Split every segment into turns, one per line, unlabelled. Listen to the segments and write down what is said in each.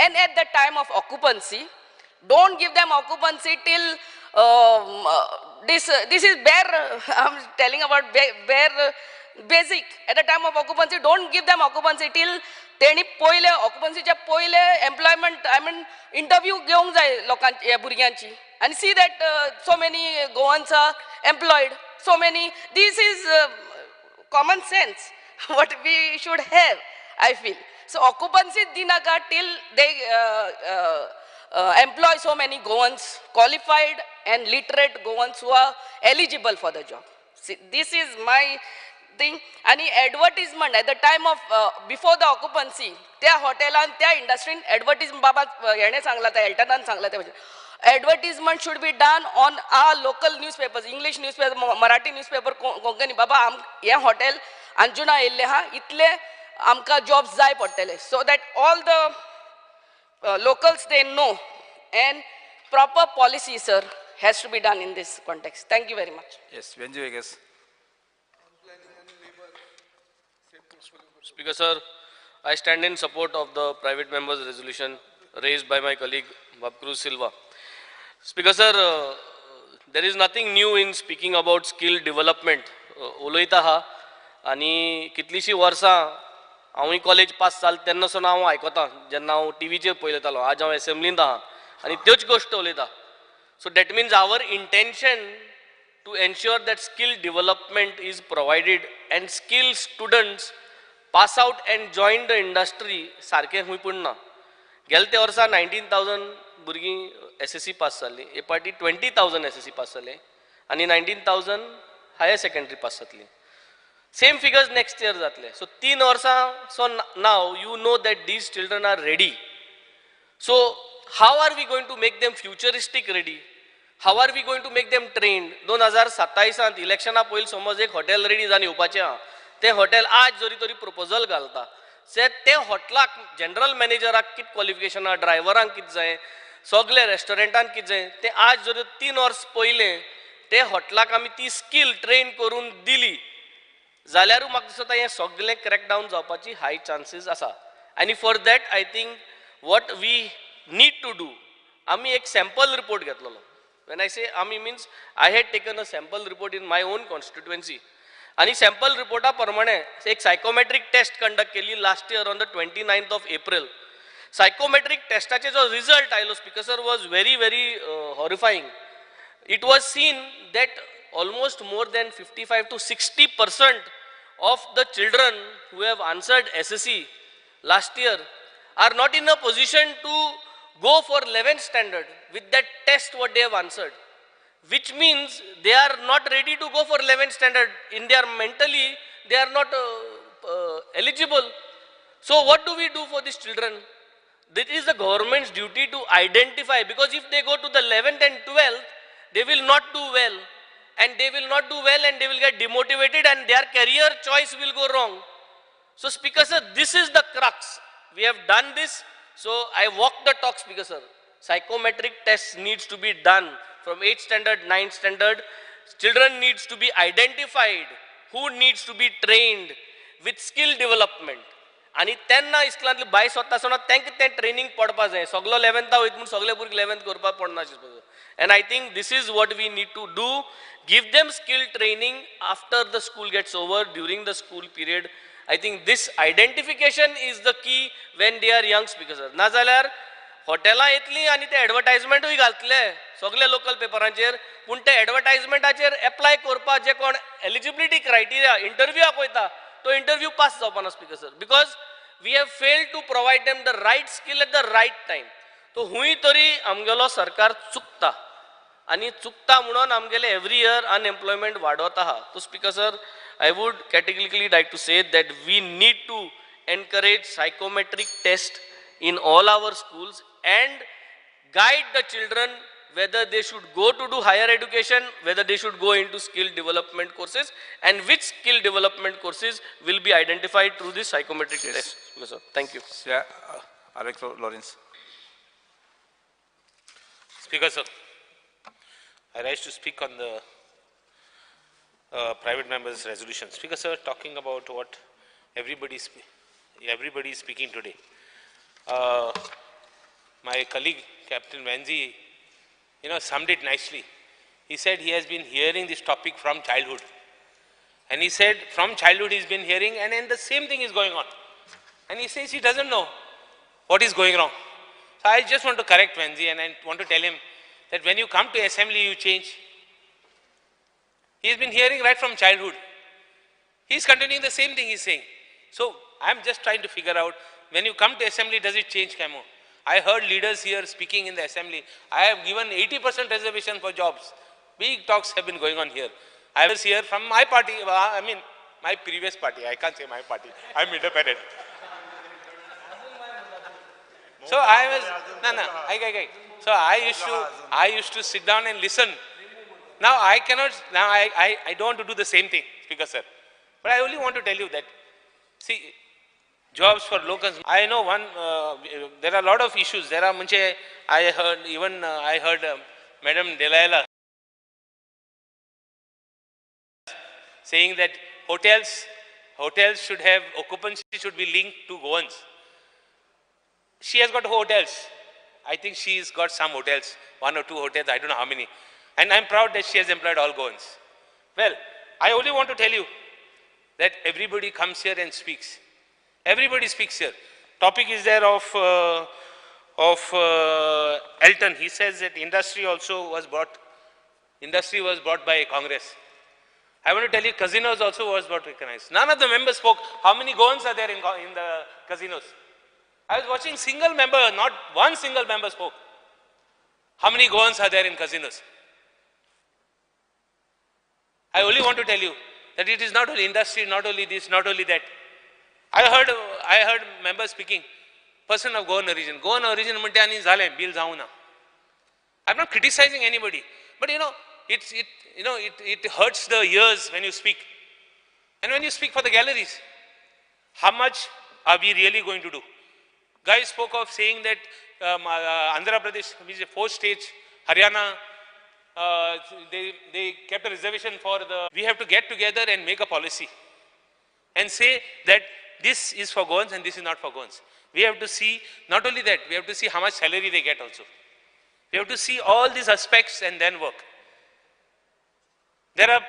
And at the time of occupancy, don't give them occupancy till this is bare, I am telling about bare basic. At the time of occupancy, don't give them occupancy till तेणी पयले ऑक्युपन्सीच्या पयले employment, I mean, interview घेवंक जाय लोकांची, ह्या भुरग्यांची, आनी see that so many Goans are employed, so many. This is common sense what we should have, I feel. So occupancy dinaka till they employ so many Goans, qualified and literate Goans who are eligible for the job. See, this is my thing. आणि advertisement at the time of before the occupancy, त्या हॉटेलान, त्या इंडस्ट्रीन ॲडवर्टीज, बाबा हेणें सांगला, त्या एल्टनान सांगला त्या भशेन advertisement should be done on our local newspapers, English newspaper, Marathi newspaper, Konkani. बाबा, आम हें हॉटेल अंजुना येयल्लें आहा, इतले आमकां जॉब्स जाय पडटले, so that all the locals, they know. And proper policy, sir, has to be done in this context. Thank you very much.
Yes, Venzy Viegas.
Speaker sir, I stand in support of the private members resolution raised by my colleague Bob Cruz Silva. Speaker sir, there is nothing new in speaking about skill development. उलयता आहा आनी कितलींशीं वर्सां हांवूय college pass जाल तेन्ना सावन हांव आयकतां, जेन्ना हांव टिवीचेर पळयतालो. आज हांव एसेंब्लींत आहा आनी त्योच गोश्ट उलयता. So that means our intention to ensure that skill development is provided and skill students pass out and join the industry सारकें खंय पूण ना. गेले ते वर्सा 19,000 भुरगीं एसएससी पास जाल्लीं, हे पाटी 20,000 एसएससी पास जाले आनी 19,000 हायर सेकंडरी पास जातली. सेम फिगर्स नेक्स्ट इयर जातले. सो 3 वर्सां. So now you know that these children are ready. So how are we going to make them futuristic ready? How are we going to make them trained? 2027 इलेक्शना पयलीं समज एक hotel ready जावन येवपाचें आहा, तें hotel आज जरी तरी प्रपोजल घालता से ते हॉटेलाक जनरल मॅनेजराक कितें क्वॉलिफिकेशन आहा, ड्रायव्हरांक कितें जाय, सगळे रेस्टॉरंटान कितें जाय, तें आज जरी 3 वर्स पयलें ते हॉटेलाक आमी ती स्कील ट्रेन करून दिली जाल्यारूय म्हाका दिसता हें सगळें क्रॅकडावन जावपाची हाय चान्सीस आसा. आनी for that I think what we need to do, आमी एक सॅम्पल रिपोर्ट घेतलेलो. When I say आमी, means I had taken a sample report in my own constituency. आनी सॅम्पल रिपोर्टा प्रमाणे एक सायकोमेट्रीक टेस्ट कंडक्ट केली last year on the 29th of April. Psychometric टेस्टाचे जो result आयलो, Speaker sir, was very very horrifying. It was seen that almost more than 55 to 60% of the children who have answered SSC last year are not in a position to go for 11th standard with that test what they have answered, which means they are not ready to go for 11th standard. In their mentally, they are not eligible. So what do we do for these children? It is the government's duty to identify, because if they go to the 11th and 12th, they will not do well, and they will not do well and they will get demotivated and their career choice will go wrong. So Speaker sir, this is the crux. We have done this, so I walk the talk, Speaker sir. Psychometric test needs to be done from 8th standard, 9th standard. Children needs to be identified, who needs to be trained with skill development. आनी तेन्ना इस्कुलांतली भायर सोदता आसतना तांकां तें training पडपा जाय. सगलो 11th वयता म्हूण सगळे भुरगे 11th करपाक पडना. And I think this is what we need to do. Give them skill training after the school gets over, during the school period. I think this identification is the key when they are young, Speaker sir. नाजाल्यार हॉटेलां येतलीं आनी ते एडवर्टायजमेंटूय घालतले सगळे local पेपरांचेर, पूण ते एडवर्टायजमेंटाचेर apply करपाक जे कोण एलिजिबिलिटी क्रायटेरिया इंटरव्यूआक वयता तो इंटरव्यू पास जावपा ना, Speaker sir, because we have failed to provide them the right skill at the right time. तो हुंय तरी आमगेलो सरकार चुकता आनी चुकता म्हणून आमगेले एवरी इयर अनएम्प्लॉयमेंट वाडत आहा. तो Speaker sir, I would categorically like to say that we need to encourage psychometric test in all our schools and guide the children whether they should go to do higher education, whether they should go into skill development courses, and which skill development courses will be identified through this psychometric test. Sir, thank you.
Yeah, Alex Lawrence.
Speaker sir, I rise to speak on the private members resolution. Speaker sir, talking about what everybody is speaking today. My colleague, Captain Venzi, you know, summed it nicely. He said he has been hearing this topic from childhood. And he said from childhood he's been hearing, and then the same thing is going on. And he says he doesn't know what is going wrong. So I just want to correct Venzi, and I want to tell him that when you come to assembly, you change. He has been hearing right from childhood. He's continuing the same thing he's saying. So I'm just trying to figure out, when you come to assembly, does it change, Camo? I heard leaders here speaking in the assembly. I have given 80% reservation for jobs. Big talks have been going on here. I was here from my party, I mean, my previous party. I can't say my party. I'm independent. So I was, no, I. So I used to sit down and listen. Now I cannot, now I don't want to do the same thing, Speaker sir. But I only want to tell you that, see, jobs for locals. I know one, there are a lot of issues. There are, I heard, even I heard Madam Delilah saying that hotels should have, occupancy should be linked to Goans. She has got hotels. I think she's got some hotels, 1 or 2 hotels, I don't know how many. And I'm proud that she has employed all Goans. Well, I only want to tell you that everybody comes here and speaks. Everybody speaks here. Topic is there of Elton. He says that industry also was brought, industry was brought by Congress. I want to tell you, casinos also was brought recognized. None of the members spoke. How many Goans are there in the casinos? I was watching single member, not one single member spoke. How many Goans are there in casinos? I only want to tell you that it is not only industry, not only this, not only that. I heard members speaking, person of Goan origin. Goan origin mante ani zale, bill jauna. I'm not criticizing anybody, but you know, it hurts the ears when you speak. And when you speak for the galleries, how much are we really going to do? Guy spoke of saying that Andhra Pradesh, which is 4 states, Haryana, they kept a reservation for the... We have to get together and make a policy and say that this is for Goans and this is not for Goans. We have to see, not only that, we have to see how much salary they get also. We have to see all these aspects and then work. There are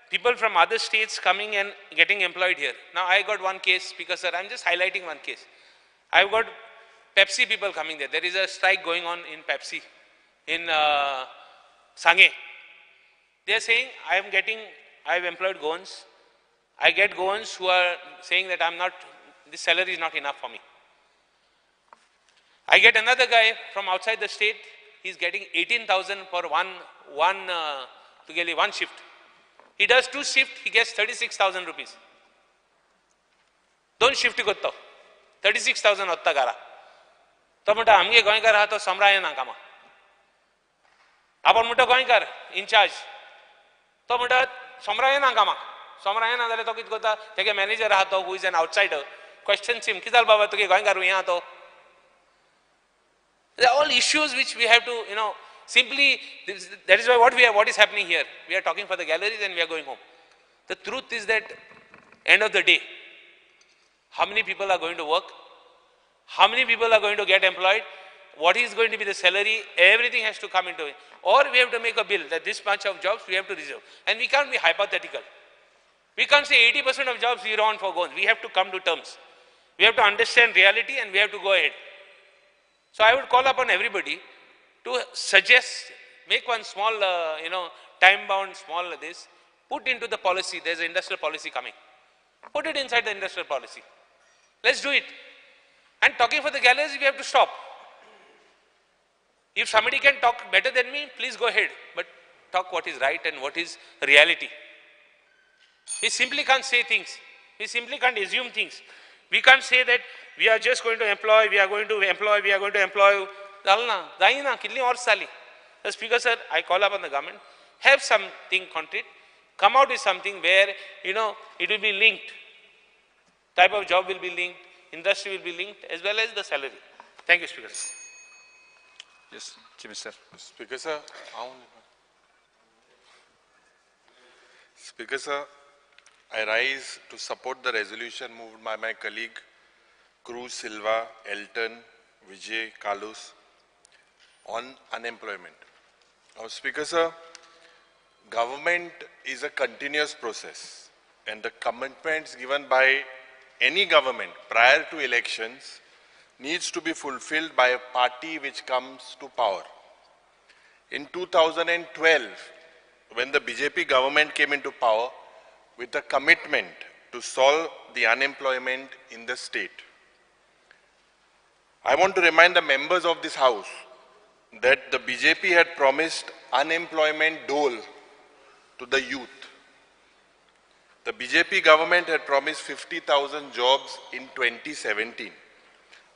people from other states coming and getting employed here. Now I got one case, Speaker sir, I'm just highlighting one case. I've got Pepsi people coming there. There is a strike going on in Pepsi, in Sange. They are saying, I've employed Goans. I get Goans who are saying that I'm not, this salary is not enough for me. I get another guy from outside the state, he's getting 18,000 for one shift. He does 2 shifts, he gets 36,000 rupees. Don't shift करता, 36,000 होता गारा. तो म्हणता आमगे गोंयकार आहा तो समरा येना कामा. आपण म्हणटा गोंयकार इन्चार्ज, तो म्हणटा समरा येना कामाक. समरा येना जाल्यार तो कितें करता, तेगे मॅनेजर आहा तो who is an outsider, question him, कितें जालें बाबा तुगे गोंयकार हें आहा तो. They are all issues which we have to, you know, simply, that is why what is happening here. We are talking for the galleries and we are going home. The truth is that, end of the day, how many people are going to work? How many people are going to get employed? What is going to be the salary? Everything has to come into it. Or we have to make a bill that this much of jobs we have to reserve. And we can't be hypothetical. We can't say 80% of jobs we want for Goans. We have to come to terms. We have to understand reality and we have to go ahead. So I would call upon everybody to suggest, make one small, time-bound small this, put into the policy. There's an industrial policy coming. Put it inside the industrial policy. Let's do it. And talking for the galleries, we have to stop. If somebody can talk better than me, please go ahead. But talk what is right and what is reality. We simply can't say things. We simply can't assume things. We can't say that we are just going to employ, we are going to employ, we are going to employ. The Speaker sir, I call upon the government, have something concrete, come out with something where, you know, it will be linked. Type of job will be linked, industry will be linked, as well as the salary. Thank you, Speaker sir.
Yes, Chief Minister.
Speaker sir, Speaker sir, I rise to support the resolution moved by my colleague Cruz Silva, Elton, Vijay, Carlos, on unemployment. Now, Speaker sir, government is a continuous process and the commitments given by any government prior to elections needs to be fulfilled by a party which comes to power. In 2012, when the BJP government came into power with a commitment to solve the unemployment in the state. I want to remind the members of this house that the BJP had promised unemployment dole to the youth. The BJP government had promised 50,000 jobs in 2017,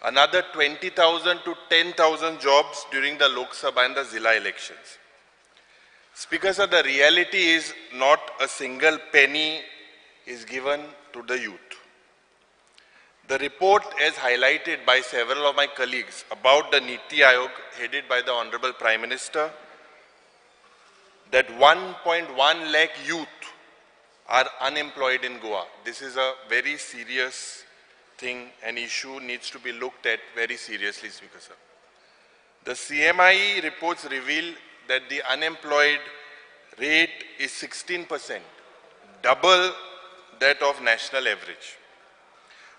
another 20,000 to 10,000 jobs during the Lok Sabha and the Zilla elections. Speaker sir, the reality is not a single penny is given to the youth. The report, as highlighted by several of my colleagues about the Niti Aayog headed by the Honorable Prime Minister, that 1.1 lakh youth are unemployed in Goa. This is a very serious thing and issue needs to be looked at very seriously, Speaker sir. The CMIE reports reveal that the unemployed rate is 16%, double that of national average.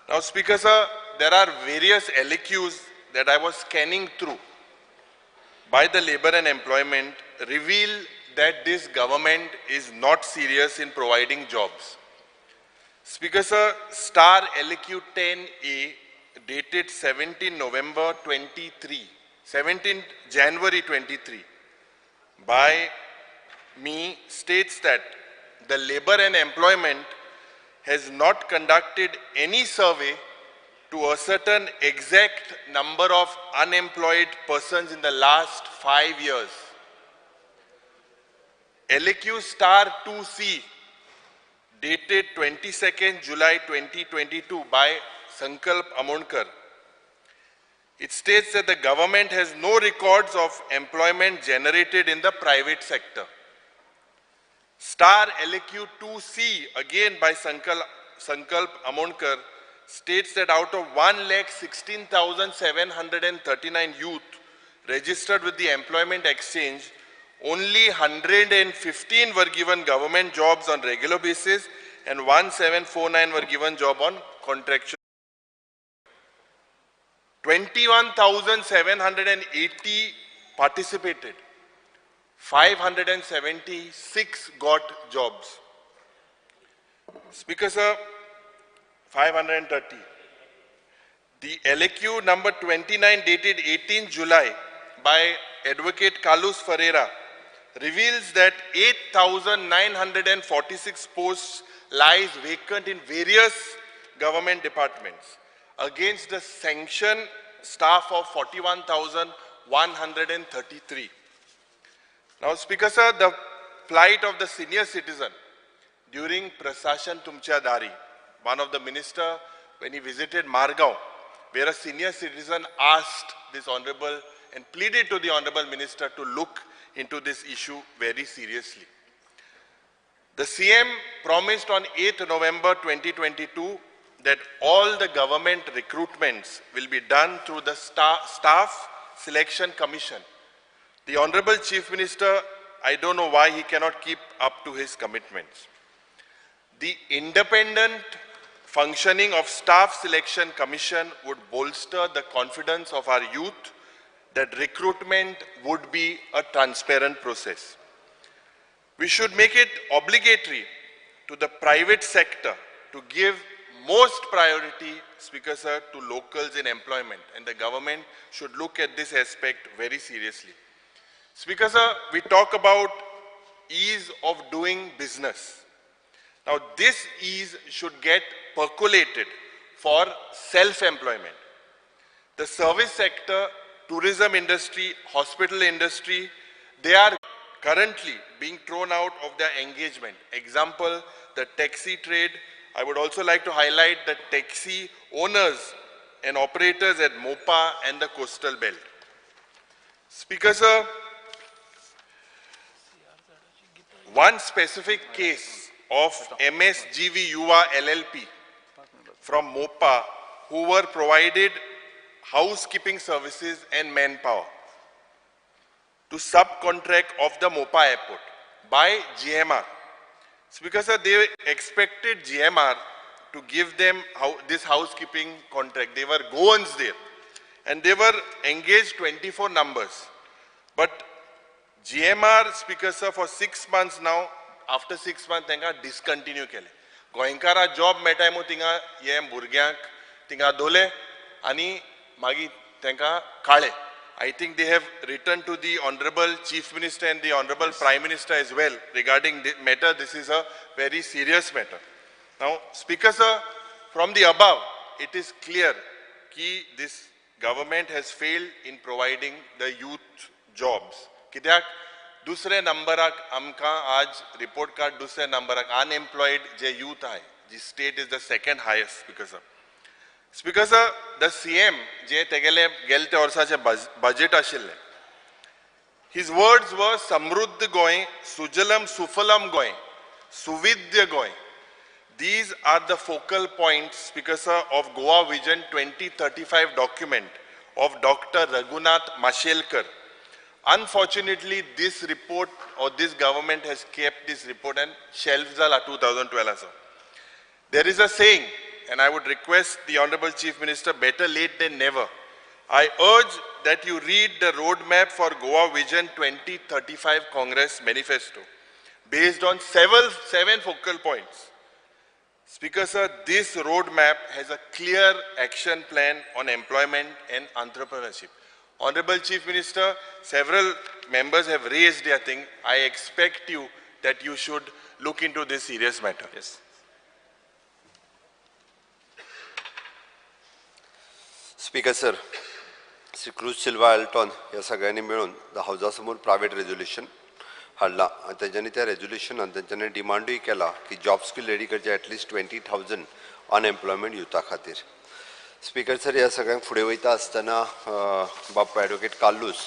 Now, Speaker sir, there are various LAQs that I was scanning through by the Labour and Employment reveal that this government is not serious in providing jobs. Speaker sir, star LAQ 10A dated 17 November 23, 17 January 23 by me states that the Labour and Employment has not conducted any survey to ascertain exact number of unemployed persons in the last 5 years. LAQ star 2C dated 22nd July 2022 by Sankalp Amonkar. It states that the government has no records of employment generated in the private sector. Star LAQ 2C, again by Sankalp Amonkar, states that out of 1,16,739 youth registered with the Employment Exchange, only 115 were given government jobs on regular basis and 1749 were given job on contractual. 21,780 participated. 576 got jobs. Speaker sir, 530. The LAQ number 29 dated 18 July by Advocate Carlos Ferreira reveals that 8,946 posts lies vacant in various government departments against the sanction staff of 41,133. Now, Speaker sir, the plight of the senior citizen during Prasashan Tumcha Dari, one of the minister, when he visited Margao, where a senior citizen asked this honorable and pleaded to the honorable minister to look into this issue very seriously. The CM promised on 8th November 2022 that all the government recruitments will be done through the Staff Selection Commission. The Honorable Chief Minister, I don't know why he cannot keep up to his commitments. The independent functioning of Staff Selection Commission would bolster the confidence of our youth that recruitment would be a transparent process. We should make it obligatory to the private sector to give most priority, Speaker sir, to locals in employment, and the government should look at this aspect very seriously. Speaker sir, we talk about ease of doing business. Now, this ease should get percolated for self-employment. The service sector, tourism industry, hospital industry, they are currently being thrown out of their engagement. Example, the taxi trade. I would also like to highlight the taxi owners and operators at Mopa and the coastal belt. Speaker sir, one specific case of MSGV Yuva LLP from Mopa who were provided housekeeping services and manpower. to subcontract of the Mopa airport by GMR. Speaker sir, they expected GMR to give them this housekeeping contract. They were Goans there and they were engaged 24 numbers. But GMR, Speaker sir, for 6 months now, after 6 months, तेंका discontinue केले. गोंयकारा job मेळटाय म्हूण थिंगा हे भुरग्यांक थिंगा दवरले आनी मागीर तेंकां काडले. I think they have written to the Honorable Chief Minister and the Honorable Prime Minister as well regarding the matter. This is a very serious matter. Now, Speaker sir, from the above, it is clear ki this government has failed in providing the youth jobs. कित्याक दुसरे नंबराक आमकां आज report card दुसऱ्या नंबराक unemployed जे youth आहे, जी state is the second highest. Speaker sir, Speaker sir, the CM जे तेगेले गेले त्या वर्साचे बजेट आशिल्लें, his words were Samruddh Goa, Sujalam Sufalam Goa, Suvidya Goa. These are the focal points, Speaker sir, of Goa Vision 2035 document of Dr. Raghunath Mashelkar. Unfortunately, this report or this government has kept this report and shelves जाला 2012 sir. There is a saying, and I would request the Honorable Chief Minister, better late than never. I urge that you read the roadmap for Goa Vision 2035 Congress Manifesto based on seven focal points. Speaker sir, this roadmap has a clear action plan on employment and entrepreneurship. Honorable Chief Minister, several members have raised their thing. I expect you that you should look into this serious matter.
Yes.
Speaker sir, Shri Cruz Silva Elton ह्या सगळ्यांनी मेळून हावजा समोर private resolution हाडला आनी तेंच्यांनी त्या रेजोल्युशनान तेंच्यांनी डिमांडूय केला की जॉब स्कील रेडी करचे एटलिस्ट 20,000 अनएम्प्लॉयमेंट युथा खातीर. स्पीकर सर, ह्या सगळ्यांक फुडें वयता आसतना बाब एडवोकेट कार्लूस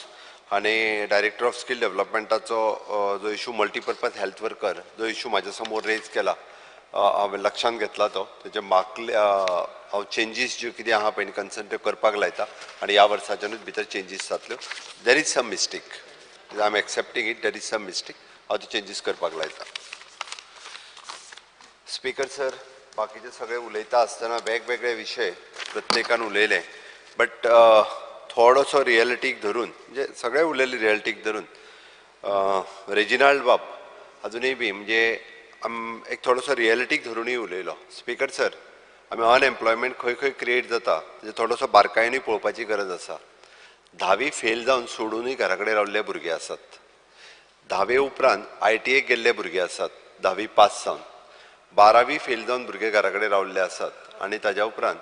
हाणें डायरेक्टर ऑफ स्कील डेव्हलपमेंटाचो जो इशू मल्टीपर्पज हेल्थ वर्कर जो इशू म्हाज्या समोर रेज केला, हांवें लक्षांत घेतला तो. तेजे मागले हांव चेंजीस ज्यो कितें आहा पळय कन्सर्न त्यो करपाक लायता आनी ह्या वर्साच्यानूच भितर चेंजीस जातल्यो. There is some mistake, I am accepting it, there is some mistake, हांव त्यो चेंजीस करपाक लायता. स्पीकर सर, बाकीचे सगळे उलयता आसतना वेगवेगळे विशय प्रत्येकान उलयले, बट थोडोसो रियलिटीक धरून, म्हणजे सगळे उलयले रियलिटीक धरून. रेजिनाल्ड बाब अजुनूय बी म्हणजे एक थोडोसो रियलिटीक धरुनूय उलयलो. स्पीकर सर, आमी अनएम्प्लॉयमेंट खंय खंय क्रिएट जाता तेजे थोडोसो बारकायेनूय पळोवपाची गरज आसा. धावी फेल जावन सोडुनूय घरा कडेन रावल्ले भुरगे आसात, धावे उपरांत ITI गेल्ले भुरगे आसात, धावी पास जावन बारावी फेल जावन भुरगे घरा कडेन रावल्ले आसात आनी ताज्या उपरांत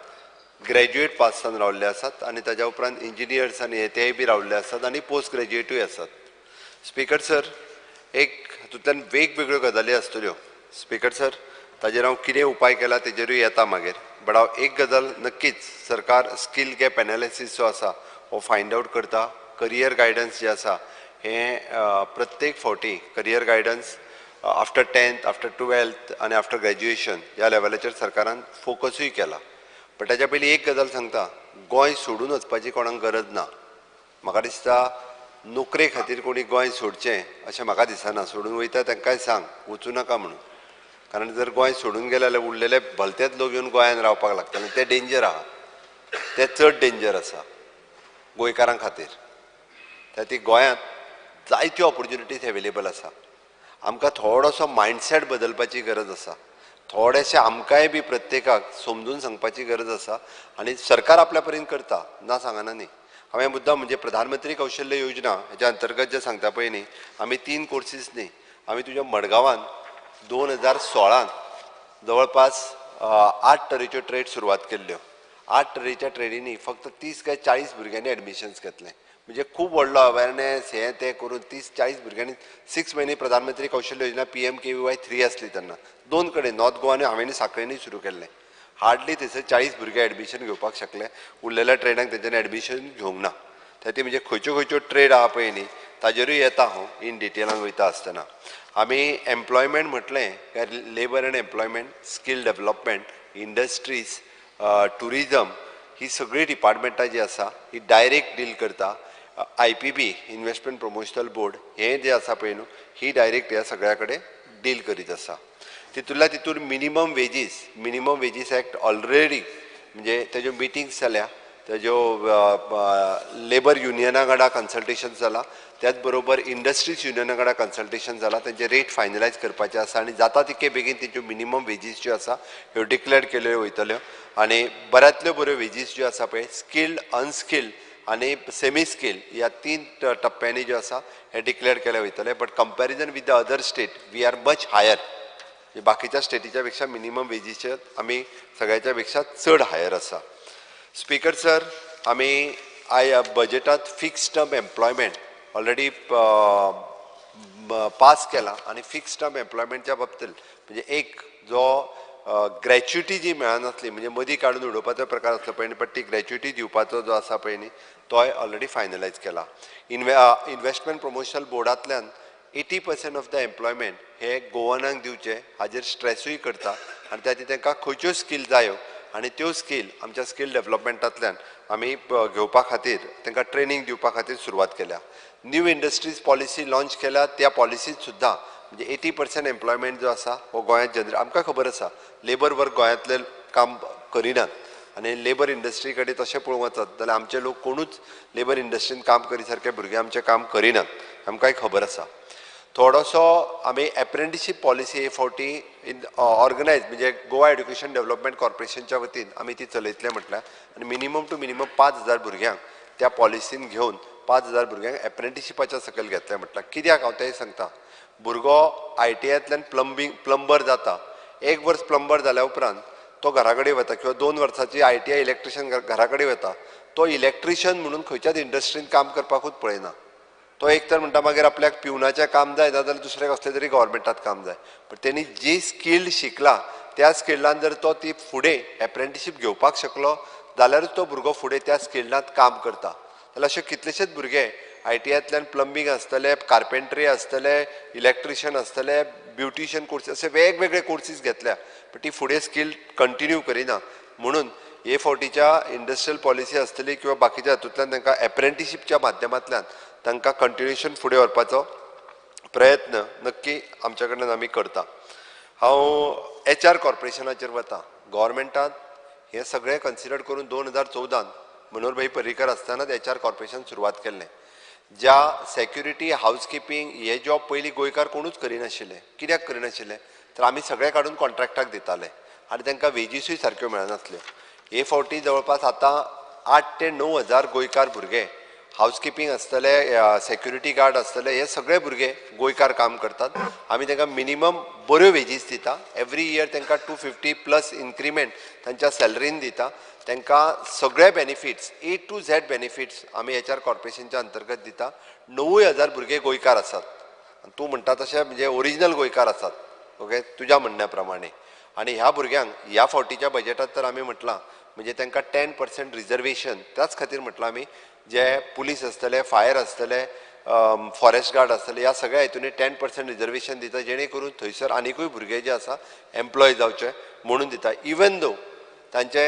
ग्रॅज्युएट पास जावन रावल्ले आसात आनी ताज्या उपरांत इंजिनियर्स आनी हे तेय बी रावल्ले आसात आनी पोस्ट ग्रॅज्युएटूय आसात. स्पीकर सर, एक हातूंतल्यान वेगवेगळ्यो गजाली आसतल्यो. स्पीकर सर, ताजेर हांव कितें उपाय केला तेजेरूय येता मागीर, बट हांव एक गजाल नक्कीच सरकार स्कील गॅप एनालिसीस जो आसा हो फायंड आवट करता. करियर गायडन्स जे आसा हें प्रत्येक फावटी career guidance after 10th, after 12th आनी आफ्टर ग्रॅज्युएशन ह्या लेवलाचेर सरकारान फोकसूय केला. बट ताच्या पयलीं एक गजाल सांगता, गोंय सोडून वचपाची कोणाक गरज ना. म्हाका दिसता नोकरे खातीर कोणी गोंय सोडचें अशें म्हाका दिसना. सोडून वयता तांकांय सांग वचूं नाका म्हणून, कारण जर गोंय सोडून गेले जाल्यार उरलेले भलतेच लोक येवन गोंयान रावपाक लागतले, ते डेंजर आहा, ते चड डेंजर आसा गोंयकारां खातीर. त्या खातीर गोंयांत जायत्यो ऑपॉर्च्युनिटीज एवेलेबल आसा. आमकां थोडोसो मायंडसेट बदलपाची गरज आसा, थोडेशें आमकांय बी प्रत्येकाक समजून सांगपाची गरज आसा आनी सरकार आपल्या परीन करता, ना सांगना न्ही. हांवें मुद्दाम म्हणजे प्रधानमंत्री कौशल्य योजना हेच्या अंतर्गत जें सांगता पळय न्ही, आमी 3 कोर्सीस न्ही, आमी तुज्या मडगांवान 2016 जवळपास 8 तरेच्यो ट्रेड सुरवात केल्ल्यो. 8 तरेच्या ट्रेडींनी फक्त 30 काय 40 भुरग्यांनी एडमिशन्स घेतलें. म्हणजे खूब व्हडलो अवेरनेस हें तें करून 30-40 भुरग्यांनी 6 म्हयने प्रधानमंत्री कौशल्य योजना PMKVY 3 आसली तेन्ना 2 कडेन नॉर्थ गोवा आनी हांवें साखळेनूय सुरू केल्लें. हार्डली थंयसर 40 भुरगे एडमिशन घेवपाक शकले, उरलेल्या ट्रेडांक तेंच्यांनी एडमिशन घेवंक ना. त्या खातीर म्हणजे खंयच्यो खंयच्यो ट्रेड आहा पळय न्ही ताजेरूय येता हांव इन डिटेलान वयता आसतना. आमी एम्प्लॉयमेंट म्हटलें काय labour and employment, skill development, industries, tourism ही सगळीं डिपार्टमेंटां जी आसा ही डायरेक्ट डील करता. IPB investment promotional board हें जें आसा पळय न्हू ही डायरेक्ट ह्या सगळ्या कडेन डील करीत आसा. तितूंतल्या तितून minimum wages act already म्हणजे तेज्यो मिटिंग्स जाल्या, तेज्यो लेबर युनियना वांगडा कन्सल्टेशन जाला, त्याच बरोबर इंडस्ट्रीज युनियना वांगडा कन्सल्टेशन जाला, तेंचे रेट फायनलायज करपाचे आसा आनी जाता तितके बेगीन तेंच्यो मिनिमम वेजीस ज्यो आसा ह्यो डिक्लेअर केल्यो वयतल्यो आनी बऱ्यांतल्यो बऱ्यो वेजीस ज्यो आसा पळय स्किल्ड, अनस्किल्ड आनी सेमी स्किल्ड ह्या तीन टप्प्यांनी ज्यो आसा हे डिक्लेअर केले वयतले. But comparison with the other state we are much higher. बाकीच्या स्टेटीच्या पेक्षा मिनिमम वेजीचे आमी सगळ्याच्या पेक्षा चड हायर आसा. स्पीकर सर, आमी I बजेटांत fix term employment already pass केला आनी फिक्स टर्म एम्प्लॉयमेंटच्या बाबतीत म्हणजे एक जो ग्रॅच्युटी जी मेळनासली म्हणजे मदीं काडून उडोवपाचो प्रकार आसलो पळय न्ही, बट ती ग्रॅच्युटी दिवपाचो जो आसा पळय न्ही तोय ऑलरेडी फायनलायज केला. इन्वेस्टमेंट प्रमोशनल बोर्डांतल्यान 80% ऑफ the employment हे गोवनांक दिवचे हाजेर स्ट्रेसूय करता आनी त्या खातीर तांकां खंयच्यो स्कील जायो आनी त्यो स्कील आमच्या स्कील डेवलपमेंटांतल्यान आमी घेवपा खातीर तांकां ट्रेनींग दिवपा खातीर सुरवात केल्या. न्यू इंडस्ट्रीज पॉलिसी लॉंच केल्या, त्या पॉलिसीत सुद्दां म्हणजे 80% एम्प्लॉयमेंट जो आसा हो गोंयांत जनरेट. आमकां खबर आसा लेबर वर्क गोंयांतले काम करिनात आनी लेबर इंडस्ट्री कडेन तशें पळोवंक वचत जाल्यार आमचे लोक कोणूच लेबर इंडस्ट्रीन काम करी सारके भुरगे आमचें काम करिनात, आमकांय खबर आसा. थोडोसो आमी एप्रेंटिशीप पॉलिसी हे फावटी इन ऑर्गनायज म्हणजे गोवा एड्युकेशन डेवलपमेंट कॉर्पोरेशनच्या वतीन आमी ती चलयतले म्हटल्यार आनी मिनिमम टू मिनिमम 5,000 भुरग्यांक त्या पॉलिसीन घेवन 5,000 भुरग्यांक एप्रेंटिशिपाच्या सकयल घेतले म्हटल्यार. कित्याक हांव तें सांगता, भुरगो आयटीआयंतल्यान प्लंबर जाता, एक वर्स प्लंबर जाल्या उपरांत तो घरा कडेन वता किंवा 2 वर्सांची आयटीआय इलेक्ट्रिशियन घरा कडेन वता, तो इलेक्ट्रिशियन म्हणून खंयच्याच इंडस्ट्रीन काम करपाकूच पळयना. तो एक तर म्हणटा मागीर आपल्याक पिवनाचें काम जाय, नाजाल्यार दुसरें कसलें तरी गव्हर्मेंटात काम जाय. पण तेणी जी स्किल शिकला त्या स्किलान जर तो ती फुडें एप्रेंटिशीप घेवपाक शकलो जाल्यारूच तो भुरगो फुडें त्या स्किलांत काम करता. जाल्यार अशे कितलेशेच भुरगे आयटीआयंतल्यान प्लंबींग आसतले, कार्पेंट्री आसतले, इलेक्ट्रिशियन आसतले, ब्युटिशियन कोर्सीस असे वेगवेगळे कोर्सीस घेतल्या, पण ती फुडें स्किल कंटिन्यू करिना. म्हणून हे फावटीच्या इंडस्ट्रियल पॉलिसी आसतली किंवा बाकीच्या हातूंतल्यान तांकां एप्रेंटिशीपच्या माध्यमांतल्यान तांकां कंटिन्युएशन फुडें व्हरपाचो प्रयत्न नक्की आमच्या कडल्यान आमी करता. हांव एच आर कॉर्पोरेशनाचेर वता. गव्हर्मेंटान हें सगळें कन्सिडर करून 2014 मनोहर भाई पर्रीकर आसतनाच एच आर कॉर्पोरेशन सुरवात केल्लें. ज्या सेक्युरिटी, हावसकिपींग हे जॉब पयलीं गोंयकार कोणूच करिनाशिल्ले. कित्याक करिनाशिल्ले तर आमी सगळे काडून कॉन्ट्रॅक्टाक दिताले आनी तांकां वेजीसूय सारक्यो मेळनासल्यो. हे फावटी जवळपास आतां 8 ते 9 हजार गोंयकार भुरगे हावसकिपींग आसतले, सेक्युरिटी गार्ड आसतले, हे सगळे भुरगे गोंयकार काम करतात. आमी तांकां मिनिमम बऱ्यो वेजीस दिता. एवरी इयर तांकां 250 प्लस इन्क्रिमेंट तांच्या सॅलरीन दिता. तांकां सगळे benefits, A to Z benefits आमी एच आर कॉर्पोरेशनच्या अंतर्गत दिता. 9 हजार भुरगे गोंयकार आसात. तूं म्हणटा तशें म्हणजे ओरिजिनल गोंयकार आसात, ओके, तुज्या म्हणण्या प्रमाणे. आनी ह्या भुरग्यांक ह्या फावटीच्या बजेटात तर आमी म्हटलां म्हणजे तांकां 10% रिजर्वेशन, त्याच खातीर म्हटलां आमी जे पुलीस आसतले, फायर आसतले, फॉरेस्ट गार्ड आसतले, ह्या सगळ्या हितून 10% रिजर्वेशन दिता, जेणे करून थंयसर आनिकूय भुरगे जे आसा एम्प्लॉय जावचे म्हणून दिता. इवन दो तांचे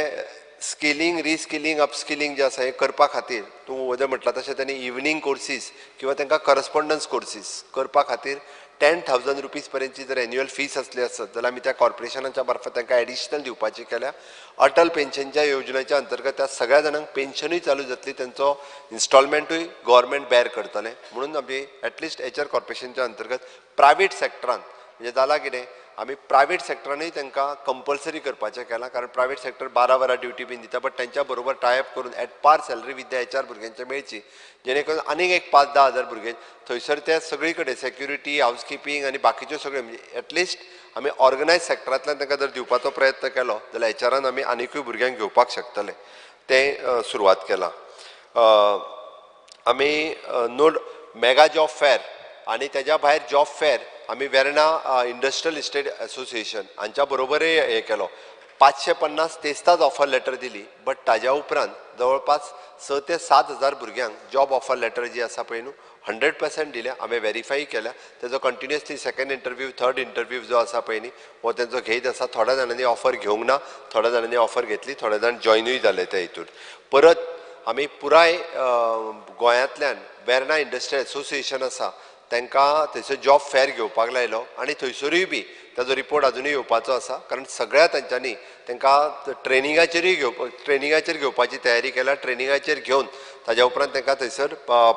स्किलिंग, रिस्किलिंग, अपस्किलिंग जे आसा हें करपा खातीर तूं वदळ म्हटलां तशें तांणी इवनींग कोर्सीस किंवा तांकां करस्पोंडन्स कोर्सीस करपा खातीर 10,000 रुपीज पर्यंतची जर एन्युअल फीस आसली आसत जाल्यार आमी त्या कॉर्पोरेशनाच्या मार्फत तांकां एडिशनल दिवपाची केल्या. अटल पेन्शनच्या योजनेच्या अंतर्गत त्या सगळ्या जाणांक पेन्शनूय चालू जातली, तांचो इन्स्टॉलमेंटूय गव्हर्मेंट बेर करतलें. म्हणून आमी एटलिस्ट एच आर कॉर्पोरेशनच्या अंतर्गत प्रायवेट सेक्टरान म्हणजे जालां कितें आमी प्रायवेट सेक्टरानूय तांकां कंपल्सरी करपाचें केलां, कारण प्रायवेट सेक्टर 12 वरां ड्युटी बीन दिता, बट तांच्या बरोबर टायप करून at par salary with the H R भुरग्यांचे मेळची, जेणे करून आनीक एक 5-10 हजार भुरगे थंयसर ते सगळी कडेन सेक्युरिटी, हावसकिपींग आनी बाकीच्यो सगळ्यो म्हणजे एटलिस्ट आमी ऑर्गनायज सेक्टरांतल्यान तांकां जर दिवपाचो प्रयत्न केलो जाल्यार एच आरान आमी आनिकूय भुरग्यांक घेवपाक शकतले. तें सुरवात केलां. आमी नोट मेगा जॉब फेअर आनी तेज्या भायर जॉब फेअर आमी वेर्णा इंडस्ट्रियल इस्टेट एसोसिएशन हांच्या बरोबरय हें केलो. 550 तेस्ताच ऑफर लेटर दिली, बट ताज्या उपरांत जवळपास 6 ते 7 हजार भुरग्यांक जॉब ऑफर लेटर जी आसा पळय न्हू 100% दिल्या. हांवें वेरीफाय केल्या. तेजो continuously second interview, third interview जो आसा पळय न्ही हो तेंचो घेयत आसा. थोड्या जाणांनी ऑफर घेवंक ना, थोड्या जाणांनी ऑफर घेतली, थोडे जाण जॉयनूय जाले त्या हितून. परत आमी पुराय गोंयांतल्यान वेर्णा इंडस्ट्रियल एसोसिएशन आसा तांकां थंयसर जॉब फेर घेवपाक लायलो आनी थंयसरूय बी ताजो रिपोर्ट अजुनूय येवपाचो आसा, कारण सगळ्या तांच्यांनी तांकां ट्रेनिंगाचेरूय ट्रेनिंगाचेर घेवपाची तयारी केल्या. ट्रेनिंगाचेर घेवन ताज्या उपरांत तांकां थंयसर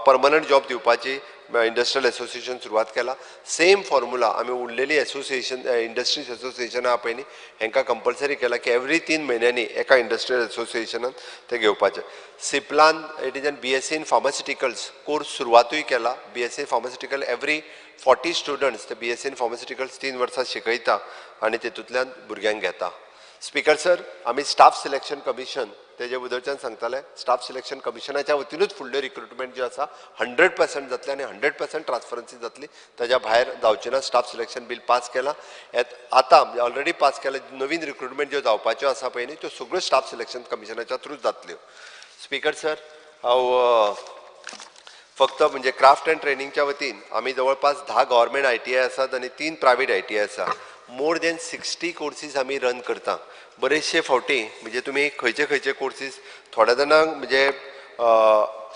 परमनंट जॉब दिवपाची इंडस्ट्रियल एसोसिएशन सुरवात केला. सेम फॉर्मुला आमी उरलेली एसोसिएशन इंडस्ट्रीज एसोसिएशनां आहा पळय न्ही, हेंकां कंपल्सरी केला की एवरी 3 म्हयन्यांनी एका इंडस्ट्रियल एसोसिएशनान ते घेवपाचे. सिप्लान it is an BSc in pharmaceuticals course सुरवातूय केला. BSc pharmaceutical every 40 students ते बीएससी इन फार्मास्युटिकल्स 3 वर्सां शिकयता आनी तेतूंतल्यान भुरग्यांक घेता. स्पीकर सर, आमी स्टाफ सिलेक्शन कमिशन तेजे उदरच्यान सांगताले, स्टाफ सिलेक्शन कमिशनाच्या वतीनूच फुडल्यो रिक्रुटमेंट ज्यो आसा 100% जातले आनी 100% ट्रान्सपरन्सी जातली, ताज्या भायर जावची ना. स्टाफ सिलेक्शन बील पास केला, आतां ऑलरेडी पास केला. नवीन रिक्रुटमेंट ज्यो जावपाच्यो आसा पळय न्ही त्यो सगळ्यो स्टाफ सिलेक्शन कमिशनाच्या थ्रू जातल्यो. स्पीकर सर, हांव फक्त म्हणजे क्राफ्ट अँड ट्रेनिंगच्या वतीन आमी जवळपास 10 गव्हर्मेंट ITI आसात आनी 3 प्रायवेट ITI आसा. मोर दॅन 60 कोर्सीस आमी रन करता. बरेचशे फावटी म्हणजे तुमी खंयचे खंयचे कोर्सीस थोड्या जाणांक म्हणजे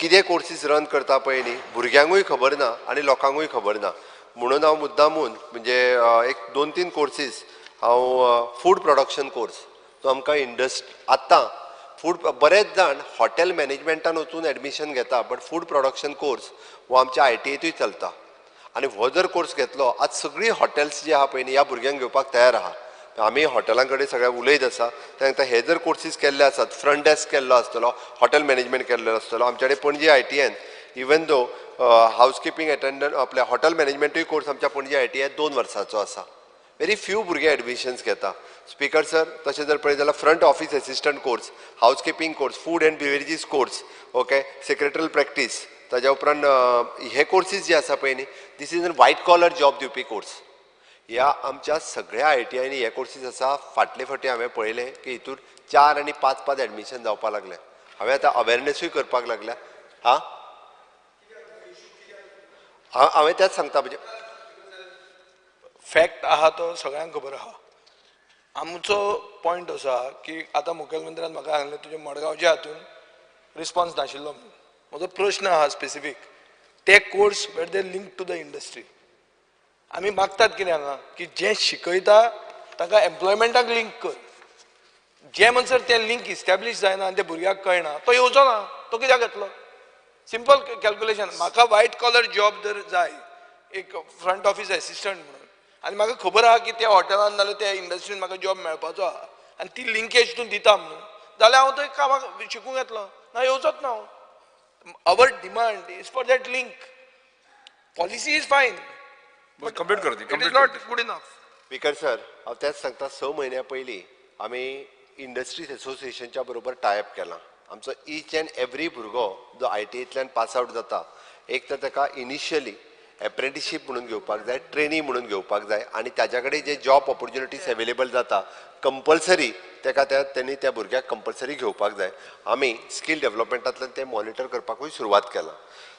कितें कोर्सीस रन करता पळय न्ही भुरग्यांकूय खबर ना आनी लोकांकूय खबर ना, म्हणून हांव मुद्दामून म्हणजे एक 2-3 कोर्सीस हांव फूड प्रोडक्शन कोर्स जो आमकां आतां फूड बरेच जाण हॉटेल मॅनेजमेंटान वचून एडमिशन घेता, बट फूड प्रोडक्शन कोर्स हो आमच्या ITI चलता आनी हो जर कोर्स घेतलो आज सगळीं हॉटेल्स जी आहा पळय न्ही ह्या भुरग्यांक घेवपाक तयार आहा. आमी हॉटेलां कडेन सगळ्या उलयत आसा, तांकां हे जर कोर्सीस केल्ले आसात, फ्रंट डेस्क केल्लो आसतलो, हॉटेल मॅनेजमेंट केल्लो आसतलो. आमच्या कडेन Panaji ITI even though housekeeping attendant आपल्या हॉटेल मॅनेजमेंटूय कोर्स आमच्या पणजी ITI 2 वर्सांचो आसा. व्हेरी फ्यू भुरगे एडमिशन्स घेता. स्पीकर सर, तशें जर पळयत जाल्यार front office assistant course, housekeeping course, food and beverages course, okay, secretarial practice, ताज्या उपरांत हे कोर्सीस जे आसा पळय न्ही this is an white collar job दिवपी कोर्स. ह्या आमच्या सगळ्या ITI हे कोर्सीस आसा. फाटले फावटी हांवें पळयलें की हितूर 4 आनी 5-5 एडमिशन जावपाक लागलें. हांवें आतां अवेरनेसूय करपाक लागल्या. हां, हांवें तेंच सांगता, म्हणजे
फॅक्ट आहा तो सगळ्यांक खबर आहा. आमचो पॉयंट असो आहा की आतां मुखेलमंत्र्यान म्हाका सांगलें तुज्या मडगांवच्या हातून रिस्पॉन्स नाशिल्लो म्हणून. म्हजो प्रश्न आहा स्पेसिफीक, ते course where they link to the industry. आमी मागतात कितें हांगा की जे शिकयता ताका एम्प्लॉयमेंटाक लिंक कर. जे म्हणसर तें लिंक इस्टॅब्लीश जायना आनी ते भुरग्याक कळना तो येवचो ना, तो कित्याक येतलो? Simple calculation. म्हाका वायट कॉलर जॉब जर जाय एक फ्रंट ऑफीस एसिस्टंट म्हणून आनी म्हाका खबर आहा की त्या हॉटेलान नाल्यार त्या इंडस्ट्रीन म्हाका जॉब मेळपाचो आहा आनी ती लिंकेज तूं दिता म्हणून जाल्यार हांव थंय कामाक शिकूंक येतलो, ना येवचोच ना हांव. Our demand is for that link. Policy is fine,
complete कर दी,
it is not good enough.
Speaker sir, हांव तेंच सांगता, 6 म्हयन्या पयलीं आमी इंडस्ट्रीज एसोसिएशनच्या बरोबर टायप केला. आमचो इच अँड एवरी भुरगो जो ITI pass out जाता, एक तर ताका इनिशियली एप्रेंटिशीप म्हणून घेवपाक जाय, ट्रेनी म्हणून घेवपाक जाय आनी ताज्या कडेन जे जॉब ऑपॉर्च्युनिटीज अवेलेबल जाता कंपल्सरी ताका तेणी त्या भुरग्याक कंपल्सरी घेवपाक जाय. आमी स्कील डेवलपमेंटांतल्यान तें मॉनिटर करपाकूय सुरवात केला.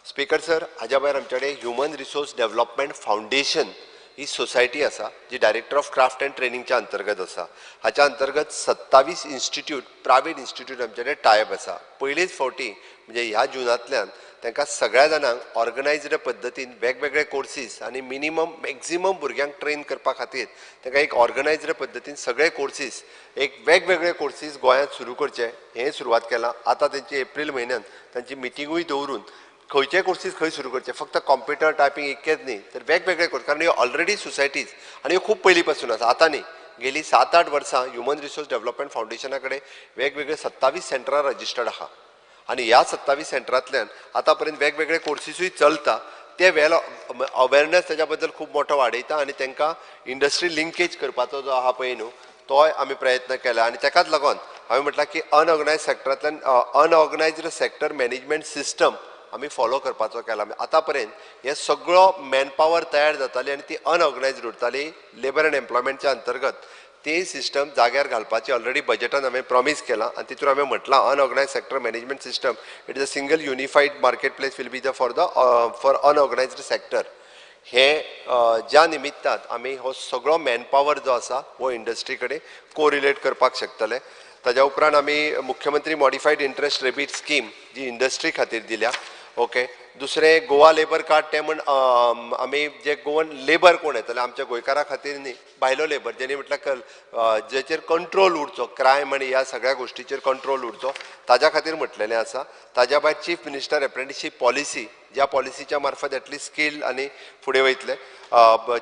स्पीकर सर, हाज्या भायर आमच्या कडेन ह्युमन रिसोर्स डेवलपमेंट फावंडेशन ही सोसायटी आसा जी डायरेक्टर ऑफ क्राफ्ट अँड ट्रेनिंगच्या अंतर्गत आसा. हाच्या अंतर्गत 27 इन्स्टिट्यूट प्रायवेट इन्स्टिट्यूट आमच्या कडेन टायप आसा. पयलेच फावटी म्हणजे ह्या जुनांतल्यान तांकां सगळ्या जाणांक ऑर्गनायज्ड पद्दतीन वेगवेगळे कोर्सीस आनी मिनिमम मॅक्झिमम भुरग्यांक ट्रेन करपा खातीर तांकां एक ऑर्गनायज्ड पद्दतीन सगळे कोर्सीस एक वेगवेगळे कोर्सीस गोंयांत सुरू करचे हें सुरवात केलां. आतां तेंची एप्रील म्हयन्यान तांची मिटिंगूय दवरून खंयचे कोर्सीस खंय सुरू करचे, फक्त कॉम्प्युटर टायपींग इतकेच न्ही तर वेगवेगळे कोर्स, कारण ह्यो ऑलरेडी सोसायटीज आनी ह्यो खूब पयलीं पासून आसा, आतां न्ही, गेली 7-8 वर्सां ह्युमन रिसोर्स डेवलपमेंट फावंडेशना कडेन वेगवेगळे 27 सेंटरां रजिस्टर्ड आहा आनी ह्या 27 सेंटरांतल्यान आतां पर्यंत वेगवेगळे कोर्सीसूय चलता. ते वेल अवेरनेस ताच्या बद्दल खूब मोठो वाडयता आनी तांकां इंडस्ट्री लिंकेज करपाचो जो आहा पळय न्हू तोय आमी प्रयत्न केला. आनी ताकाच लागून हांवें म्हटलां की अनऑर्गनायज सेक्टरांतल्यान अनऑर्गनायज्ड सेक्टर मॅनेजमेंट सिस्टम आमी फॉलो करपाचो केला. आतां पर्यंत हे सगळो मॅनपावर तयार जाताली आनी ती अनऑर्गनायज्ड उरताली. लेबर अँड एम्प्लॉयमेंटच्या अंतर्गत ते सिस्टम जाग्यार घालपाची ऑलरेडी बजेटान हांवें प्रॉमीस केलां आनी तितून हांवें म्हटलां unorganised sector management system it is a single unified market place will be the for unorganised sector. हे ज्या निमित्तान आमी हो सगळो मॅनपावर जो आसा हो इंडस्ट्री कडेन कोरिलेट करपाक शकतले. ताज्या उपरांत आमी मुख्यमंत्री मॉडिफायड इंट्रस्ट रेबीट स्कीम जी इंडस्ट्री खातीर दिल्या. ओके, दुसरें गोवा लेबर कार्ड, तें म्हण आमी जे गोवन लेबर कोण येतले आमच्या गोंयकारां खातीर न्ही, भायलो लेबर जेणे म्हटल्यार जेचेर कंट्रोल उरचो, क्रायम आनी ह्या सगळ्या गोश्टीचेर कंट्रोल उरचो ताज्या खातीर म्हटलेलें आसा. ताज्या भायर चीफ मिनिस्टर एप्रेंटिशीप पॉलिसी, ज्या पॉलिसीच्या मार्फत एटलिस्ट स्कील आनी फुडें वयतले.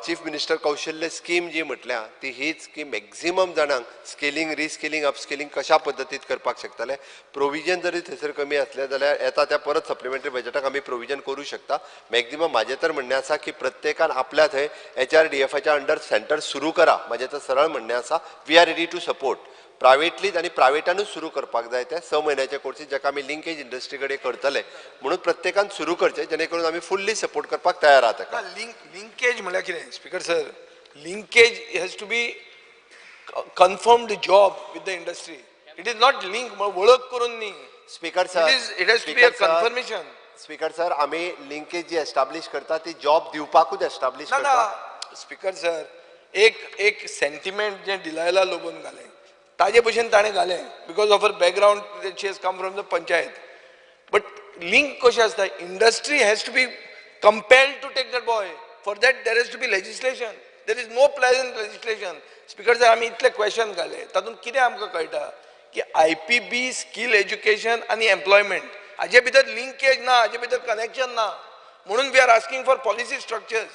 चीफ मिनिस्टर कौशल्य स्कीम जी म्हटल्या ती हीच की मॅक्झिमम जाणांक स्किलिंग, रिस्किलिंग, अपस्किलिंग कशा पद्दतीत करपाक शकतले. प्रोविजन जरी थंयसर कमी आसलें जाल्यार येता त्या परत सप्लिमेंटरी बजेटाक आमी प्रोविजन करूं शकता. मॅक्झिमम म्हाजें तर म्हणणें आसा की प्रत्येकान आपल्या थंय HRDFाच्या अंडर सेंटर सुरू करा. म्हाजें तर सरळ म्हणणें आसा, we are ready to support प्रायवेटलीच आनी प्रायवेटानूच सुरू करपाक जाय ते 6 म्हयन्याचे कोर्सीस जाका आमी लिंकेज इंडस्ट्री कडेन करतले, म्हणून प्रत्येकान सुरू करचे जेणे करून आमी फुल्ली सपोर्ट करपाक तयार आहा ताका.
लिंकेज म्हळ्यार कितें speaker sir? Linkage has to be confirmed job with the industry. It is not link वळख करून न्ही.
Speaker sir,
it has to be a confirmation.
Speaker sir, आमी लिंकेज जी एस्टाब्लीश करता ती जॉब दिवपाकूच एस्टाब्लीश करता.
ना स्पीकर सर, एक एक सेंटिमेंट जें डिलायला लोबोन घालें ताजे भशेन ताणें घालें because of her background, she has come from the panchayat. But link कशें आसता, industry has to be compelled to take that boy. For that there has to be legislation. There is no pleasant legislation. Speaker sir, आमी इतले question घाले तातूंत कितें आमकां कळटा की IPB skill education आनी एम्प्लॉयमेंट हाजे भितर लिंकेज ना, हाजे भितर कनेक्शन ना, म्हणून we are asking for policy structures.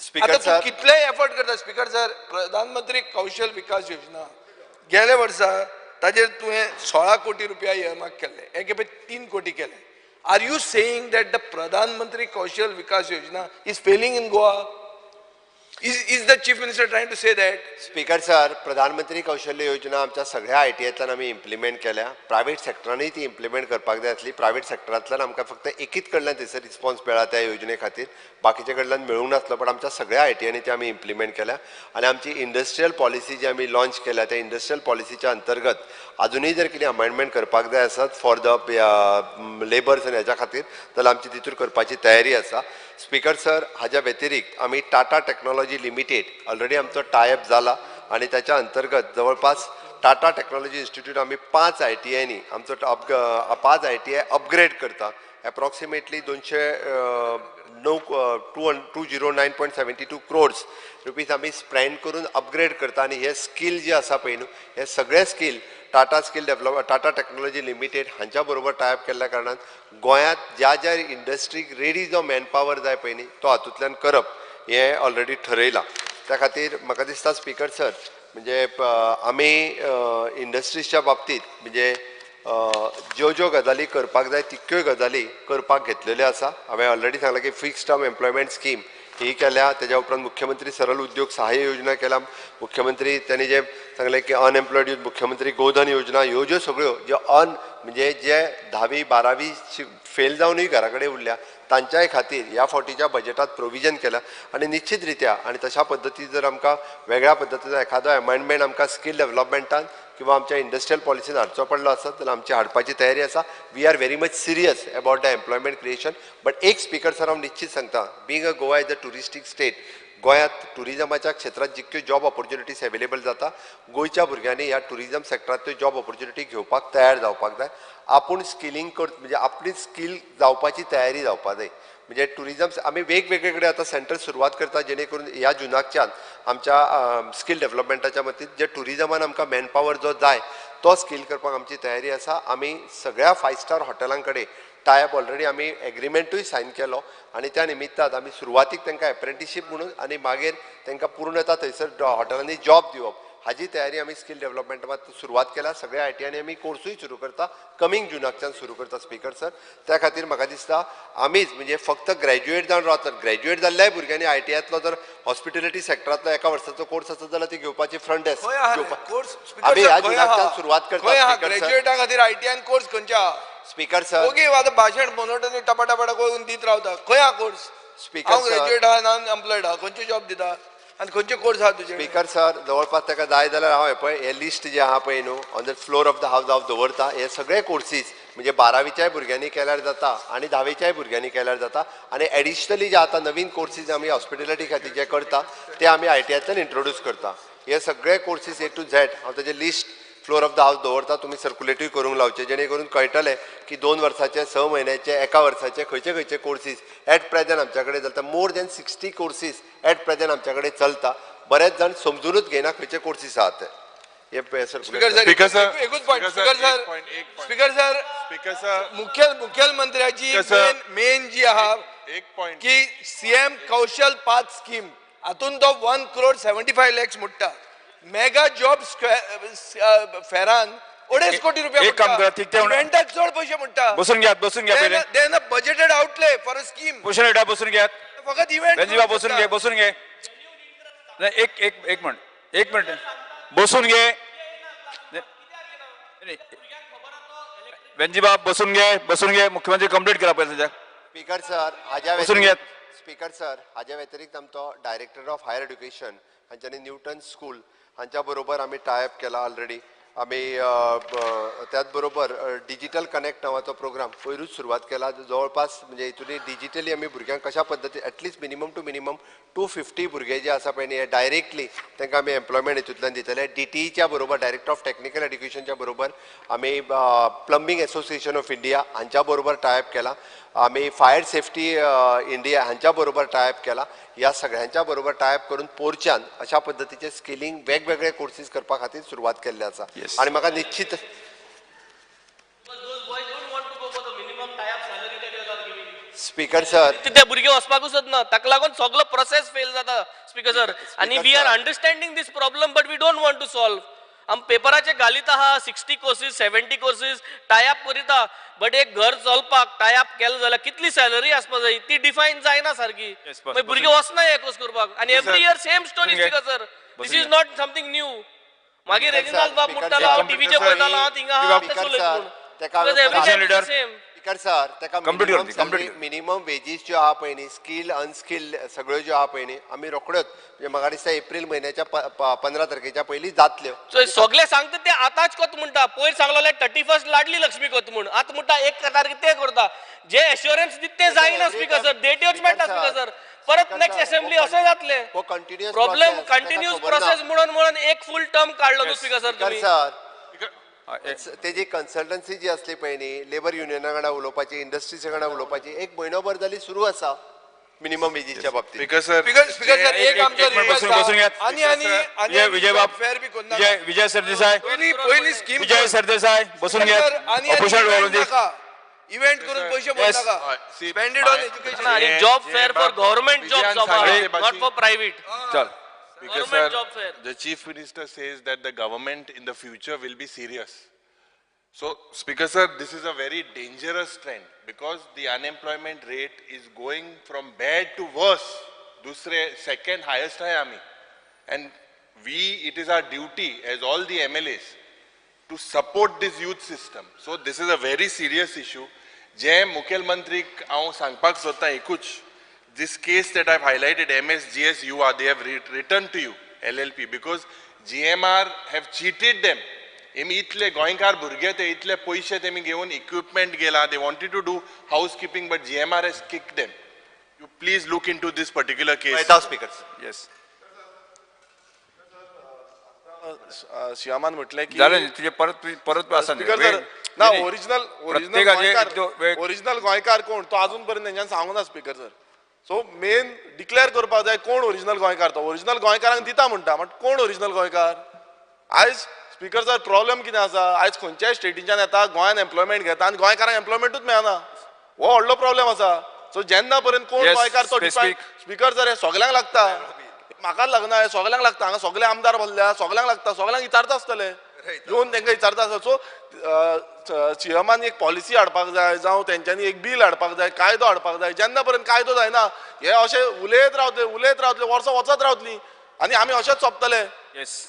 Speaker
आतां तूं
सर,
कितलेय एफर्ट करता स्पीकर सर, प्रधानमंत्री कौशल विकास योजना गेल्या वर्सा ताजेर तुवें 16 कोटी रुपया इयरमार्क केल्ले, हे खेपे 3 कोटी केले. Are you saying that the Pradhan Mantri Kaushal Vikas Yojana is failing in Goa? Is the chief minister trying to say that?
Speaker sir, Pradhan Mantri Kaushalya Yojana आमच्या सगळ्या आयटीआयंतल्यान आमी इम्प्लिमेंट केल्या. प्रायवेट सेक्टरानूय ती इम्प्लिमेंट करपाक जाय आसली. Private सेक्टरांतल्यान आमकां फक्त एकीच कडल्यान थंयसर रिस्पॉन्स मेळ्ळा त्या योजने खातीर, बाकीच्या कडल्यान मेळूंक नासलो. पण आमच्या सगळ्या आयटीआयनी ती आमी इम्प्लिमेंट केल्या. आनी आमची इंडस्ट्रियल पॉलिसी जी आमी लॉन्च केल्या त्या इंडस्ट्रियल पॉलिसीच्या अंतर्गत अजुनूय जर कितें अमेंडमेंट करपाक जाय आसत फॉर the labours आनी हेच्या खातीर जाल्यार आमची तितूर करपाची तयारी आसा. स्पीकर सर, हाज्या व्यतिरिक्त आमी टाटा टेक्नॉलॉजी लिमिटेड ऑलरेडी आमचो टायप जाला आनी ताच्या अंतर्गत जवळपास टाटा टेक्नॉलॉजी इन्स्टिट्यूट आमी 5 आयटीआयनी आमचो 5 आयटीआय अपग्रेड करता. एप्रॉक्सिमेटली 209.72 crores rupees आमी स्पेंड करून अपग्रेड करता. आनी हे स्कील जे आसा पळय न्हू, हे सगळे skill Tata skill develop Tata technology limited हांच्या बरोबर टायप केल्ल्या कारणान गोंयांत ज्या ज्या इंडस्ट्रीक रेडी जो मॅनपावर जाय पळय न्ही तो हातूंतल्यान करप हें ऑलरेडी ठरयलां. त्या खातीर म्हाका दिसता स्पीकर सर, म्हणजे आमी इंडस्ट्रीजच्या बाबतींत म्हणजे ज्यो ज्यो गजाली करपाक जाय तितक्योय गजाली करपाक घेतलेल्यो आसा. हांवें ऑलरेडी सांगलां की फिक्स्ड टर्म एम्प्लॉयमेंट स्कीम ही केल्या, तेज्या उपरांत मुख्यमंत्री सरल उद्योग सहाय्य योजना केल्या, मुख्यमंत्री त्यांनी जे सांगलें की अनएम्प्लॉयड यूथ, मुख्यमंत्री गोधन योजना, ह्यो ज्यो सगळ्यो ज्यो म्हणजे जे 10वी 12वी फेल जावनूय घरा कडेन उरल्या तांच्याय खातीर ह्या फावटीच्या बजेटात प्रोविजन केलां. आनी निश्चित रित्या आनी तशा पद्दती जर आमकां वेगळ्या पद्दतीचो एखादो एमेंडमेंट आमकां स्कील डेवलपमेंटान किंवा आमच्या इंडस्ट्रियल पॉलिसीन हाडचो पडलो आसत जाल्यार आमची हाडपाची तयारी आसा. We are very much serious about the employment creation. But एक स्पीकर सर हांव निश्चित सांगता, being a Goa is a touristic state, गोंयांत ट्युरिजमाच्या क्षेत्रांत जितक्यो जॉब ऑपॉर्च्युनिटीज अवेलेबल जाता, गोंयच्या भुरग्यांनी ह्या ट्युरिजम सेक्टरांतल्यो जॉब ऑपॉर्च्युनिटी घेवपाक तयार जावपाक जाय. आपूण स्किलिंग कर म्हणजे आपली स्कील जावपाची तयारी जावपाक जाय. म्हणजे ट्युरिजम आमी वेगवेगळे कडेन आतां सेंटर सुरवात करता जेणे करून ह्या जुनाकच्यान आमच्या स्कील डेवलपमेंटाच्या मतीत जे ट्युरिजमान आमकां मॅनपावर जो जाय तो स्कील करपाक आमची तयारी आसा. आमी सगळ्या 5 स्टार हॉटेलां कडेन टायप ऑलरेडी आमी एग्रीमेंटूय सायन केलो आनी त्या निमित्तान आमी सुरवातीक तांकां एप्रेंटिशीप म्हणून आनी मागीर तांकां पूर्णता थंयसर हॉटेलांनी जॉब दिवप हाजी तयारी आमी स्कील डेवलपमेंटात सुरवात केल्या. सगळ्या आयटीआयनी आमी कोर्सूय सुरू करता, कमींग जुनाकच्यान सुरू करता स्पीकर सर. त्या खातीर म्हाका दिसता आमीच म्हणजे फक्त ग्रॅज्युएट जावन रावतात, ग्रॅज्युएट जाल्ल्याय भुरग्यांनी आयटीआयतलो जर हॉस्पिटॅलिटी सेक्टरांतलो एका वर्साचो कोर्स आसत जाल्यार ती घेवपाची फ्रंट डेस्क आमी ह्या जुनाकच्यान सुरवात करता.
ग्रॅज्युएटा खातीर आयटीआयन कोर्स खंयच्या
स्पीकर सर?
ओके, आतां भाशण मोनोटनी टपा टपा करून दीत रावता. खंय आहा कोर्स?
स्पीकर
हांव ग्रॅज्युएट आहा, नॉन एम्प्लॉयड आहा, खंयचे जॉब दिता आनी खंयचे कोर्स आहा तुजे?
स्पीकर सर, जवळपास ताका जाय जाल्यार हांव हें पळय हें लिस्ट जें आहा पळय न्हू on the floor of the house हांव दवरता. हे सगळे कोर्सीस म्हणजे 12वीच्याय भुरग्यांनी केल्यार जाता आनी 10वीच्याय भुरग्यांनी केल्यार जाता. आनी एडिशनली जे आतां नवीन कोर्सीस आमी हॉस्पिटॅलिटी खातीर जे करता ते आमी आयटीआयंतल्यान इंट्रोड्यूस करता. हे सगळे कोर्सीस ए टू झॅड हांव ताजें list floor of the house दवरता, तुमी सर्क्युलेटूय करूंक लावचे जेणे करून कळटलें की 2 वर्साचे, 6 म्हयन्याचे, 1 वर्साचे खंयचे खंयचे कोर्सीस एट प्रेझेंट आमच्या कडेन चलता. More than 60 courses at present आमच्या कडेन चलता. बरेच जाण समजुनूच घेयना खंयचे कोर्सीस आहात ते. हे
स्पीकर सर, एकूच पॉयंट. स्पीकर सर, मुखेलमंत्र्याची मेन जी आहा की सीएम कौशल पाथ स्कीम हातून तो 1.75 crore मोडटा. मेगा जॉब फेरान 2.5 कोटी रुपया,
एक काम करा, ठीक ते
इव्हेंटाक चड पयशे मोडटा.
बसून घेयात, बसून घ्या पयलें.
Then a budgeted outlay for a scheme.
Bhushan Hegde बसून घेयात.
फकत इव्हेंट
रंजीबा बसून घे, बसून घे. नाही, एक एक एक मिनिट, एक मिनिट बसून घे. वेंजीबाब बसून घे, बसून घे. मुख्यमंत्री कंप्लीट करा पयलें तुज्या.
स्पीकर सर, हाज्या
बसून घेयात.
स्पीकर सर, हाज्या व्यतिरिक्त आमचो डायरेक्टर ऑफ हायर एड्युकेशन हांच्यानी न्यूटन स्कूल हांच्या बरोबर आमी टायप केला ऑलरेडी. आमी त्याच बरोबर डिजिटल कनेक्ट नांवाचो प्रोग्राम पयरूच सुरवात केला. जवळपास म्हणजे हितून डिजिटली आमी भुरग्यांक कशा पद्दतीन at least minimum to minimum 250 भुरगे जे आसा पळय न्ही, डायरेक्टली तांकां आमी एम्प्लॉयमेंट हितूंतल्यान दितले. डीटीईच्या बरोबर, डायरेक्टर ऑफ टॅक्निकल एड्युकेशनच्या बरोबर आमी प्लंबींग एसोसिएशन ऑफ इंडिया हांच्या बरोबर टायप केला. आमी फायर सेफ्टी इंडिया हांच्या बरोबर टायप केला. ह्या सगळ्यांच्या बरोबर टायप करून पोरच्यान अशा पद्दतीचे स्किलिंग वेगवेगळे कोर्सीस करपा खातीर सुरवात केल्ली आसा. आनी म्हाका निश्चित स्पीकर सर,
ते भुरगे वचपाकूच सोदना, ताका लागून सगलो प्रोसेस फेल जाता स्पीकर सर. आनी we are understanding this problem but we don't want to solve. आम पेपराचे घालीत आहा 60 कोर्सीस, 70 कोर्सीस टायप करीता, बट एक घर चलपाक टायप केलें जाल्यार कितली सॅलरी आसपा जाय ती डिफायन जायना सारकी. मागीर भुरगे वचना हे कोर्स करपाक. आनी every year same story speaker sir. This is not something new. मागीर रेजिनाल्ड बाब म्हणटालो हांव टिवीचेर पळयतालो, हांव थिंगा आहा तेच उलयता म्हूण.
स्पीकर सर, ताका मिनिमम वेजीस ज्यो आहा पळय न्ही, स्किल्ड अनस्किल्ड सगळ्यो ज्यो आहा पळय न्ही, आमी रोखड्योच म्हणजे म्हाका दिसता एप्रील म्हयन्याच्या 15 तारखेच्या पयलीं जातल्यो.
सगळे सांगता ते आतांच कोत म्हणटा. पयर सांगलेलें 31 लाडली लक्ष्मी कोत म्हूण, आतां म्हणटा 1 तारखे ते करता. जे एश्योरन्स दिता ते जायना स्पीकर सर, डेट्योच मेळटा स्पीकर सर. परत नेक्स्ट असेंब्ली अशें जातलें. प्रॉब्लेम कंटिन्युअस प्रोसेस म्हणून म्हणून एक फूल टर्म काडलो न्हू स्पीकर सर तुमी.
तेजी कन्सल्टन्सी जी आसली पळय न्ही, लेबर युनियना कडेन उलोवपाची, इंडस्ट्रीजा कडेन उलोवपाची, 1 म्हयनोभर जाली सुरू आसा मिनिमम वेजीच्या बाबतीत.
स्पीकर सर,
स्पीकर सर, एक आमचो
विजय विजय सरदेसाय,
पयली स्कीम
विजय सरदेसाय बसून घेयात.
इव्हेंट करून पैसे भरनाका, स्पेंड it on education.
आणि job fair for government job, not for private.
चल.
Because sir, the Chief Minister says that the government in the future will be serious. So, Speaker sir, this is a very dangerous trend because the unemployment rate is going from bad to worse. Dusre second highest hai ami, and we, it is our duty as all the MLAs to support this youth system. So this is a very serious issue. जे मुख्यमंत्री हांव सांगपाक सोदता एकूच, this case that I've highlighted, MSGS UR, they have returned to you, LLP, because GMR have cheated them. Emi itle Goenkar भुरगे ते इतले पैशे तेमी घेवन equipment गेला, they wanted to do housekeeping, but GMR has kicked them. You please look into this particular case.
Right, speakers.
Yes.
शियामान म्हटलें की
जालें तुजें परत परत आसा
ना ओरिजिनल ओरिजिनल ओरिजिनल गोंयकार कोण तो अजून पर्यंत तेंच्यान सांगूना speaker sir. So main declare करपाक जाय कोण ओरिजिनल गोंयकार तो. ओरिजिनल गोंयकारांक दिता म्हणटा, बट कोण ओरिजिनल गोंयकार? आयज स्पीकर सर प्रॉब्लेम कितें आसा, आयज खंयच्याय स्टेटीच्यान येता गोंयान एम्प्लॉयमेंट घेता आनी गोंयकारांक एम्प्लॉयमेंटूच मेळना, हो व्हडलो प्रॉब्लेम आसा. सो जेन्ना पर्यंत कोण गोंयकार तो स्पीकर सर हे सगल्यांक लागता, म्हाका लागना, हे सगल्यांक लागता. हांगा सगळे आमदार बसल्या, सगल्यांक लागता, सगल्यांक विचारता आसतले, येवन तांकां विचारता आसतले. सो सीएमान एक पॉलिसी हाडपाक जाय, जावं तेंच्यांनी एक बील हाडपाक जाय, कायदो हाडपाक जाय. जेन्ना पर्यंत कायदो जायना हे अशें उलयत रावतले, उलयत रावतले, वर्सां वचत रावतली आनी आमी अशेंच सोंपतले.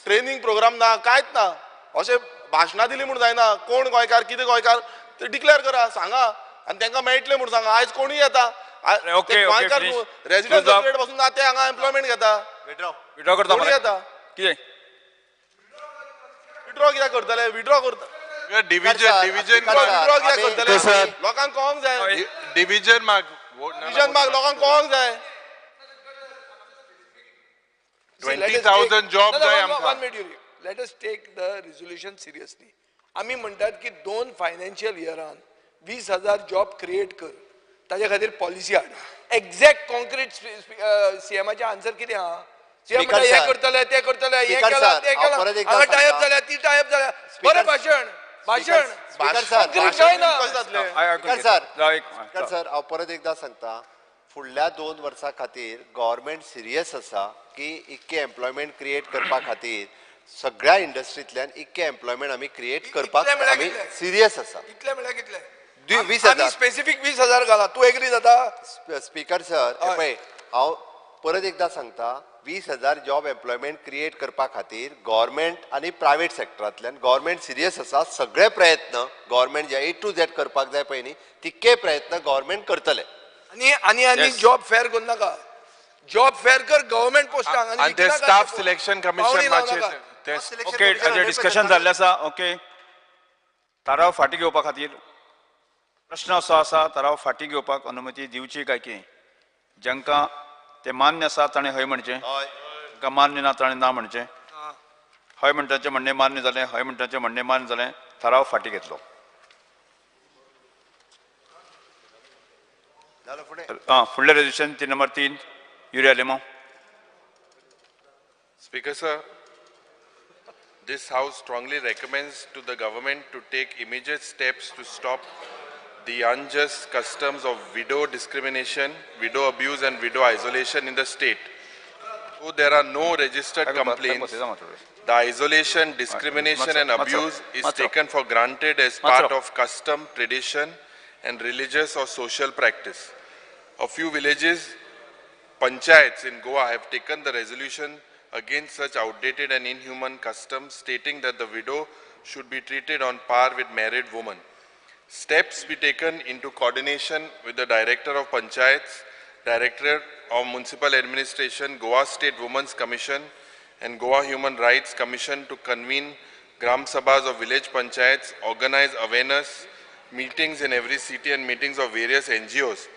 ट्रेनिंग प्रोग्राम ना, कांयच ना, अशें भाशणां दिली म्हूण जायना. कोण गोंयकार कितें गोंयकार ते डिक्लेअर करा, सांगा आनी तांकां मेळटलें म्हूण सांगा. आयज कोणूय येता गोंयकार रेजिडंट सर्टिफिकेट पासून ना ते हांगा एम्प्लॉयमेंट घेता,
विड्रॉ करता,
कोणूय येता.
कितें
विड्रॉ कित्याक करतले? विड्रॉ करता
डिव्हिजन डिव्हिजन
विड्रॉ कित्याक करतले? लोकांक कळोंक जाय
डिव्हिजन माग,
डिव्हिजन माग, लोकांक कळोंक जाय.
20,000 जॉब जाय आमकां.
One minute, Let us take the resolution seriously. आमी म्हणटात की 2 फायनान्शियल इयरान 20,000 जॉब क्रिएट कर, ताजे खातीर पॉलिसी हाड. एक्झॅक्ट कॉन्क्रीट सीएमाचे आन्सर कितें आहा? सीएम
Speaker
म्हणटा हें
sir.
करतले, तें करतले, हें
Speaker
केलां,
sir,
तें
हांव
केलां,
परत एकदां
हांगा टायप
सांगता.
जाल्या, ती टायप जाल्या. बरें भाशण, भाशण
स्पीकर सर,
कॉन्क्रीट काय ना.
कशें जातलें?
स्पीकर सर, स्पीकर सर, हांव परत एकदां सांगता, फुडल्या 2 वर्सां खातीर गव्हर्मेंट सिरियस आसा की इतके एम्प्लॉयमेंट क्रिएट करपा खातीर सगळ्या इंडस्ट्रींतल्यान इतके एम्प्लॉयमेंट आमी क्रिएट करपाक
इतले म्हळ्यार
आमी
कितले?
सिरियस आसा.
इतले म्हळ्यार कितले?
20,000.
स्पेसिफीक 20,000 घाला, तूं एग्री जाता?
स्पीकर सर,
हय.
पळय हांव परत एकदां सांगता, 20,000 जॉब एम्प्लॉयमेंट क्रिएट करपा खातीर गव्हर्मेंट आनी प्रायवेट सेक्टरांतल्यान गव्हर्मेंट सिरियस आसा. सगळे प्रयत्न गव्हर्मेंट जे ए टू झेड करपाक जाय पळय न्ही, तितके प्रयत्न गव्हर्मेंट करतले.
आनी आनी आनी जॉब फेअर करू नाका, जॉब फेअर कर गव्हर्मेंट पोस्टांक.
आनी ते स्टाफ सिलेक्शन कमिशन मातशें ते
ओके, हाजेर डिस्कशन जाल्लें आसा. ओके, थाराव फाटीं घेवपा खातीर प्रश्न असो आसा, थाराव फाटीं घेवपाक अनुमती दिवची काय की? जांकां तें मान्य आसा ताणें हय म्हणचें, जांकां मान्य ना ताणें ना म्हणचें. हय म्हणटाचें म्हणणें मान्य जालें, हय म्हणटाचें म्हणणें मान्य जालें, थाराव फाटीं घेतलो. आं, फुडलें resolution 3 number 3, Yuri Alemao.
Speaker sir, this house strongly recommends to the government to take immediate steps to stop the unjust customs of widow discrimination, widow abuse and widow isolation in the state. Though there are no registered complaints, the isolation, discrimination and abuse is taken for granted as part of custom, tradition and religious or social practice. A few villages, panchayats in Goa have taken the resolution against such outdated and inhuman customs, stating that the widow should be treated on par with married women. Steps be taken into coordination with the Director of Panchayats, Director of Municipal Administration, Goa State Women's Commission and Goa Human Rights Commission to convene Gram Sabhas of village panchayats, organize awareness meetings in every city and meetings of various NGOs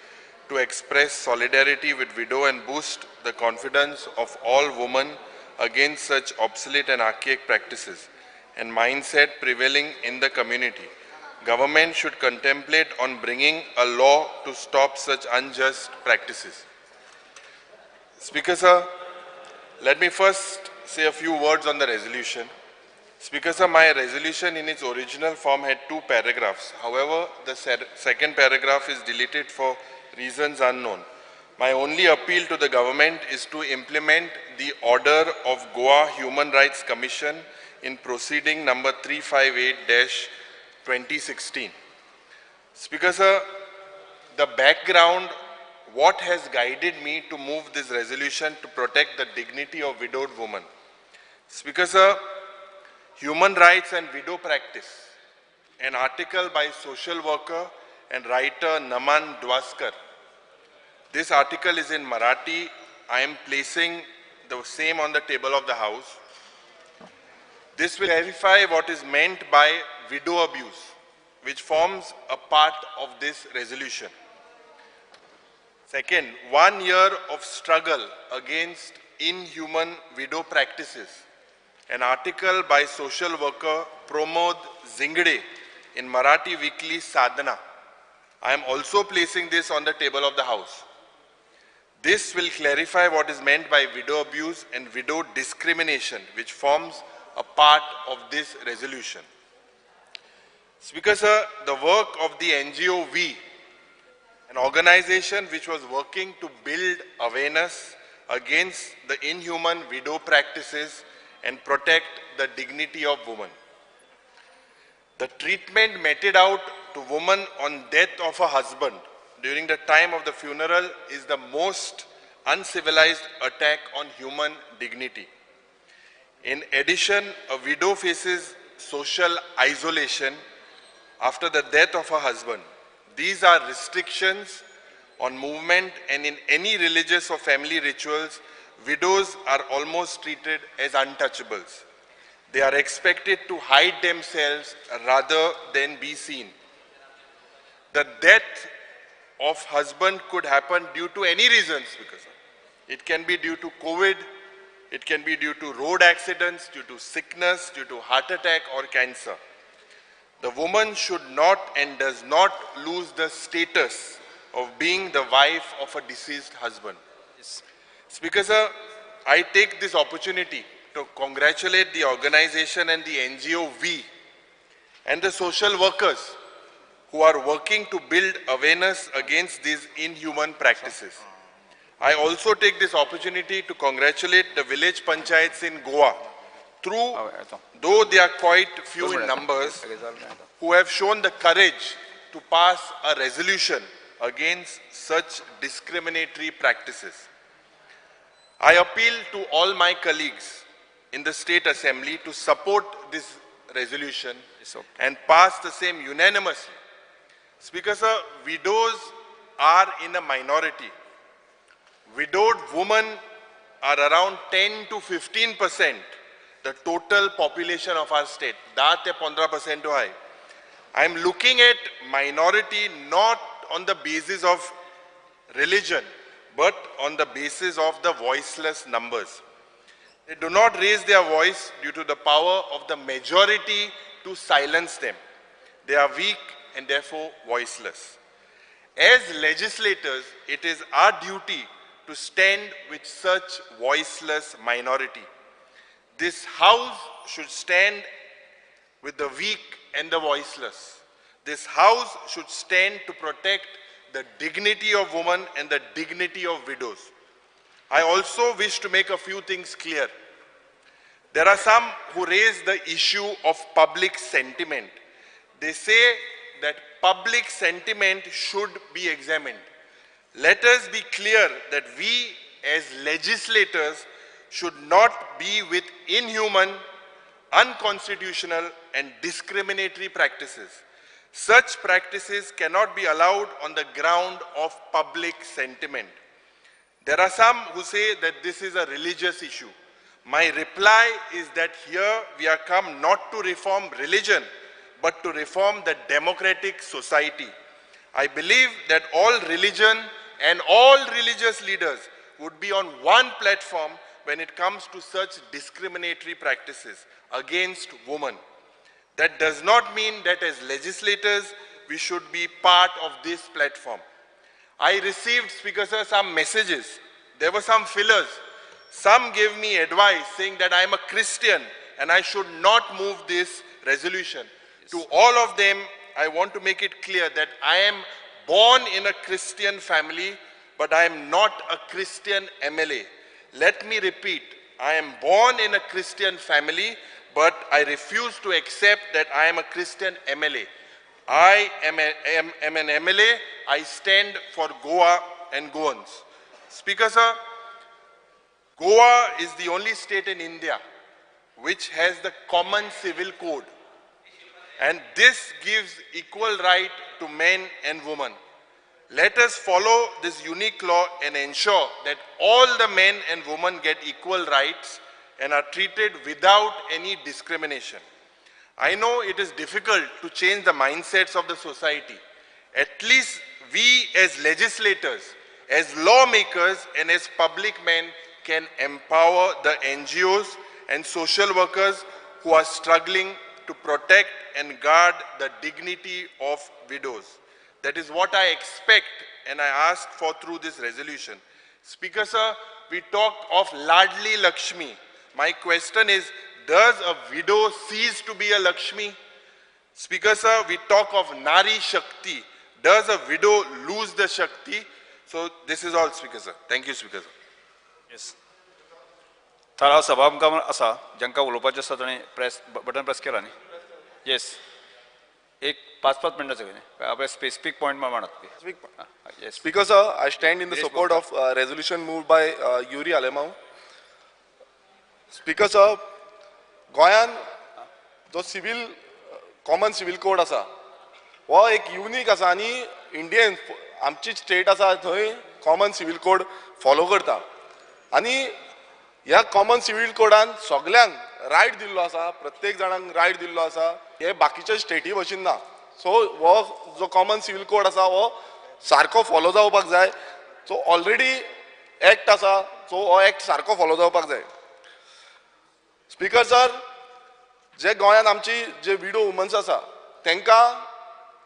to express solidarity with widow and boost the confidence of all women against such obsolete and archaic practices and mindset prevailing in the community. Government should contemplate on bringing a law to stop such unjust practices. Speaker sir, let me first say a few words on the resolution. Speaker sir, my resolution in its original form had 2 paragraphs. However, the second paragraph is deleted for reasons unknown. My only appeal to the government is to implement the order of Goa Human Rights Commission in proceeding number 358-2016. Speaker sir, the background, what has guided me to move this resolution to protect the dignity of widowed women. Speaker sir, Human Rights and Widow Practice, an article by social worker and writer Naman Dwaskar. This article is in Marathi. I am placing the same on the table of the house. This will clarify what is meant by widow abuse, which forms a part of this resolution. Second, 1 year of struggle against inhuman widow practices. An article by social worker Pramod Zingde in Marathi weekly Sadhana. I am also placing this on the table of the house. This will clarify what is meant by widow abuse and widow discrimination, which forms a part of this resolution. Speaker sir, the work of the NGO We, an organization which was working to build awareness against the inhuman widow practices and protect the dignity of women. The treatment meted out to women on death of a husband during the time of the funeral is the most uncivilized attack on human dignity. In addition, a widow faces social isolation after the death of her husband. These are restrictions on movement, and in any religious or family rituals, widows are almost treated as untouchables. They are expected to hide themselves rather than be seen. The death of husband could happen due to any reasons, because it can be due to COVID, It can be due to road accidents, due to sickness, due to heart attack or cancer. The woman should not and does not lose the status of being the wife of a deceased husband.
Yes.
Speaker sir, I take this opportunity to congratulate the organization and the NGO V and the social workers who are working to build awareness against these inhuman practices. I also take this opportunity to congratulate the village panchayats in Goa, through, though they are quite few in numbers, who have shown the courage to pass a resolution against such discriminatory practices. I appeal to all my colleagues in the State Assembly to support this resolution and pass the same unanimously. Speaker sir, widows are in a minority. Widowed women are around 10 to 15% the total population of our state. 10 te 15% high. I am looking at minority not on the basis of religion, but on the basis of the voiceless numbers. They do not raise their voice due to the power of the majority to silence them. They are weak and therefore voiceless. As legislators, it is our duty to stand with such voiceless minority. This house should stand with the weak and the voiceless. This house should stand to protect the dignity of women and the dignity of widows. I also wish to make a few things clear. There are some who raise the issue of public sentiment. They say that public sentiment should be examined. Let us be clear that we as legislators should not be with inhuman, unconstitutional and discriminatory practices. Such practices cannot be allowed on the ground of public sentiment. There are some who say that this is a religious issue. My reply is that here we are come not to reform religion, but to reform the democratic society. I believe that all religion and all religious leaders would be on one platform when it comes to such discriminatory practices against women. That does not mean that as legislators, we should be part of this platform. I received, Speaker sir, some messages. There were some fillers. Some gave me advice saying that I am a Christian and I should not move this resolution. Yes. To all of them, I want to make it clear that I am born in a Christian family, but I am not a Christian MLA. Let me repeat, I am born in a Christian family, but I refuse to accept that I am a Christian MLA. I am an MLA. I stand for Goa and Goans. Speaker sir, Goa is the only state in India which has the common civil code. And this gives equal right to men and women. Let us follow this unique law and ensure that all the men and women get equal rights and are treated without any discrimination. I know it is difficult to change the mindsets of the society. At least we as legislators, as lawmakers and as public men can empower the NGOs and social workers who are struggling to protect and guard the dignity of widows. That is what I expect and I ask for through this resolution. Speaker sir, we talk of Ladli Lakshmi. My question is, does a widow cease to be a Lakshmi? Speaker sir, we talk of Nari Shakti. Does a widow lose the Shakti? So this is all, Speaker sir. Thank you, Speaker sir.
Yes. थाराव सभामुखार आसा जांकां उलोवपाचें आसा ताणें press button press केला न्ही. येस, एक 5-5 मिनटां सगळें आपले स्पेसिफीक पॉयंट मांडात. Yes.
Speaker sir, I stand in the support of resolution moved by Yuri Alemao. Speaker sir, गोंयान जो सिव्हिल कॉमन सिव्हिल कोड आसा हो एक युनीक आसा आनी इंडियन आमची स्टेट आसा थंय कॉमन सिव्हिल कोड फॉलो करता आनी ह्या कॉमन सिव्हिल कोडान सगल्यांक रायट दिल्लो आसा, प्रत्येक जाणांक रायट दिल्लो आसा. हे बाकीच्या स्टेटी भशेन ना. सो हो जो कॉमन सिव्हिल कोड आसा हो सारको फॉलो जावपाक जाय. सो ऑलरेडी एक्ट आसा, सो हो एक्ट सारको फॉलो जावपाक जाय. स्पीकर सर, जे गोंयांत आमची जे विडो वुमन्स आसा तांकां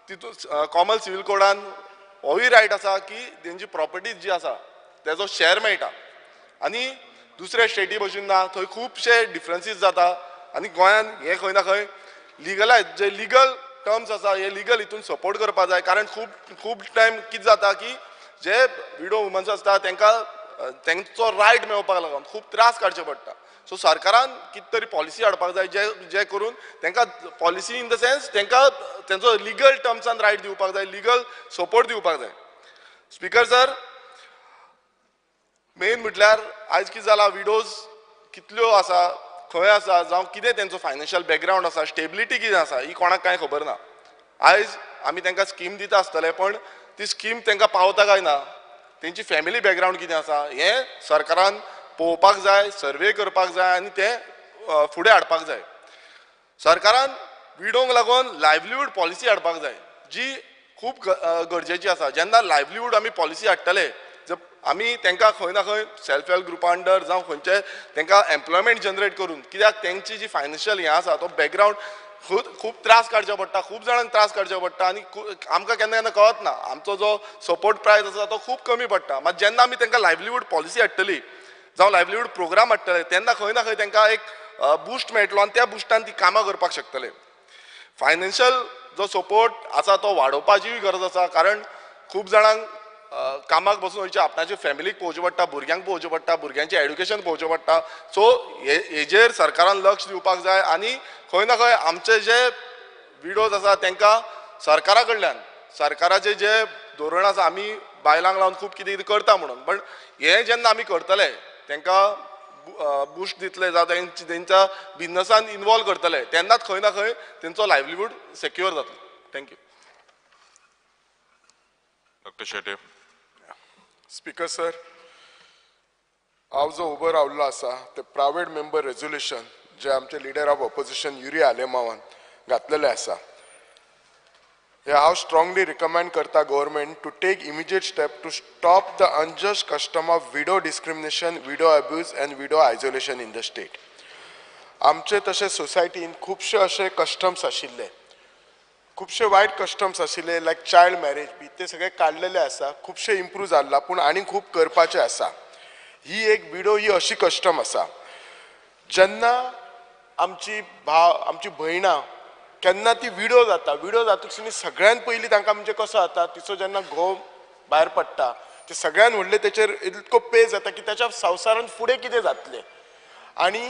तितून कॉमन सिवील कोडान होय रायट आसा की तेंची प्रॉपर्टी जी आसा तेजो शेअर मेळटा आनी दुसऱ्या स्टेटी भशेन ना, थंय खुबशे डिफरन्सीस जाता आनी गोंयांत हें खंय ना खंय लिगलायज जे लिगल टर्म्स आसा हे लिगल हितून सपोर्ट करपाक जाय. कारण खूब खूब टायम कितें जाता की जे विडो वुमन्स आसता तांकां तेंचो रायट मेळोवपाक लागून खूब त्रास काडचे पडटा. सो सरकारान कितें तरी पॉलिसी हाडपाक जाय जे जे करून तांकां पॉलिसी इन the sense तांकां तेंचो लिगल टर्म्सान रायट दिवपाक जाय, लिगल सपोर्ट दिवपाक जाय. स्पीकर सर, मेन म्हटल्यार आयज कितें जालां, विडोज कितल्यो आसा, खंय आसा, जावं कितें तेंचो फायनान्शियल बॅकग्रावंड आसा, स्टेबिलिटी कितें आसा, ही कोणाक कांय खबर ना. आयज आमी तांकां स्कीम दिता आसतले पण ती स्कीम तांकां पावता काय ना, तेंची फॅमिली बॅकग्रावंड कितें आसा हें सरकारान पळोवपाक जाय, सर्वे करपाक जाय आनी तें फुडें हाडपाक जाय. सरकारान विडोंक लागून लायवलीहूड पॉलिसी हाडपाक जाय जी खूब गरजेची आसा. जेन्ना लायवलीहूड आमी पॉलिसी हाडटले आमी तांकां खंय ना खंय सेल्फ हेल्प ग्रुपा अंडर जावं खंयचे तांकां एम्प्लॉयमेंट जनरेट करून, कित्याक तेंची जी फायनान्शियल हें आसा तो बॅकग्रावंड खूब त्रास काडचे पडटा, खूब जाणांक त्रास काडचे पडटा आनी आमकां केन्ना केन्ना कळत ना, आमचो जो सपोर्ट प्रायस आसा तो खूब कमी पडटा. मात जेन्ना आमी तांकां लायवलीहूड पॉलिसी हाडटली जावं लायवलीहूड प्रोग्राम हाडटले तेन्ना खंय ना खंय तांकां एक बुस्ट मेळटलो आनी त्या बुस्टान ती कामां करपाक शकतले. फायनान्शियल जो सपोर्ट आसा तो वाडोवपाचीय गरज आसा, कारण खूब जाणांक कामाक बसून वयचें, आपणाचे फॅमिलीक पळोवचें पडटा, भुरग्यांक पळोवचें पडटा, भुरग्यांचें एड्युकेशन पळोवचें पडटा. सो हेजेर सरकारान लक्ष दिवपाक जाय आनी खंय ना खंय आमचे जे विडोज आसा तांकां सरकारा कडल्यान सरकाराचें जे धोरण आसा, आमी बायलांक लावन खूब कितें कितें करता म्हणून, पण हें जेन्ना आमी करतले तांकां बुस्ट दितले जावं तेंच्या बिजनसान इनवॉल्व करतले तेन्नाच खंय ना खंय तेंचो लायवलीहूड सेक्युअर जातलो. Thank you.
Doctor Shetye.
Speaker sir, हांव जो उबो रावल्लो आसा ते प्रायवेट मेंबर रेजोल्युशन जे आमचे लिडर ऑफ ऑपोजिशन युरी आलेमावान घातलेले आसा, हे हांव स्ट्रांगली रिकमेंड करता government to take immediate step to stop the unjust custom of widow discrimination, widow abuse and widow isolation in the state. आमचे तशें सोसायटीन खुबशे अशे कस्टम्स आशिल्ले, खुबशे वायट कस्टम्स आशिल्ले, लायक चायल्ड मॅरेज बी, ते सगळे काडलेले आसा, खुबशे इम्प्रूव जाल्ला, पूण आनी खूब करपाचें आसा. ही एक विडो ही अशी कस्टम आसा जेन्ना आमची भाव आमची भयणां केन्ना ती विडो जाता, विडो जातकीर सगळ्यान पयलीं तांकां म्हणजे कसो जाता, तिचो जेन्ना घोव भायर पडटा ते सगळ्यान व्हडलें तेचेर इतको पे जाता की ताच्या संवसारान फुडें कितें जातलें. आनी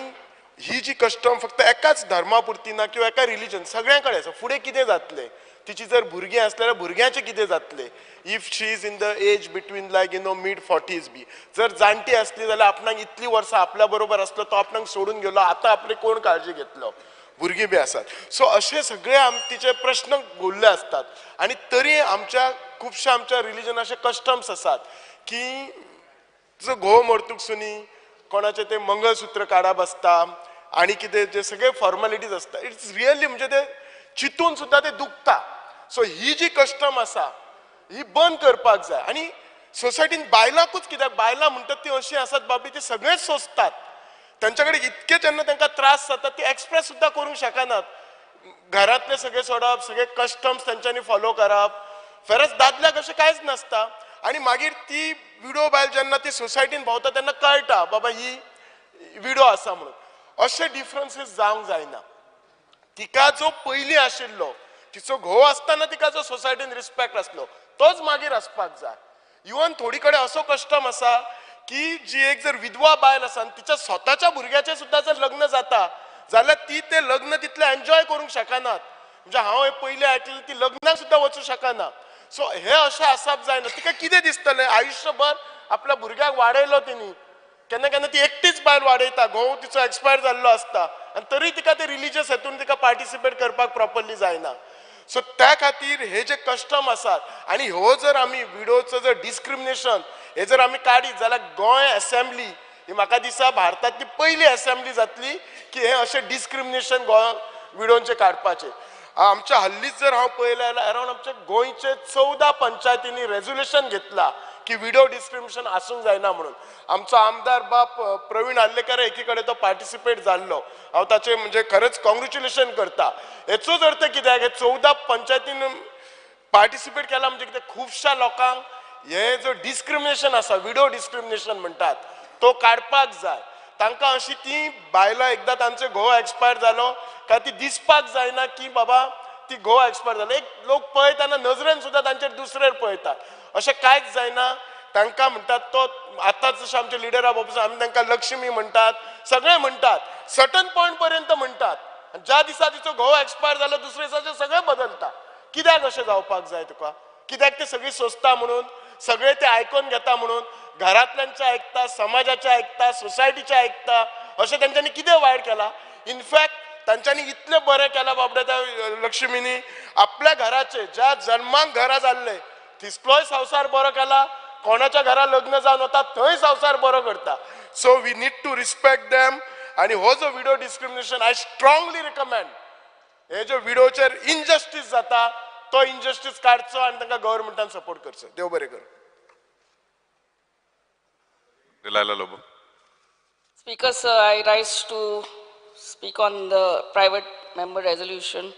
ही जी कस्टम फक्त एकाच धर्मा पुरती ना किंवा एका रिलीजन, सगळ्यां कडेन आसा, फुडें कितें जातलें, तिची जर भुरगीं आसल्यार जाल्यार भुरग्यांचें कितें जातलें, if she is in the age between like you know mid 40s बी, जर जाणटी आसली जाल्यार आपणाक इतलीं वर्सां आपल्या बरोबर आसलो तो आपणाक सोडून गेलो, आतां आपली कोण काळजी घेतलो, भुरगीं बी आसात. सो अशे सगळे तिचे प्रश्न घुल्ले आसतात. आनी तरी आमच्या खुबश्या आमच्या रिलीजन अशे कस्टम्स आसात की जो घोव मरतूक सुनी कोणाचें तें मंगळसूत्र काडप आसता आनी कितें जे सगळे फॉर्मेलिटीज आसता, it's really म्हणजे ते चिंतून सुद्दां ते दुखता. सो ही जी कस्टम आसा ही बंद करपाक जाय. आनी सोसायटीन बायलांकूच कित्याक, बायलां म्हणटात ती अशीं आसात बाबी ती सगळेच सोंसतात, तांच्या कडेन इतके जेन्ना तांकां त्रास जाता ती एक्सप्रेस सुद्दां करूंक शकनात, घरांतले सगळे सोडप, सगळे कस्टम्स तांच्यांनी फॉलो करप, फेरस दादल्याक अशें कांयच नासता. आनी मागीर ती विडो बायल जेन्ना ती सोसायटीन भोंवता तेन्ना कळटा बाबा ही विडो आसा म्हणून. अशे डिफरन्सीस जावंक जायना. तिका जो पयलीं आशिल्लो तिचो घोव आसतना तिका जो सोसायटीन रिस्पेक्ट आसलो तोच मागीर आसपाक जाय. इवन थोडी कडेन असो कस्टम आसा की जी एक जर विधवा बायल आसा आनी तिच्या स्वताच्या भुरग्याचें सुद्दां जर लग्न जाता जाल्यार ती तें लग्न तितलें एन्जॉय करूंक शकनात. म्हणजे हांव हें पयलीं आयकलें ती लग्नाक सुद्दां वचूं शकना. सो हे अशें आसप जायना. तिका कितें दिसतलें, आयुश्यभर आपल्या भुरग्याक वाडयलो तिणी, केन्ना केन्ना ती एकटीच बायल वाडयता, घोव तिचो एक्सपायर जाल्लो आसता आनी तरी तिका ते रिलीजियस हेतून तिका पार्टिसिपेट करपाक प्रॉपरली जायना. सो त्या खातीर हे जे कस्टम आसात आनी हो जर आमी विडोचो जर डिस्क्रिमिनेशन हे जर आमी काडीत जाल्यार गोंय असेंब्ली ही म्हाका दिसता भारतांतली पयली असेंब्ली जातली की हे अशें डिस्क्रिमिनेशन गोंय विडोंचें काडपाचें. आमच्या हल्लीच जर हांव पळयलें जाल्यार अरावंड आमच्या गोंयचे 14 पंचायतींनी रेजोल्युशन घेतला की विडो डिस्क्रिमिनेशन आसूंक जायना म्हणून. आमचो आमदार बाप प्रवीण आर्लेकर एकी कडेन तो पार्टिसिपेट जाल्लो, हांव ताचें म्हणजे खरेंच कॉंग्रेच्युलेशन करता. हेचोच अर्थ कित्याक हे 14 पंचायतीन पार्टिसिपेट केला म्हणजे कितें, खुबश्या लोकांक हे जो डिस्क्रिमिनेशन आसा, विडो डिस्क्रिमिनेशन म्हणटात, तो काडपाक जाय. तांकां अशी ती बायलां एकदां तांचो घोव एक्सपायर जालो काय ती दिसपाक जायना की बाबा ती घोव एक्सपायर जालो. एक लोक पळयतना नजरेन सुद्दां तांचेर दुसरेर पळयतात, अशें कांयच जायना. तांकां म्हणटात तो आतांच जशें आमचे लिडर ऑफ ऑपोजिशन आमी तांकां लक्ष्मी म्हणटात, सगळे म्हणटात, सर्टन पॉयंट पर्यंत म्हणटात. ज्या दिसा तिचो घोव एक्सपायर जालो दुसऱ्या दिसा सगळें बदलता. कित्याक अशें जावपाक जाय तुका? कित्याक ते सगळीं सोंसता म्हणून, सगळे ते आयकून घेता म्हणून, घरांतल्यांचे आयकता, समाजाचे आयकता, सोसायटीचे आयकता, अशें तेंच्यांनी कितें वायट केलां? इनफॅक्ट तांच्यांनी इतलें बरें केलां बाबड्या त्या लक्ष्मीनी, आपल्या घराचे ज्या जन्माक घरा जाल्ले तितलोय संवसार बरो केला. कोणाच्या घरा लग्न जावन वता थंय संवसार बरो करता. So we need to respect them. आनी हो जो widow discrimination I strongly recommend, हे जो विडोचेर इनजस्टीस जाता तो इनजस्टीस काडचो आनी तांकां गव्हर्मेंटान सपोर्ट करचो. देव बरें करूं.
Delilah Lobo.
Speaker sir, I rise to speak on the private member resolution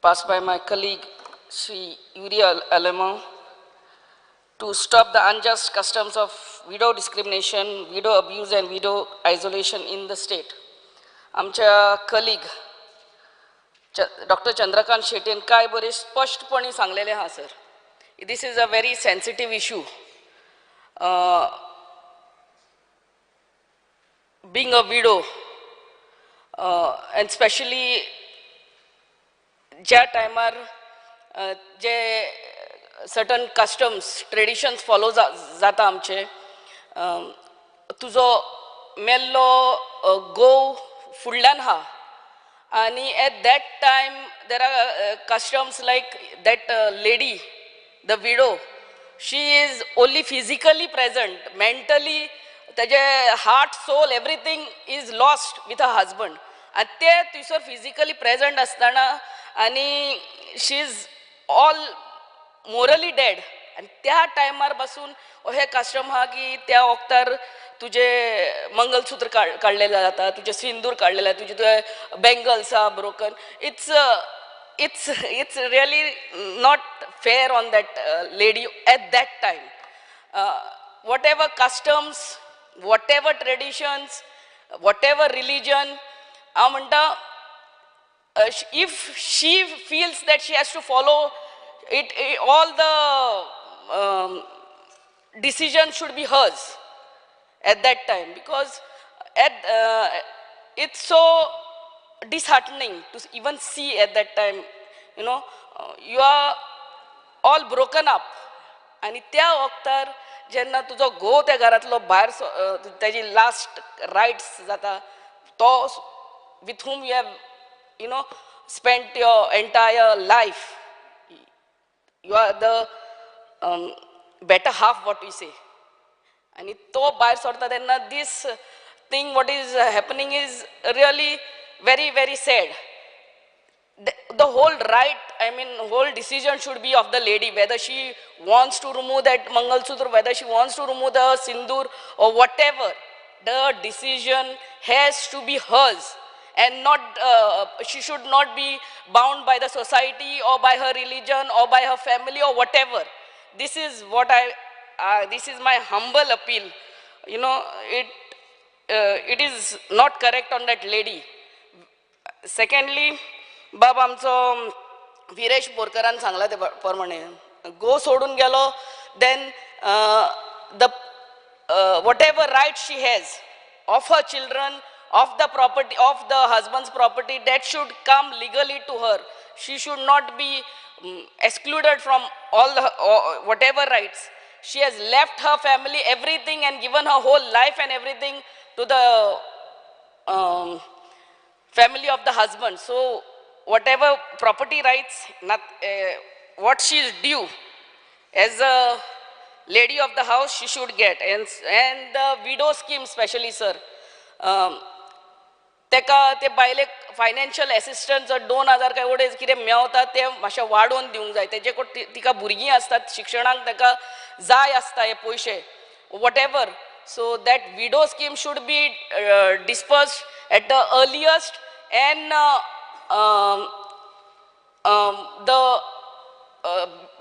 passed by my colleague Shri Yuri Alemao to stop the unjust customs of widow discrimination, widow abuse and widow isolation in the state. आमच्या colleague doctor Chandrakant शेटेन काय बरे स्पष्टपणे सांगलेले आहा sir. This is a very sensitive issue. Being a widow and specially ज्या टायमार जे certain customs traditions follow जाता आमचे, तुजो मेल्लो गोव फुडल्यान आहा आनी at that time there are customs like that lady, the widow, she is only physically present, mentally ताजे heart, soul, everything is lost with her husband. आनी ते थंयसर फिजिकली प्रेजंट आसतना आनी she is all morally dead. आनी त्या टायमार पासून हे कस्टम आहा की त्या वखतार तुजे मंगलसूत्र काडलेलें जाता, तुजें सिंदूर काडलेलें, तुजे तुजे बँगल्स आहा broken. It's really not fair on that lady at that time. Whatever customs, whatever traditions, whatever religion, हांव म्हणटा if she feels that she has to follow it, all the decision should be hers at that time, because at it's so disheartening to even see at that time, you know, you are all broken up. आनी त्या वखतार जेन्ना तुजो घोव त्या घरांतलो भायर ताजी last rights जाता, तो with whom you have, you know, spent your entire life, you are the better half, what we say. आनी तो भायर सरता तेन्ना this thing what is happening is really very very sad. The whole right, I mean whole decision should be of the lady, whether she wants to remove that Mangalsutra, whether she wants to remove the Sindoor or whatever. The decision has to be hers and not, she should not be bound by the society or by her religion or by her family or whatever. This is what I, this is my humble appeal. You know, it is not correct on that lady. Secondly, बाब आमचो विरेश बोरकरान सांगला ते प्रमाणे गो सोडून गेलो, then the whatever right she has of her children, of the property, of the husband's property, that should come legally to her. She should not be excluded from all the whatever rights. She has left her family, everything, and given her whole life and everything to the family of the husband. So whatever property rights, not, what she is due as a lady of the house, she should get. And the widow scheme especially, sir. तेका ते बायलेक financial assistance 2000 काय अडेज कितें मेवता तें मातशें वाडोवन दिवंक जाय. तेजे कडेन तिका भुरगीं आसतात, शिक्षणाक ताका जाय आसता हे पयशे whatever. So that widow scheme should be dispersed at the earliest and the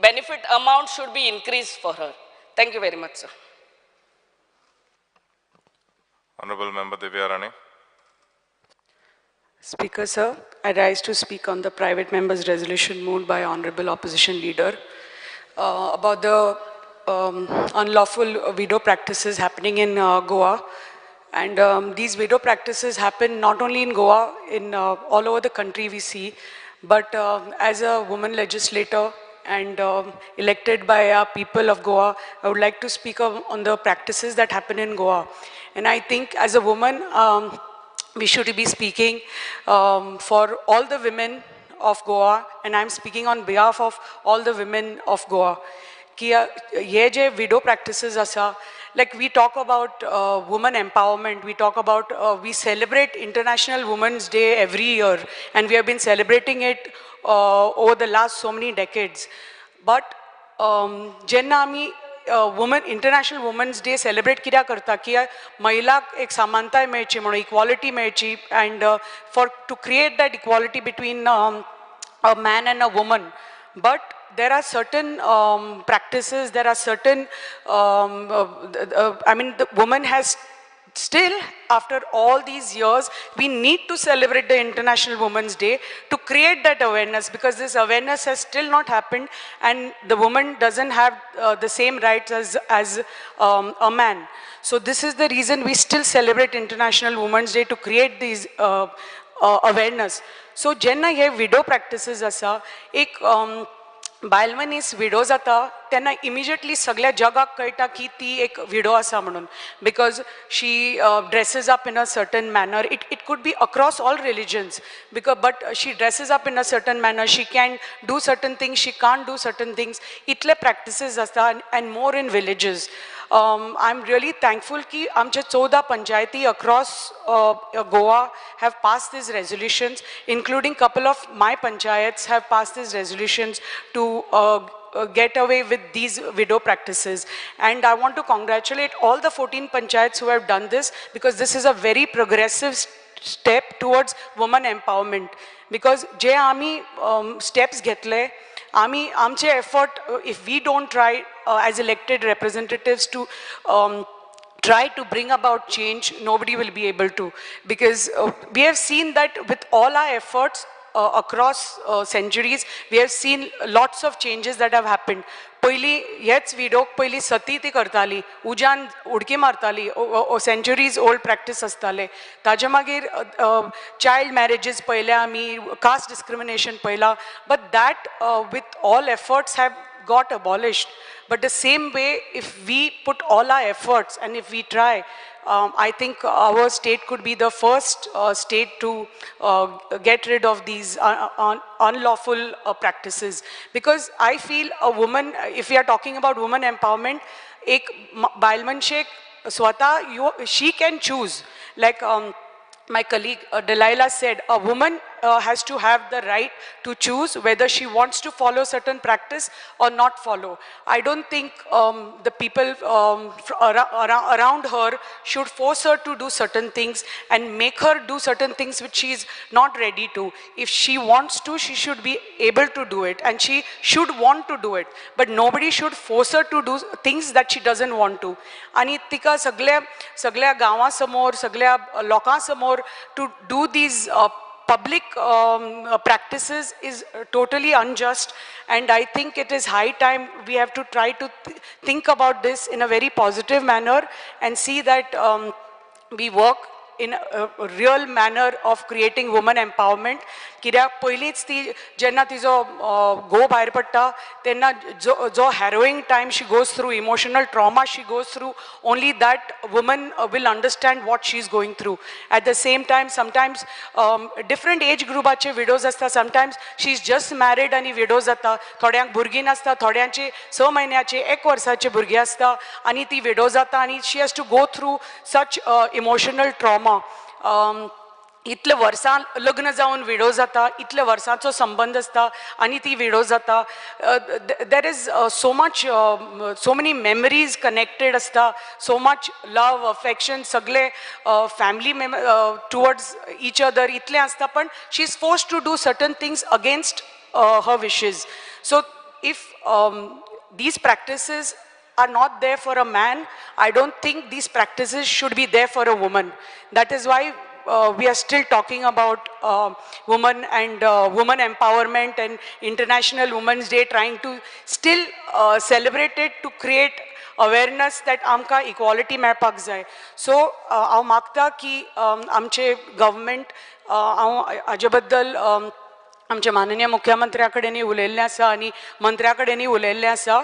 benefit amount should be increased for her. Thank you very much, sir.
Honorable Member Divya Rane.
Speaker, sir, I rise to speak on the private member's resolution moved by Honorable Opposition Leader about the unlawful widow practices happening in Goa. And these widow practices happen not only in Goa, in all over the country we see, but as a woman legislator and elected by our people of Goa, I would like to speak on the practices that happen in Goa. And I think as a woman, we should be speaking for all the women of Goa, and I'm speaking on behalf of all the women of Goa. Ki ye je widow practices asa, like we talk about woman empowerment, we talk about, we celebrate International Women's Day every year, and we have been celebrating it over the last so many decades. But jenna ami woman International Women's Day celebrate कित्याक करता की महिलाक एक समानताय मेळची म्हणून, equality मेळची, and for to create that equality between a man and a woman. But there are certain practices, there are certain, I mean, the woman has still, after all these years, we need to celebrate the International Women's Day to create that awareness, because this awareness has still not happened and the woman doesn't have the same rights as a man. So this is the reason we still celebrate International Women's Day, to create these awareness. So jenna he widow practices asa, ek बायल मनीस विडो जाता तेन्ना immediately सगळ्या जगाक कळटा की ती एक विडो आसा म्हणून, because she dresses up in a certain manner. It could be across all religions, because but she dresses up in a certain manner, she can do certain things, she can't do certain things. इतले practices आसता, and more in villages. I am really thankful की आमचे 14 पंचायती across Goa have passed these resolutions, including couple of my panchayats have passed these resolutions to get away with these widow practices. And I want to congratulate all the 14 panchayats who have done this, because this is a very progressive step towards woman empowerment. Because je ami steps ghetle, ami amche effort, if we don't try as elected representatives to try to bring about change, nobody will be able to. Because we have seen that with all our efforts across centuries, we have seen lots of changes that have happened. पयली हेच विडोक पयली सती ती करताली, उज्यान उडकी मारताली, centuries old practice आसताले. ताजे मागीर चायल्ड मॅरेजीस पळयल्या आमी, कास्ट डिस्क्रिमिनेशन पळयला, but that with all efforts have got abolished. But the same way, if we put all our efforts and if we try, I think our state could be the first state to get rid of these unlawful practices. Because I feel a woman, if we are talking about woman empowerment, ek बायल मनशेक स्वता, she can choose. Like my colleague Delilah said, a woman has to have the right to choose whether she wants to follow certain practice or not follow. I don't think the people around her should force her to do certain things and make her do certain things which she is not ready to. If she wants to, she should be able to do it and she should want to do it. But nobody should force her to do things that she doesn't want to. Ani tika saglya गांवा समोर, सगळ्या लोकां समोर to do these public practices is totally unjust, and I think it is high time we have to try to think about this in a very positive manner and see that we work in a real manner of creating woman empowerment. कित्याक पयलींच ती जेन्ना तिजो घोव भायर पडटा तेन्ना जो harrowing time she goes through, emotional trauma she goes through, only that woman will understand what she is going through. At the same time, sometimes different age ग्रुपाचे विडोज आसता. Sometimes she is just married आनी विडो जाता. थोड्यांक भुरगीं नासता, थोड्यांचे 6 म्हयन्याचे 1 वर्साचे भुरगीं आसता आनी ती विडो जाता आनी she has to go through such emotional trauma. इतले वर्सां लग्न जावन विडो जाता, इतले वर्सांचो संबंद आसता आनी ती विडो जाता. There is so much, so many memories connected आसता, सो मच लव अफेक्शन सगळे family ma'am towards each other इतलें आसता, पण she is forced to do certain things against her wishes. So if these practices are not there for a man, I don't think these practices should be there for a woman. That is why we are still talking about women and woman empowerment and International Women's Day, trying to still celebrate it to create awareness that आमकां equality मेळपाक जाय. So हांव मागता की आमचे government, हांव हाजे बद्दल आमच्या माननीय मुख्यमंत्र्या कडेनूय उलयल्लें आसा आनी मंत्र्या कडेनूय उलयल्लें आसा,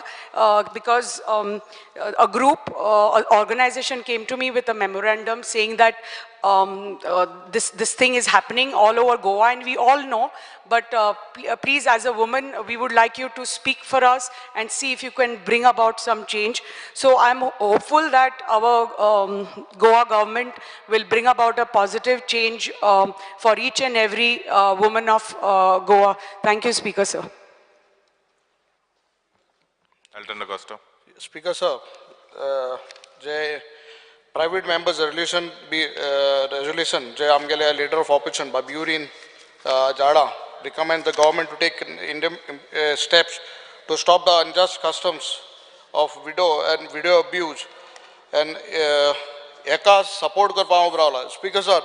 because a group organization came to me with a memorandum saying that this thing is happening all over Goa and we all know, but please as a woman we would like you to speak for us and see if you can bring about some change. So I'm hopeful that our Goa government will bring about a positive change for each and every woman of Goa. Thank you, Speaker sir.
Elton D'Costa.
Speaker sir, J private members resolution be resolution जे आमगेले leader of opposition Bob Euryn Jada recommend the government to take steps to stop the unjust customs of widow and widow abuse and एका support करपा हांव उबो रावला. Speaker sir,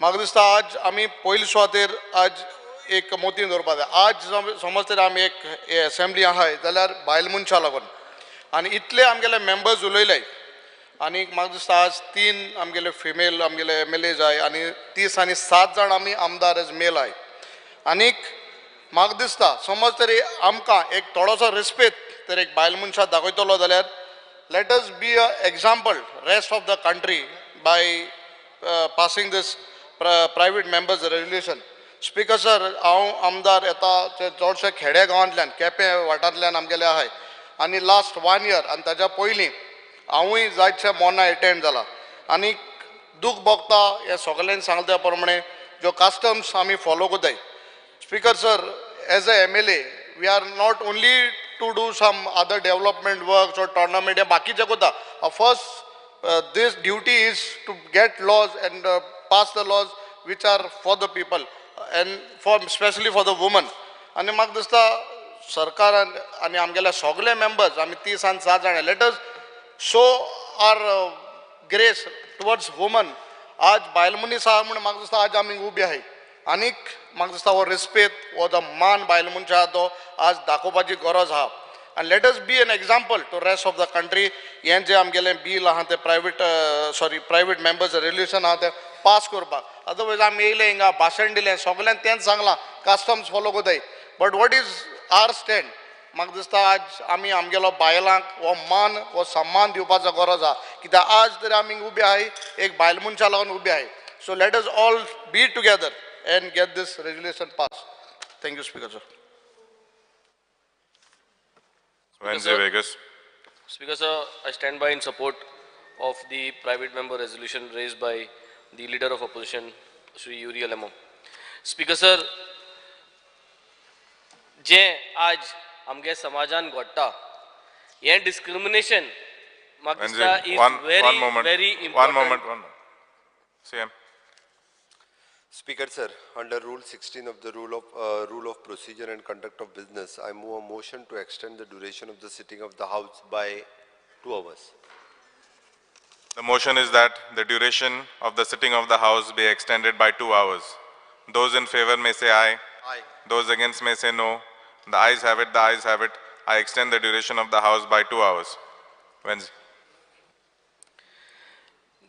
म्हाका दिसता आज आमी पयले सुवातेर आज एक मोतीन दवरपा जाय. आज समज तरी आमी एक एसेंब्ली आहाय जाल्यार बायल मनशां लागून आनी इतले आमगेले मेंबर्स उलयले आनी म्हाका दिसता आज 3 आमगेले फिमेल आमगेले एम एल ए जाय आनी 30 आनी 7 जाण आमी आमदार एज मेल आहाय. आनीक म्हाका दिसता समज तरी आमकां एक थोडोसो रेस्पेद तर एक बायल मनशां दाखयतलो जाल्यार let us be a example rest of the country by passing this private members resolution. Speaker sir, हांव आमदार येता ते चडशे खेड्या गांवांतल्यान केपें वाठारांतल्यान आमगेले आहाय आनी लास्ट 1 इयर आनी ताच्या पयलीं हांवूय जायतशे मोना एटेंड जाला आनी दूख भोगता हे सगल्यांनी सांगला त्या प्रमाणे ज्यो कस्टम्स आमी फॉलो करताय. Speaker sir, as a M L A we are not only to do some other development works or tournament हे बाकीचे करता. First this duty is to get laws and pass the laws which are for the people and for specially for the woman. आनी म्हाका दिसता सरकारान आनी आमगेले सगळे मेंबर्स आमी 30 आनी 7 जाण let us show our grace towards woman. आज बायल मनीस आहा म्हूण म्हाका दिसता आज आमी उबी आहाय आनीक म्हाका दिसता हो रेस्पेद हो जो मान बायल मनशा आहा तो आज दाखोवपाची गरज आहा. आनी let us be an example to rest of the country. हें जें आमगेलें बील आहा तें प्रायवेट प्रायवेट मेंबर्स रेजोल्युशन आहा तें पास करपाक. अदरवायज आमी येयले हिंगा भाशण दिलें सगल्यांक तेंच सांगलां कस्टम्स फॉलो करताय, but what is our stand. म्हाका दिसता आज आमी आमगेलो बायलांक हो मान हो सम्मान दिवपाचो गरज आहा, कित्याक आज तरी आमी उबे आहाय एक बायल मनशा लागून उबे आहाय. So let us all be together and get this resolution pass. Thank you speaker sir.
Speaker sir, I stand by in support of the private member resolution raised by the leader of opposition Shri Yuri Alemao. Speaker sir, जे आज आमगे समाजान घडटा हें discrimination म्हाका दिसता is very very important.
CM.
Speaker sir, under Rule 16 of the Rule of Procedure and Conduct of Business, I move a motion to extend the duration of the sitting of the House by 2 hours.
The motion is that the duration of the sitting of the House be extended by 2 hours. Those in favor may say aye.
Aye.
Those against may say no. The ayes have it, the ayes have it. I extend the duration of the House by 2 hours. Venzi.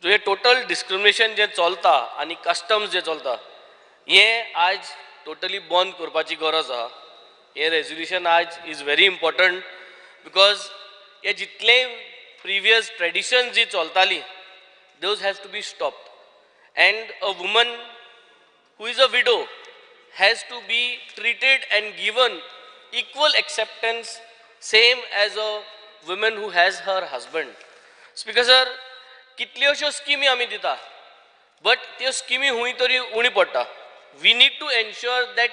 जो total discrimination जे चलता आनी customs जे चलता हें आज totally बंद करपाची गरज आहा. हें रेजोल्युशन आज is very important because हे जितले प्रिवियस ट्रेडिशन जी चलताली those has to be stopped and a woman who is a widow has to be treated and given equal acceptance same as a woman who has her husband. Speaker sir, कितल्योश्यो स्किमी आमी दिता, but त्यो स्किमी हुंय तरी उणी पडटा. We need to ensure that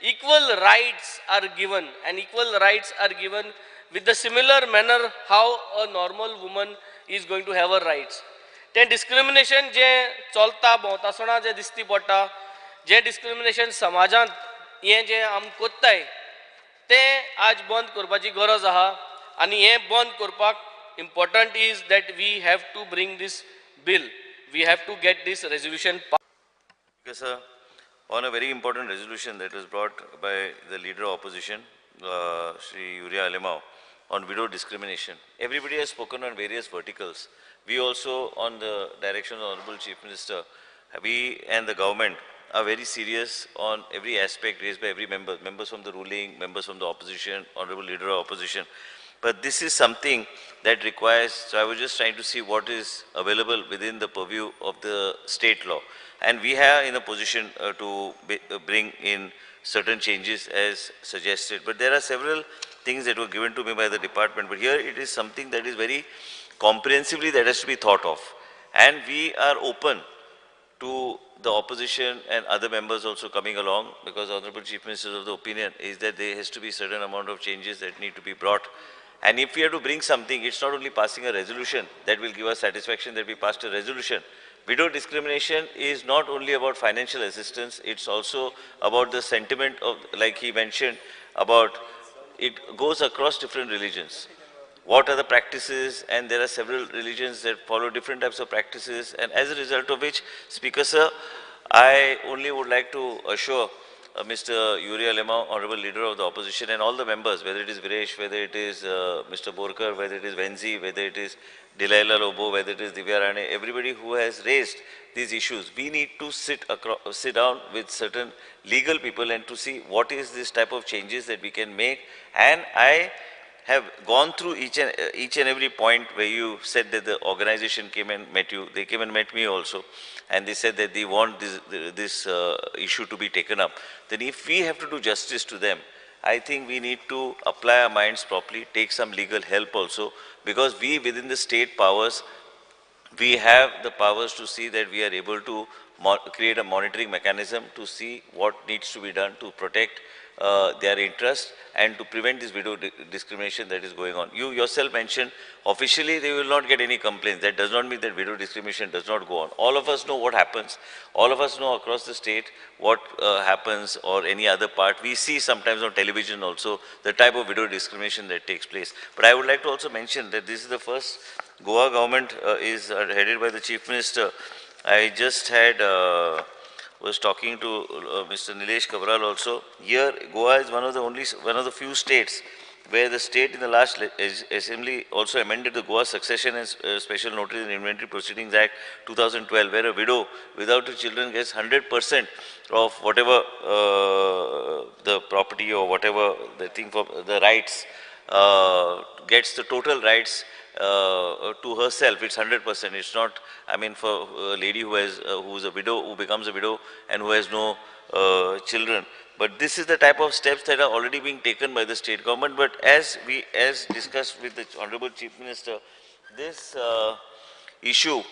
equal rights are given, and equal rights are given with the similar manner how a normal woman is going to have her rights. तें discrimination जें चलता भोंवतासणा जें दिसती पडटा, जें डिस्क्रिमिनेशन समाजांत हें जें आम कोत्ताय तें आज बंद करपाची गरज आहा. आनी हें बंद करपाक important is that we have to bring this bill, we have to get this resolution passed.
Sir, on a very important resolution that was brought by the leader of opposition, Shri Yuri Alemao, on widow discrimination. Everybody has spoken on various verticals. We also, on the direction of the Honorable Chief Minister, we and the government are very serious on every aspect raised by every member, members from the ruling, members from the opposition, Honorable Leader of Opposition. But this is something that requires, so I was just trying to see what is available within the purview of the state law. And we are in a position to bring in certain changes as suggested. But there are several things that were given to me by the department. But here it is something that is very comprehensively that has to be thought of. And we are open to the opposition and other members also coming along, because Honorable Chief Minister of the opinion is that there has to be certain amount of changes that need to be brought. And if we have to bring something, it's not only passing a resolution that will give us satisfaction that we passed a resolution. Widow discrimination is not only about financial assistance, it's also about the sentiment of, like he mentioned, about it goes across different religions. What are the practices? And there are several religions that follow different types of practices, and as a result of which, Speaker sir, I only would like to assure Mr. Yuri Alemao, Honorable Leader of the Opposition, and all the members, whether it is Viresh, whether it is Mr. Borkar, whether it is Venzi, whether it is Delilah Lobo, whether it is Divya Rane, everybody who has raised these issues, we need to sit down with certain legal people and to see what is this type of changes that we can make. And I have gone through each and every point where you said that the organization came and met you. They came and met me also, and they said that they want this issue to be taken up. Then if we have to do justice to them, I think we need to apply our minds properly, take some legal help also, because we within the state powers, we have the powers to see that we are able to create a monitoring mechanism to see what needs to be done to protect their interest and to prevent this widow discrimination that is going on. You yourself mentioned officially they will not get any complaints. That does not mean that widow discrimination does not go on. All of us know what happens. All of us know across the state what happens, or any other part. We see sometimes on television also the type of widow discrimination that takes place. But I would like to also mention that this is the first Goa government is headed by the Chief Minister. I just had was talking to Mr. Nilesh Cabral also. Here, Goa is one of the few states where the state in the last assembly also amended the Goa Succession and Special Notary and Inventory Proceedings Act 2012, where a widow without her children gets 100% of whatever the property or whatever the thing for the rights, gets the total rights to herself. It's 100%. It's not, I mean, for a lady who has, who is a widow, who becomes a widow and who has no children. But this is the type of steps that are already being taken by the state government. But as discussed with the Honorable Chief Minister, this issue,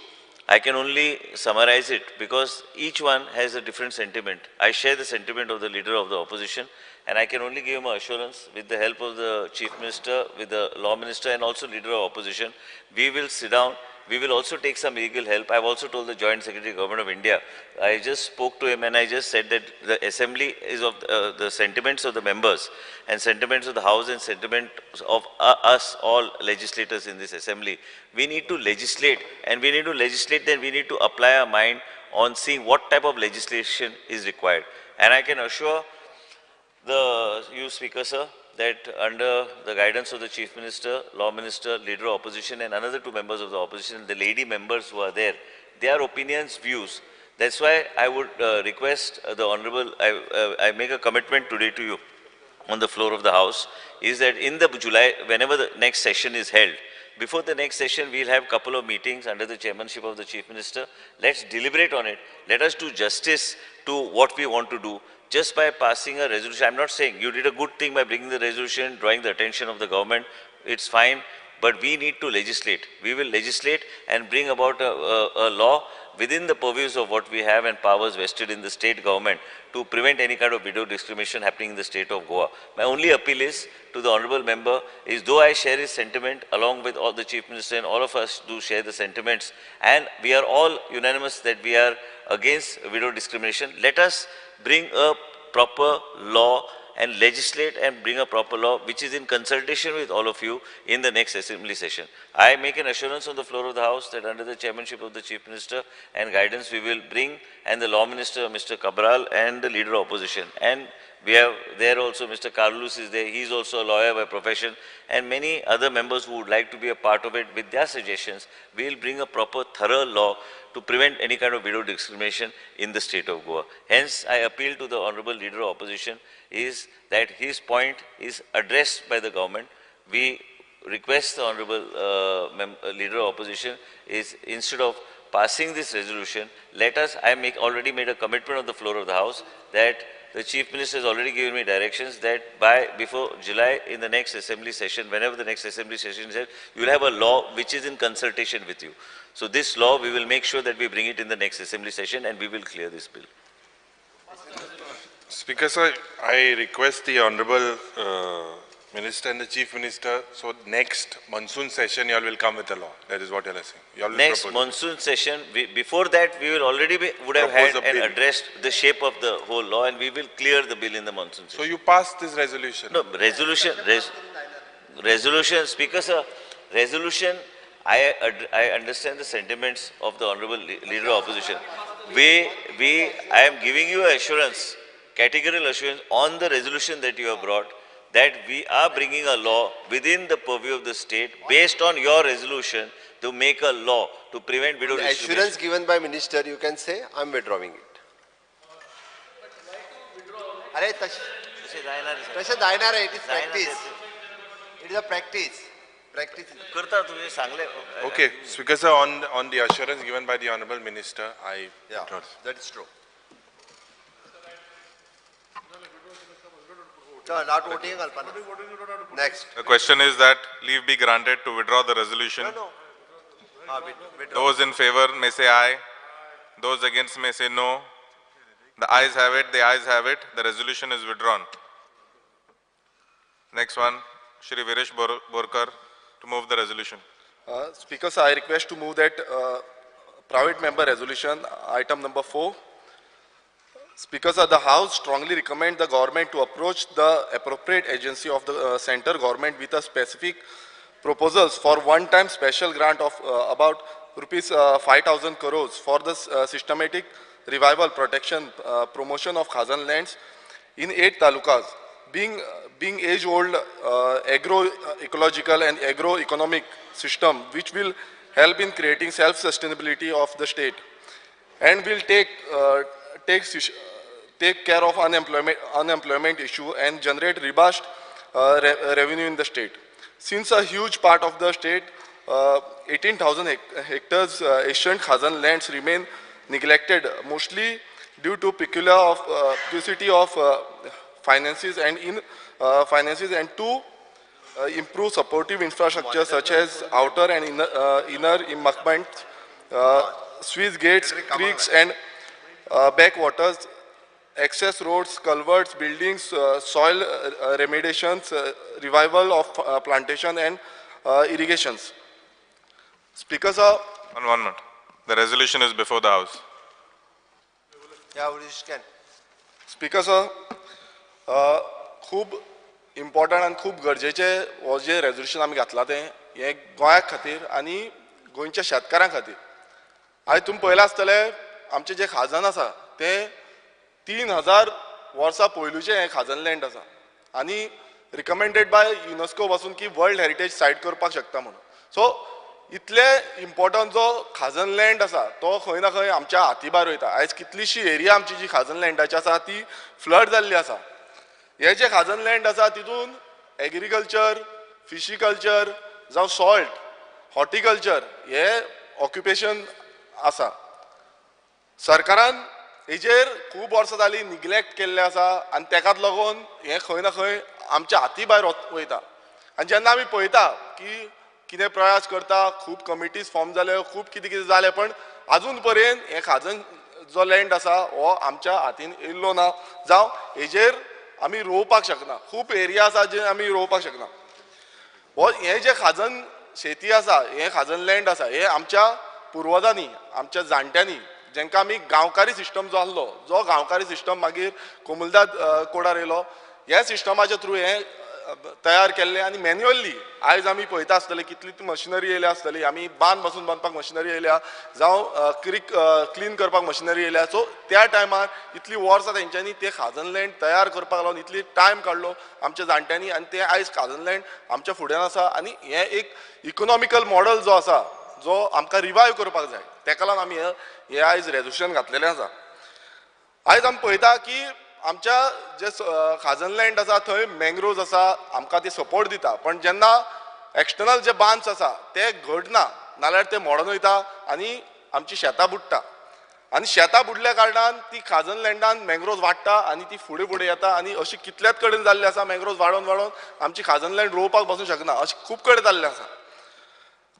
I can only summarize it because each one has a different sentiment. I share the sentiment of the leader of the opposition, and I can only give him assurance with the help of the Chief Minister, with the Law Minister and also leader of opposition. We will sit down. We will also take some legal help. I've also told the Joint Secretary, Government of India. I just spoke to him and I just said that the assembly is of the sentiments of the members and sentiments of the House and sentiments of us all legislators in this assembly. We need to legislate, and we need to legislate, then we need to apply our mind on seeing what type of legislation is required. And I can assure you, Speaker sir, that under the guidance of the Chief Minister, Law Minister, Leader of Opposition and another two members of the opposition, the lady members who are there, their opinions, views. That's why I would request the Honorable, I make a commitment today to you on the floor of the House, is that in the July, whenever the next session is held, before the next session, we'll have a couple of meetings under the chairmanship of the Chief Minister. Let's deliberate on it. Let us do justice to what we want to do. Just by passing a resolution, I'm not saying you did a good thing by bringing the resolution, drawing the attention of the government, it's fine, but we need to legislate. We will legislate and bring about a law within the purviews of what we have and powers vested in the state government to prevent any kind of widow discrimination happening in the state of Goa. My only appeal is to the honorable member is, though I share his sentiment along with all the Chief Minister and all of us do share the sentiments, and we are all unanimous that we are against widow discrimination, let us bring a proper law and legislate and bring a proper law which is in consultation with all of you in the next assembly session. I make an assurance on the floor of the House that under the chairmanship of the Chief Minister and guidance we will bring, and the Law Minister Mr. Cabral and the Leader of Opposition, and we have there also Mr. Carlos is there, he is also a lawyer by profession, and many other members who would like to be a part of it with their suggestions. We will bring a proper thorough law to prevent any kind of widow discrimination in the state of Goa. Hence, I appeal to the Honorable Leader of Opposition is that his point is addressed by the government. We request the Honorable Leader of Opposition is, instead of passing this resolution, let us, I already made a commitment on the floor of the House that the Chief Minister has already given me directions that by before July in the next assembly session, whenever the next assembly session is held, you will have a law which is in consultation with you. So this law, we will make sure that we bring it in the next assembly session and we will clear this bill.
Speaker sir, I request the Honorable Minister and the Chief Minister, so next monsoon session you all will come with a law. That is what you all are saying. You all will
next
propose.
Monsoon session, before that we will already be, would have
propose
had and addressed the shape of the whole law, and we will clear the bill in the monsoon session.
So you passed this resolution?
No, resolution, resolution, Speaker sir, resolution, I understand the sentiments of the Honorable Leader of Opposition. I am giving you assurance, categorical assurance on the resolution that you have brought, that we are bringing a law within the purview of the state based on your resolution to make a law to prevent widow discrimination.
Assurance given by minister, you can say, I am withdrawing it. Arey, tashe जायणार, it is practice. It is a practice. Practice.
Okay, Speaker sir, on the assurance given by the Honorable Minister, I withdraw.
That is true. No, not voting, Alpana. Next.
The question is that leave be granted to withdraw the resolution.
No, no.
Those in favor may say aye. Those against may say no. The ayes have it, the ayes have it. The resolution is withdrawn. Next one, Shri Viresh Borkar to move the resolution.
Speaker sir, I request to move that private member resolution, item number 4. Speaker sir, the House strongly recommend the government to approach the appropriate agency of the center government with a specific proposals for one-time special grant of about rupees 5,000 crores for the systematic revival, protection, promotion of Khazan lands in 8 talukas, being age-old agro-ecological and agro-economic system, which will help in creating self-sustainability of the state and will take care of unemployment issue and generate robust revenue in the state. Since a huge part of the state, 18,000 hectares ancient Khazan lands remain neglected, mostly due to peculiar of paucity of finances and in finances, and to improve supportive infrastructure such as outer and inner embankments, sluice gates, creeks and backwaters, access roads, culverts, buildings, soil remediations, revival of plantation and irrigations. Speaker sir.
One minute. The resolution is before the House.
Yeah, we can.
Speaker sir, खूब important आनी खूब गरजेचें हो जें resolution आमी घातलां तें हें गोंया खातीर आनी गोंयच्या शेतकारां खातीर. आयज तुमी पळयलां आसतलें आमचें जें खाजन आसा तें 3000 वर्सां पयलूचें हें खाजन लँड आसा आनी रिकमेंडेड बाय युनेस्को पासून की वर्ल्ड हेरिटेज सायट करपाक शकता म्हणून. सो इतले इम्पॉर्टंट जो खाजन लँड आसा तो खंय ना खंय आमच्या हाती भायर वयता. आयज कितलीशी एरिया आमची जी खाजन लँडाची आसा ती फ्लड जाल्ली आसा. हे जे खाजन लँड आसा तितून एग्रीकल्चर, फिशिकल्चर जावं सॉल्ट, हॉर्टिकल्चर हे ऑक्युपेशन आसा. सरकारान हेजेर खूब वर्सां जालीं निग्लेक्ट केल्लें आसा आनी तेकाच लागून हें खंय ना खंय आमच्या हाती भायर वयता. आनी जेन्ना आमी पळयता की कितें प्रयास करता, खूब कमिटीज फॉर्म जाल्यो, खूब कितें कितें जालें, पण आजून पर्यंत हें खाजन जो लँड आसा हो आमच्या हातीन येयल्लो ना, जावं हेजेर आमी रोवपाक शकना. खूब एरिया आसा जे आमी रोवपाक शकना. हो हें जें खाजन शेती आसा, हें खाजन लँड आसा, हें आमच्या पुर्वजांनी, आमच्या जाणट्यांनी, जेंकां आमी गांवकारी सिस्टम जो आसलो, जो गांवकारी सिस्टम मागीर कोमुलदाद कोडार येयलो, ह्या सिस्टमाच्या थ्रू हें तयार केल्लें आनी मॅन्युअली आयज आमी पळयता आसतले कितली मशिनरी येयल्या आसतली, आमी बांद बसून बांदपाक मशिनरी येयल्या, जावं क्रीक क्लीन करपाक मशिनरी येयल्या. सो त्या टायमार इतली वर्सां तेंच्यांनी ते खाजन लँड तयार करपाक लागून इतली टायम काडलो आमच्या जाणट्यांनी आनी ते आयज खाजन लँड आमच्या फुड्यान आसा. आनी हें एक इकोनॉमिकल मॉडल जो आसा जो आमकां रिवायव करपाक जाय, तेका लागून आमी हें आयज रेजोल्युशन घातलेलें आसा. आयज आमी पळयता की आमच्या जे खाजन लँड आसा थंय मँग्रोव्ज आसा, आमकां ती सपोर्ट दिता, पण जेन्ना एक्सटर्नल जे बांद्स आसा ते घट ना, नाल्यार ते मोडून वयता आनी आमची शेतां बुडटा, आनी शेतां बुडल्या कारणान ती खाजन लँडान मँग्रोव्ज वाडटा आनी ती फुडें फुडें येता. आनी अशी कितल्याच कडेन जाल्ली आसा, मँग्रोव्ज वाडोवन वाडोवन आमची खाजन लँड रोवपाक बसूंक शकना, अशी खूब कडेन जाल्लें आसा.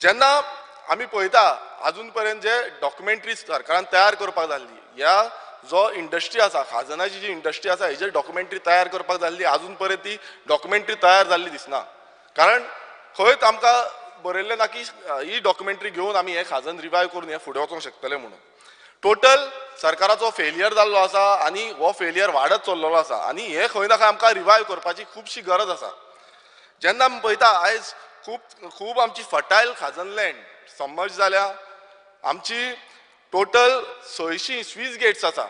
जेन्ना आमी पळयता आजून पर्यंत जे डॉक्युमेंट्री सरकारान तयार करपाक जाल्ली, ह्या जो इंडस्ट्री आसा खाजनाची जी इंडस्ट्री आसा हेजेर डॉक्युमेंट्री तयार करपाक जाल्ली, आजून पर्यंत ती डॉक्युमेंट्री तयार जाल्ली दिसना. कारण खंयच आमकां बरयल्लें ना की ही डॉक्युमेंट्री घेवन आमी हें खाजन रिवायव करून हें फुडें वचोंक शकतले म्हणून. टोटल सरकाराचो फेलियर जाल्लो आसा आनी हो फेलियर वाडत चल्लेलो आसा आनी हें खंय ना खंय आमकां रिवायव करपाची खुबशी गरज आसा. जेन्ना आमी पळयता आयज खूब खूब आमची फर्टायल खाजन लँड समज जाल्या, आमची टोटल 600 स्वीज गेट्स आसा.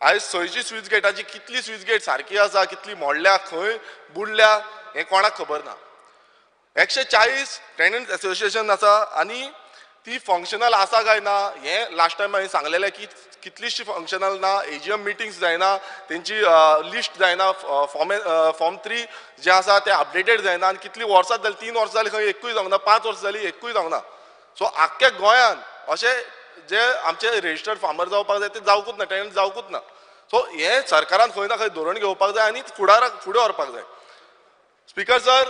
आयज 600 स्वीज गेटाची कितली स्वीज गेट सारकी आसा, कितली मोडल्या, खंय बुडल्या हें कोणाक खबर ना. 140 टेनंट एसोसिएशन आसा आनी ती फंक्शनल आसा काय ना हें लास्ट टायम हांवें सांगलेलें की कितलीशी फंक्शनल ना, एजीएम मिटिंग्स जायना, तेंची लिस्ट जायना, फॉर्म 3 जे आसा ते अपडेटेड जायना आनी कितली वर्सां जाली, 3 वर्सां जाली खंय एकूय जावंक ना, 5 वर्सां जाली एकूय जावंक ना. सो आख्ख्या गोंयांत अशें जे आमचे रजिस्टर्ड फार्मर जावपाक जाय ते जावकूच ना, टेनंट जावकूच ना. सो हें सरकारान खंय ना खंय धोरण घेवपाक जाय आनी फुडाराक फुडें व्हरपाक जाय. स्पीकर सर,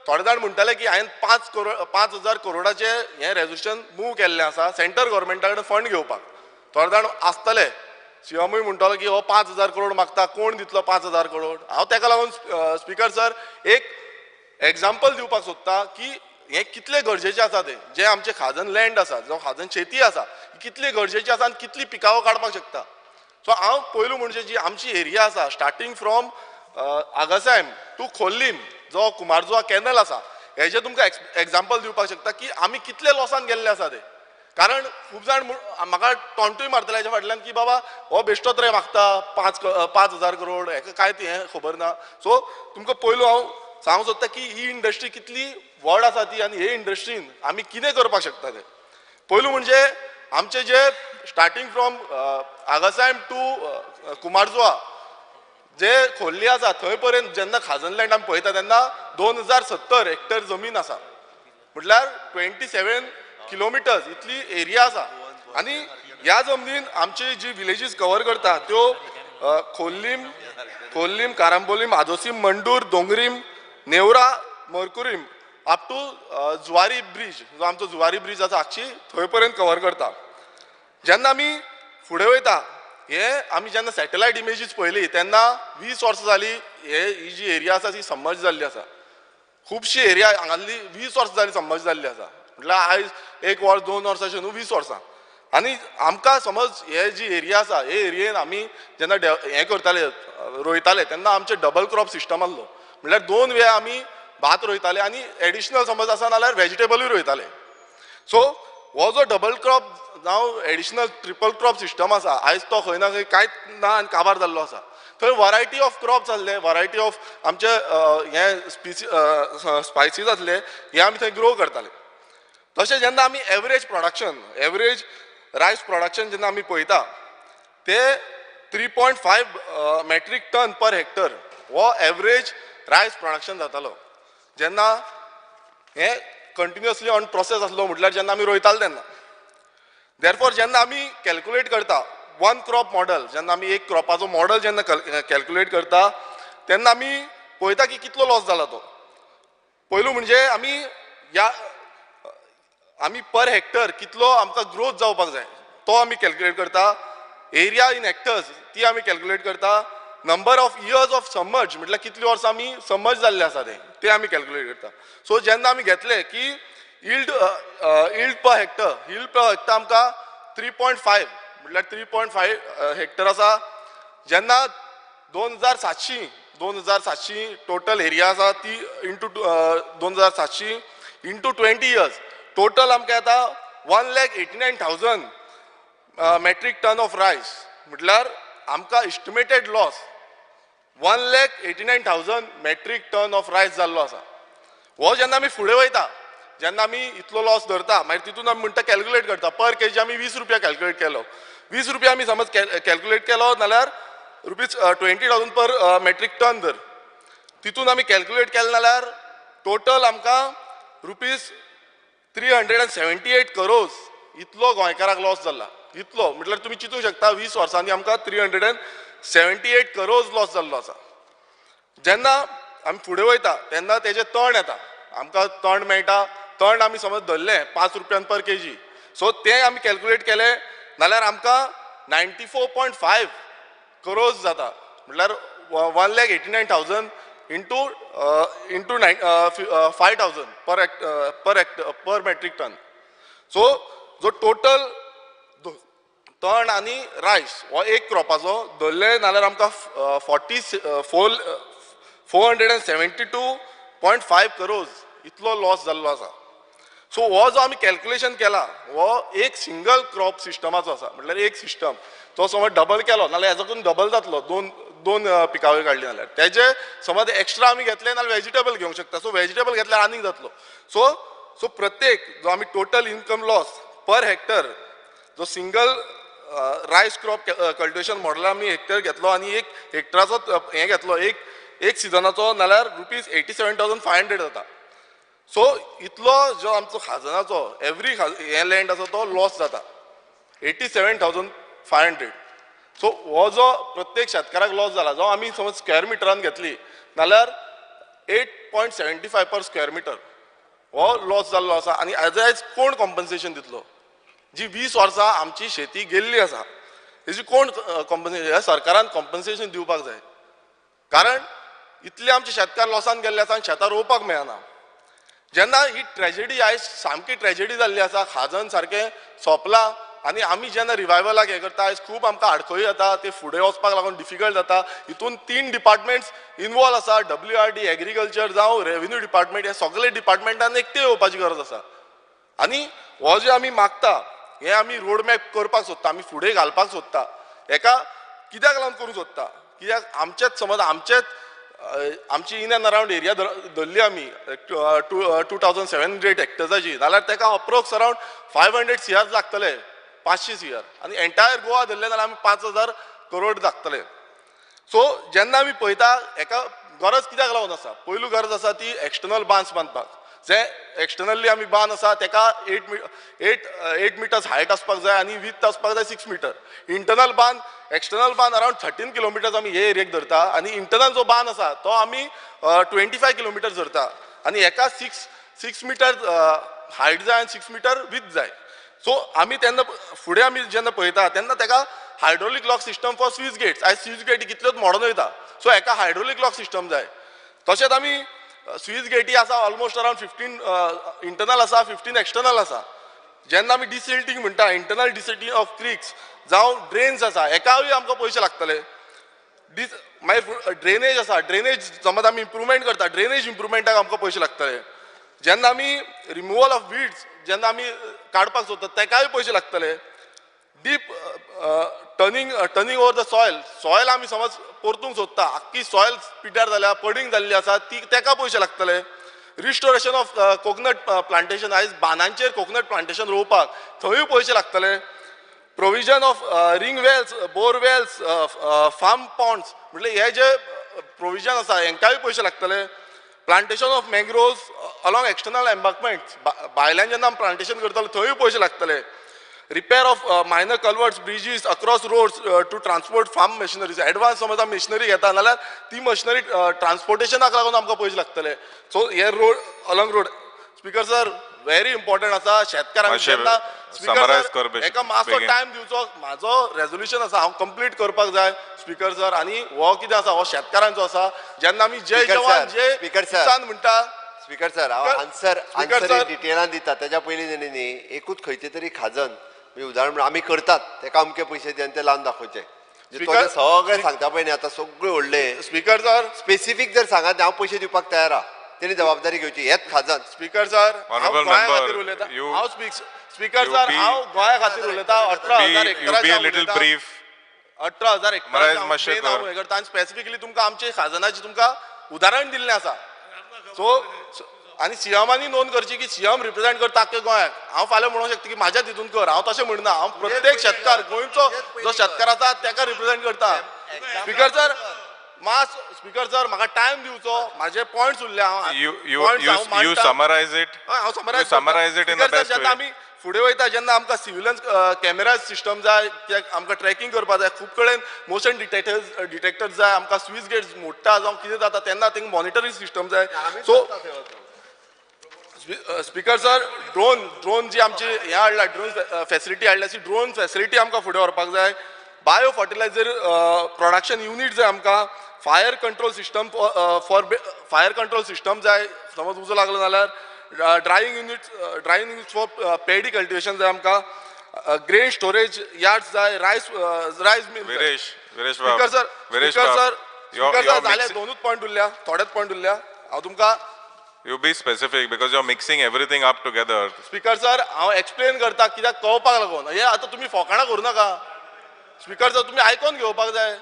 थोडे जाण म्हणटाले की हांवें 5,000 करोडाचें हें रेजोल्युशन मूव केल्लें आसा सेंट्रल गव्हर्मेंटा कडेन फंड घेवपाक. थोडे जाण आसतले, सीएमूय म्हणटालो की हो 5,000 करोड मागता, कोण दितलो 5,000 करोड. हांव तेका लागून स्पीकर सर एक एग्जाम्पल दिवपाक सोदता की हें कितलें गरजेचें आसा तें, जें आमचें खाजन लँड आसा, जो खाजन शेती आसा, कितली गरजेची आसा आनी कितली पिकावळ काडपाक शकता. सो हांव पयलू म्हणजे जी आमची एरिया आसा starting from Agassaim to Khorlim जो कुमारजुआ कॅनल आसा हेजें तुमकां एग्जाम्पल दिवपाक शकता की आमी कितले लॉसान गेल्ले आसा ते. कारण खूब जाण म्हाका टोंटूय मारतले हेच्या फाटल्यान की बाबा हो बेश्टोच रे मागता 5,000 करोड, हेका कांय ती हें खबर ना. सो तुमकां पयलू हांव सांगूंक सोदता की ही इंडस्ट्री कितली व्हड आसा ती आनी हे इंडस्ट्रीन आमी कितें करपाक शकता ते. पयलू म्हणजे आमचे जे starting from Agassaim to Cumbarjua जे खोर्ली आसा थंय पर्यंत जेन्ना खाजन लँड आमी पळयता तेन्ना 2070 हेक्टर जमीन आसा, म्हटल्यार 27 किलोमिटर्स इतली एरिया आसा. आनी ह्या जमनीन आमची जी विलेजीस कवर करता त्यो Khorlim, Carambolim, Adosim, Mandur, Dongrim, Neura, Mercurim up to Zuari bridge, जो आमचो जुवारी ब्रीज आसा आक्षी थंय पर्यंत कवर करता. जेन्ना आमी फुडें वयता हे आमी जेन्ना सॅटेलायट इमेजीस पळयली तेन्ना 20 वर्सां जाली हे ही जी एरिया आसा ती समज जाल्ली आसा. खुबशी एरिया हांगासली 20 वर्सां जाली समज जाल्ली आसा, म्हटल्यार आयज 1 वर्स 2 वर्सां अशें न्हू, 20 वर्सां. आनी आमकां समज हे जी एरिया आसा हे एरियेन आमी जेन्ना हें करताले रोयताले तेन्ना आमचें डबल क्रॉप सिस्टम आसलो, म्हटल्यार 2 वेळा आमी भात रोयताले आनी एडिशनल समज आसा नाल्यार वेजिटेबलूय रोयताले. सो हो जो डबल क्रॉप जावं एडिशनल ट्रिपल क्रॉप सिस्टम आसा आयज तो खंय ना खंय कांयच ना आनी काबार जाल्लो आसा. थंय वरायटी ऑफ क्रॉप्स आसले, वरायटी ऑफ आमचे हे स्पायसीस आसले, हे आमी थंय ग्रो करताले. तशें जेन्ना आमी average production, average rice production जेन्ना आमी पळयता ते 3.5 मेट्रीक टन पर हेक्टर हो एवरेज रायस प्रोडक्शन जातालो जेन्ना हें कंटिन्युअसली ऑन प्रोसेस आसलो, म्हटल्यार जेन्ना आमी रोयताले तेन्ना. देरफोर जेन्ना आमी कॅल्कुलेट करता वन क्रॉप मॉडल, जेन्ना आमी एक क्रॉपाचो मॉडल जेन्ना कॅल्कुलेट करता तेन्ना आमी पळयता की कितलो लॉस जाला तो. पयलू म्हणजे आमी ह्या आमी पर हेक्टर कितलो आमकां ग्रोथ जावपाक जाय तो आमी कॅल्क्युलेट करता, एरिया इन हेक्टर्स ती आमी कॅल्क्युलेट करता, number of years of submerge म्हटल्यार कितली वर्सां आमी समर्ज जाल्ले आसा ते आमी कॅल्क्युलेट करता. सो जेन्ना आमी घेतले की yield per hectare, yield per hectare आमकां 3.5 म्हटल्यार 3.5 हेक्टर आसा. जेन्ना 2700 टोटल एरिया आसा ती इंटू 2700 इंटू 20 इयर्स टोटल आमकां येता 1,89,000 मेट्रीक टन ऑफ रायस. म्हटल्यार आमकां estimated loss 1,89,000 metric ton of rice जाल्लो आसा. हो जेन्ना आमी फुडें वयता, जेन्ना आमी इतलो लॉस धरता, मागीर तितून आमी म्हणटा कॅल्क्युलेट करता पर केजी आमी 20 रुपया कॅल्क्युलेट केलो, 20 रुपया आमी समज कॅल्क्युलेट केलो जाल्यार रुपीज 20,000 पर मेट्रीक टन धर, तितून आमी कॅल्क्युलेट केलें जाल्यार टोटल आमकां रुपीज 378 करोज इतलो गोंयकाराक लॉस जाला. इतलो म्हटल्यार तुमी चिंतूंक शकता 20 वर्सांनी आमकां 378 करोज लॉस जाल्लो आसा. जेन्ना आमी फुडें वयता तेन्ना तेजें तण येता, आमकां तण मेळटा, तण आमी समज धरलें 5 रुपयान पर केजी, सो तें आमी कॅल्क्युलेट केलें जाल्यार आमकां 94.5 करोज जाता. म्हटल्यार 1,89,000 इंटू 5,000 पर मेट्रीक टन. सो जो टोटल तण आनी रायस हो एक क्रॉपाचो धरले नाल्यार आमकां 472.5 करोज इतलो लॉस जाल्लो आसा. सो हो जो आमी कॅल्क्युलेशन केला हो एक सिंगल क्रॉप सिस्टमाचो आसा. म्हटल्यार एक सिस्टम तो समज डबल केलो नाल्यार हेजोकून डबल जातलो, दोन दोन पिकावळी काडली जाल्यार तेजे समज एक्स्ट्रा आमी घेतले नाल्यार वेजिटेबल घेवंक शकता. सो वेजिटेबल घेतल्यार आनीक जातलो. सो सो प्रत्येक जो आमी total income loss per hectare जो single rice crop cultivation model आमी हेक्टर घेतलो आनी एक हेक्टराचो हें घेतलो एक एक सिजनाचो नाल्यार रुपीज 87,500 जाता. सो इतलो जो आमचो खाजनाचो एवरी हें लँड आसा तो लॉस जाता 87,500. सो हो जो प्रत्येक शेतकाराक लॉस जाला जो आमी समज स्क्वेअर मिटरान घेतली जाल्यार 8.75 पर स्क्वेअर मिटर हो लॉस जाल्लो आसा. आनी एज एज कोण कॉम्पन्सेशन दितलो? जी 20 वर्सां आमची शेती गेल्ली आसा हेजी कोण कॉम्पन्सेशन, ह्या सरकारान कॉम्पन्सेशन दिवपाक जाय. कारण इतले आमचे शेतकार लॉसान गेल्ले आसा आनी शेतां रोवपाक मेळना. जेन्ना ही ट्रेजेडी आयज सामकी ट्रेजेडी जाल्ली आसा, खाजन सारकें सोंपलां आनी आमी जेन्ना रिवायवलाक हें करता आयज खूब आमकां आडखळी जाता, ते फुडें वचपाक लागून डिफिकल्ट जाता. हितून 3 डिपार्टमेंट्स इनवॉल्व आसा, WRD, agriculture जावं रेवेन्यू डिपार्टमेंट, हे सगळे डिपार्टमेंटान एकटे येवपाची गरज आसा. आनी हो जे आमी मागता हे आमी रोड मॅप करपाक सोदता, आमी फुडें घालपाक सोदता. हेका कित्याक लागून करूंक सोदता? कित्याक आमचेच समज आमचेच आमची इन एंड अरावंड एरिया धरली आमी 2,700 हेक्टर्साची जाल्यार तेका अप्रोक्स अरावंड 500 CR लागतले, 500 CR. आनी एंटायर गोवा धरले जाल्यार आमी 5,000 करोड लागतले. सो जेन्ना आमी पळयता हेका गरज कित्याक लागून आसा? पयलू गरज आसा ती एक्सटर्नल बांद बांदपाक. जे एक्सटर्नली आमी बांद आसा तेका 8 मिटर्स हायट आसपाक जाय आनी विथ आसपाक जाय 6 मिटर. इंटरनल बांद, एक्सटर्नल बांद अरावंड 13 किलोमिटर्स आमी हे एरियेक धरता आनी इंटरनल जो बांद आसा तो आमी 25 किलोमिटर्स धरता आनी हेका 6 मिटर हायट जाय आनी 6 मिटर विथ जाय. सो आमी तेन्ना फुडें आमी जेन्ना पळयता तेन्ना तेका hydraulic lock system for sluice gates, आयज स्विच गेटी कितल्योच मॉडर्न वयता, सो हेका हायड्रोलीक लॉक सिस्टम जाय. तशेंच आमी स्विच गेटी आसा ऑलमोस्ट अरावंड 15 इंटरनल आसा, 15 एक्सटर्नल आसा. जेन्ना आमी डिसिल्टींग म्हणटा, इंटरनल डिसिल्टींग ऑफ क्रिक्स जावं ड्रेन्स आसा, हेकाय आमकां पयशे लागतले. मागीर ड्रेनेज आसा, ड्रेनेज समज आमी इम्प्रुवमेंट करता, ड्रेनेज इम्प्रुवमेंटाक आमकां पयशे लागतले. जेन्ना आमी रिमुवल ऑफ वीड्स जेन्ना आमी काडपाक सोदता तेकाय पयशे लागतले. Deep turning over the soil, soil आमी समज परतूंक सोदता, आख्खी सॉयल पिड्ड्यार जाल्या, पडींग जाल्ली आसा ती तेका पयशे लागतले. रिस्टोरेशन ऑफ कोकोनट प्लांटेशन, आयज बांदांचेर कोकोनट प्लांटेशन रोवपाक थंयूय पयशे लागतले. Provision of ring wells, bore wells, farm ponds म्हटल्यार हे जे प्रोविजन आसा हेंकांय पयशे लागतले. Plantation of mangroves along external embankments, भायल्यान जेन्ना आमी प्लांटेशन करतले थंयूय पयशे लागतले. Repair of minor culverts, bridges across roads to transport farm machineries, advance समज आमी मशिनरी घेता जाल्यार ती मशिनरी ट्रान्सपोर्टेशनाक लागून आमकां पयशे लागतले. सो हे road along road, speaker sir very important आसा शेतकारांक. जेन्ना एका मातसो टायम दिवचो, म्हाजो रेजोल्युशन आसा हांव कंप्लीट करपाक जाय स्पीकर सर. आनी हो कितें आसा हो शेतकारांचो आसा. जेन्ना आमी जय जवान जय किसान म्हणटा
स्पीकर सर हांव आन्सर आन्सर डिटेलान दिता. तेज्या पयलीं न्ही एकूच खंयचें तरी खाजन उदाहरण म्हणून आमी करतात तेका अमके पयशे दी आनी ते लावन दाखोवचे. सगळें सांगता पळय न्ही आतां सगळें व्हडलें.
स्पीकर सर
स्पेसिफीक जर सांगात हांव पयशे दिवपाक तयार आहा, तेणी जबाबदारी घेवची. हेच खाजन.
स्पीकर सर हांव गोंया खातीर उलयता. हांव स्पीकर सर हांव गोंया खातीर उलयता. 18,000 हेक्टराचें 18,000 हेक्टराचें हें करता आनी स्पेसिफिकली तुमकां आमचे खाजनाचें तुमकां उदाहरण दिल्लें आसा. सो आनी सीएमानी नोंद करची की सीएम रिप्रेझेंट करता आख्या गोंयाक. हांव फाल्यां म्हणूंक शकता की म्हाज्या तितून कर, हांव तशें म्हणना. हांव प्रत्येक शेतकार गोंयचो जो शेतकार आसा तेका रिप्रेझेंट करता. स्पीकर सर मास स्पीकर सर म्हाका टायम दिवचो, म्हाजे पॉयंट्स उरले.
हांव समरायज it.
हांव समरायज it. जेन्ना आमी फुडें वयता जेन्ना आमकां सिविलन्स कॅमेरा सिस्टम जाय, आमकां ट्रॅकिंग करपाक जाय, खूब कडेन मोशन डिटेक्टर जाय, आमकां स्विच गेट्स मोडटा जावं कितें जाता तेन्ना तांकां मॉनिटरींग सिस्टम जाय. So speaker sir drone जी आमची हें हाडला, ड्रोन फॅसिलिटी हाडल्या, ती ड्रोन फॅसिलिटी आमकां फुडें व्हरपाक जाय. बायो फर्टिलायझर प्रोडक्शन युनीट जाय आमकां. Fire control system for fire control system जाय, समज उजो लागलो जाल्यार. Drying unit for paddy cultivation जाय आमकां. ग्रेन स्टोरेज यार्ड्स जाय. Rice mill. Speaker sir speaker sir जाले दोनूच पॉयंट उरल्या, थोडेच पॉयंट उरल्या. हांव तुमकां
You be specific because you're mixing everything up together.
Speaker sir, हांव एक्सप्लेन करता कित्याक कळपाक लागून. हे आतां तुमी फोकाणां करूं नाका. स्पीकर सर तुमी आयकोन घेवपाक जाय.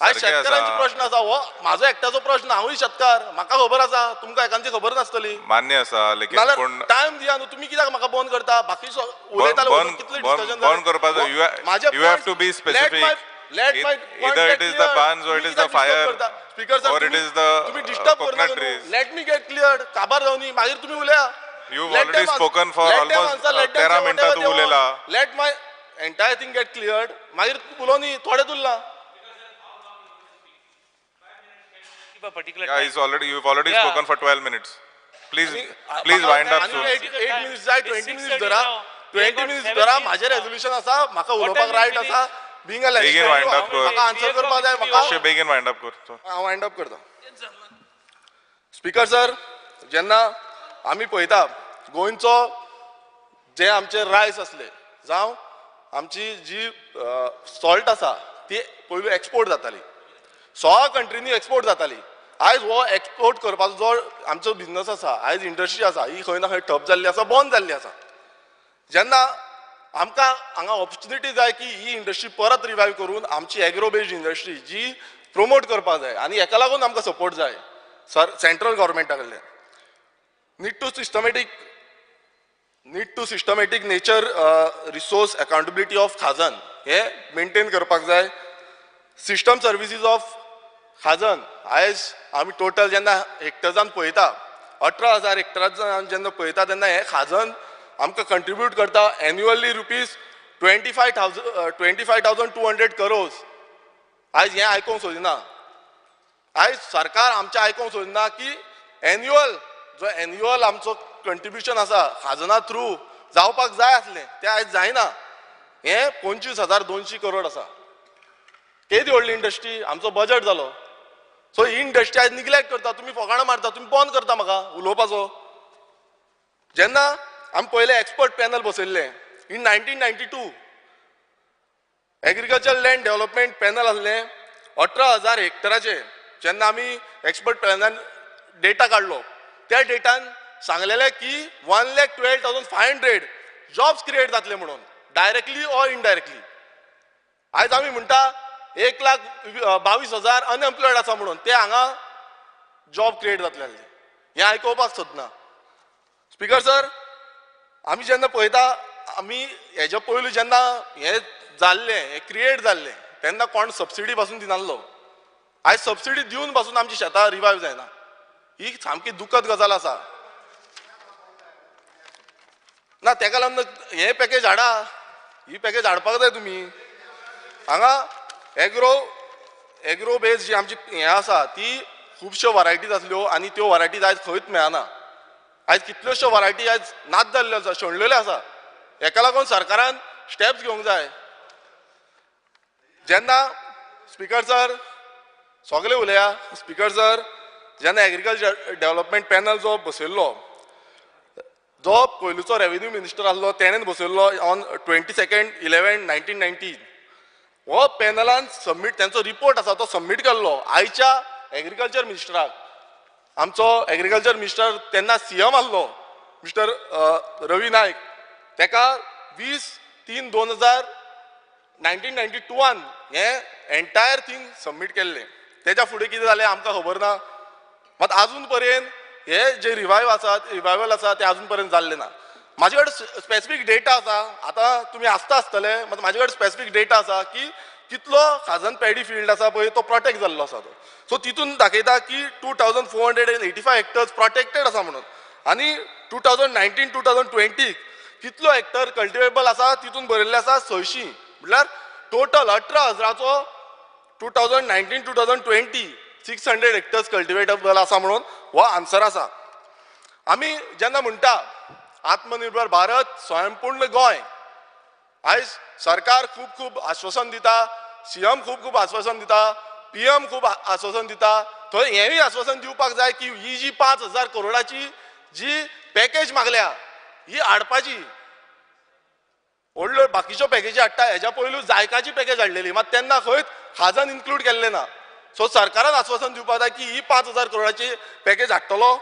आयज शेतकारांचो प्रश्न आसा, हो म्हाजो एकट्याचो प्रश्न. हांवूय शेतकार, म्हाका खबर आसा, तुमकां एकांची खबर नासतली.
मान्य आसा, लेकिन पूण
टायम दिया न्हू. तुमी कित्याक म्हाका बंद करता? बाकी उलयताले कितले डिस्कशन
बंद करपाचो. You have to be specific.
Let my
either it is the barns or it is the fire.
Speaker sir,
or it is the
तुम्ही disturb
coconut trees.
Let me get cleared. काबार जावनी मागीर तुम्ही उलया.
You've already spoken for almost 13 मिनटां तूं उलयला.
Let my entire thing get cleared. मागीर उलोवनी थोडे उरला.
Yeah, you've already spoken for 12 minutes. Please, please wind up soon.
8 minutes जाय, 20 minutes धरा, 20 minutes धरा. माझे रेजोल्युशन आसा, म्हाका उलोवपाक रायट आसा. Being a legislator, म्हाका आन्सर करपाक जाय. म्हाका
बेगीन वायंड अप कर.
हांव वायंड अप करता. स्पीकर सर जेन्ना आमी पळयता गोंयचो जे आमचे रायस आसले जावं आमची जी सॉल्ट आसा ती पयलू एक्सपोर्ट जाताली, 16 कंट्रींनी एक्सपोर्ट जाताली. आयज हो एक्सपोर्ट करपाचो जो आमचो बिजनस आसा, आयज इंडस्ट्री आसा, ही खंय ना खंय ठप जाल्ली आसा, बंद जाल्ली आसा. जेन्ना आमकां हांगा ऑपॉर्च्युनिटी जाय की ही इंडस्ट्री परत रिवायव करून आमची एग्रो बेस्ड इंडस्ट्री जी प्रमोट करपाक जाय आनी हेका लागून आमकां सपोर्ट जाय सर सेंट्रल गव्हर्मेंटा कडल्यान. Need to systematic nature resource accountability of खाजन हे मेंटेन करपाक जाय. सिस्टम सर्विसीज ऑफ खाजन आयज आमी टोटल जेन्ना हेक्टर्सान पळयता 18,000 हेक्टरान जेन्ना पळयता तेन्ना हे खाजन आमकां कंट्रिब्यूट करता एन्युअली रुपीज 25,200 करोज. आयज हें आयकोंक सोदिना, आयज सरकार आमचें आयकोंक सोदिना की एन्युअल जो एन्युअल आमचो कंट्रिब्युशन आसा खाजना थ्रू जावपाक जाय आसलें तें आयज जायना. हें 25,200 करोड आसा. केदी व्हडली इंडस्ट्री, आमचो बजट जालो. सो ही इंडस्ट्री आयज निग्लेक्ट करता, तुमी फोकाणां मारता, तुमी बंद करता म्हाका उलोवपाचो. जेन्ना आमी पयलें expert panel बसयल्लें in 1992 agriculture land development panel आसलें 18,000 हेक्टराचे. जेन्ना आमी एक्सपर्ट पॅनलान डेटा काडलो त्या डेटान सांगलेलें की 1,12,500 जॉब्स क्रिएट जातले म्हणून डायरेक्टली ऑर इनडायरेक्टली. आयज आमी म्हणटा 1,22,000 अनएम्प्लॉयड आसा म्हणून, ते हांगा जॉब क्रिएट जातले आसले. हें आयकोवपाक सोदना. स्पीकर सर आमी जेन्ना पळयता आमी हेज्या पयलू जेन्ना हें जाल्लें, हें क्रिएट जाल्लें तेन्ना कोण सबसिडी पासून दिनासलो. आयज सबसिडी दिवन पासून आमची शेतां रिवायव जायना. ही सामकी दुखद गजाल आसा. ना तेका लागून हें पॅकेज हाडा, ही पॅकेज हाडपाक जाय तुमी. हांगा एग्रो बेज जी आमची हें आसा ती खुबश्यो वरायटीज आसल्यो आनी त्यो वरायटीज आयज खंयच मेळना. आयज कितल्योश्यो वरायटी आयज नाच जाल्ल्यो आसा, शेणलेल्यो आसा. हेका लागून सरकारान स्टेप्स घेवंक जाय. जेन्ना स्पीकर सर सगळे उलया, स्पीकर सर जेन्ना एग्रीकल्चर डेव्हलपमेंट पॅनल जो बसयल्लो, जो पयलूचो रेवेन्यू मिनिस्टर आसलो तेणेन बसयल्लो ऑन 22/11/1919, हो पॅनलान सबमीट तेंचो रिपोर्ट आसा तो सबमीट केल्लो आयच्या एग्रीकल्चर मिनिस्टराक. आमचो एग्रीकल्चर मिनिस्टर तेन्ना सीएम आसलो मिस्टर रवी नायक, तेका 20/3/1992 हें एंटायर थींग सबमीट केल्लें. तेच्या फुडें कितें जालें आमकां खबर ना. मात आजून पर्यंत हे जे रिवायव आसा, रिवायवल आसा ते आजून पर्यंत जाल्लें ना. म्हाजे कडेन स्पेसिफीक डेटा आसा, आतां तुमी आसता आसतले, मात म्हाजे कडेन स्पेसिफीक डेटा आसा की कितलो खाजन पॅडी फिल्ड आसा पळय तो प्रोटेक्ट जाल्लो आसा तो. सो तितून दाखयता की 2485 हेक्टर्स प्रोटेक्टेड आसा म्हणून, आनी 2019 2020 कितलो हेक्टर कल्टिवेबल आसा तितून बरयल्लें आसा 600, म्हटल्यार टोटल 18,000चो 2019 2020 600 हेक्टर्स कल्टिवेटेबल आसा म्हणून हो आन्सर आसा. आमी जेन्ना म्हणटा आत्मनिर्भर भारत, स्वयंपूर्ण गोंय, आयज सरकार खूब खूब आश्वासन दिता, सीएम खूब खूब आश्वासन दिता, पीएम खूब आश्वासन दिता, थंय हेंय आश्वासन दिवपाक जाय की ही जी 5,000 करोडाची जी पॅकेज मागल्या ही हाडपाची. व्हडल्यो बाकीच्यो पॅकेजी हाडटा, हेज्या पयलू जायकाची पॅकेज हाडलेली, मात तेन्ना खंयच खाजन इन्क्लूड केल्लें ना. सो सरकारान आश्वासन दिवपाक जाय की ही 5,000 करोडाची पॅकेज हाडटलो.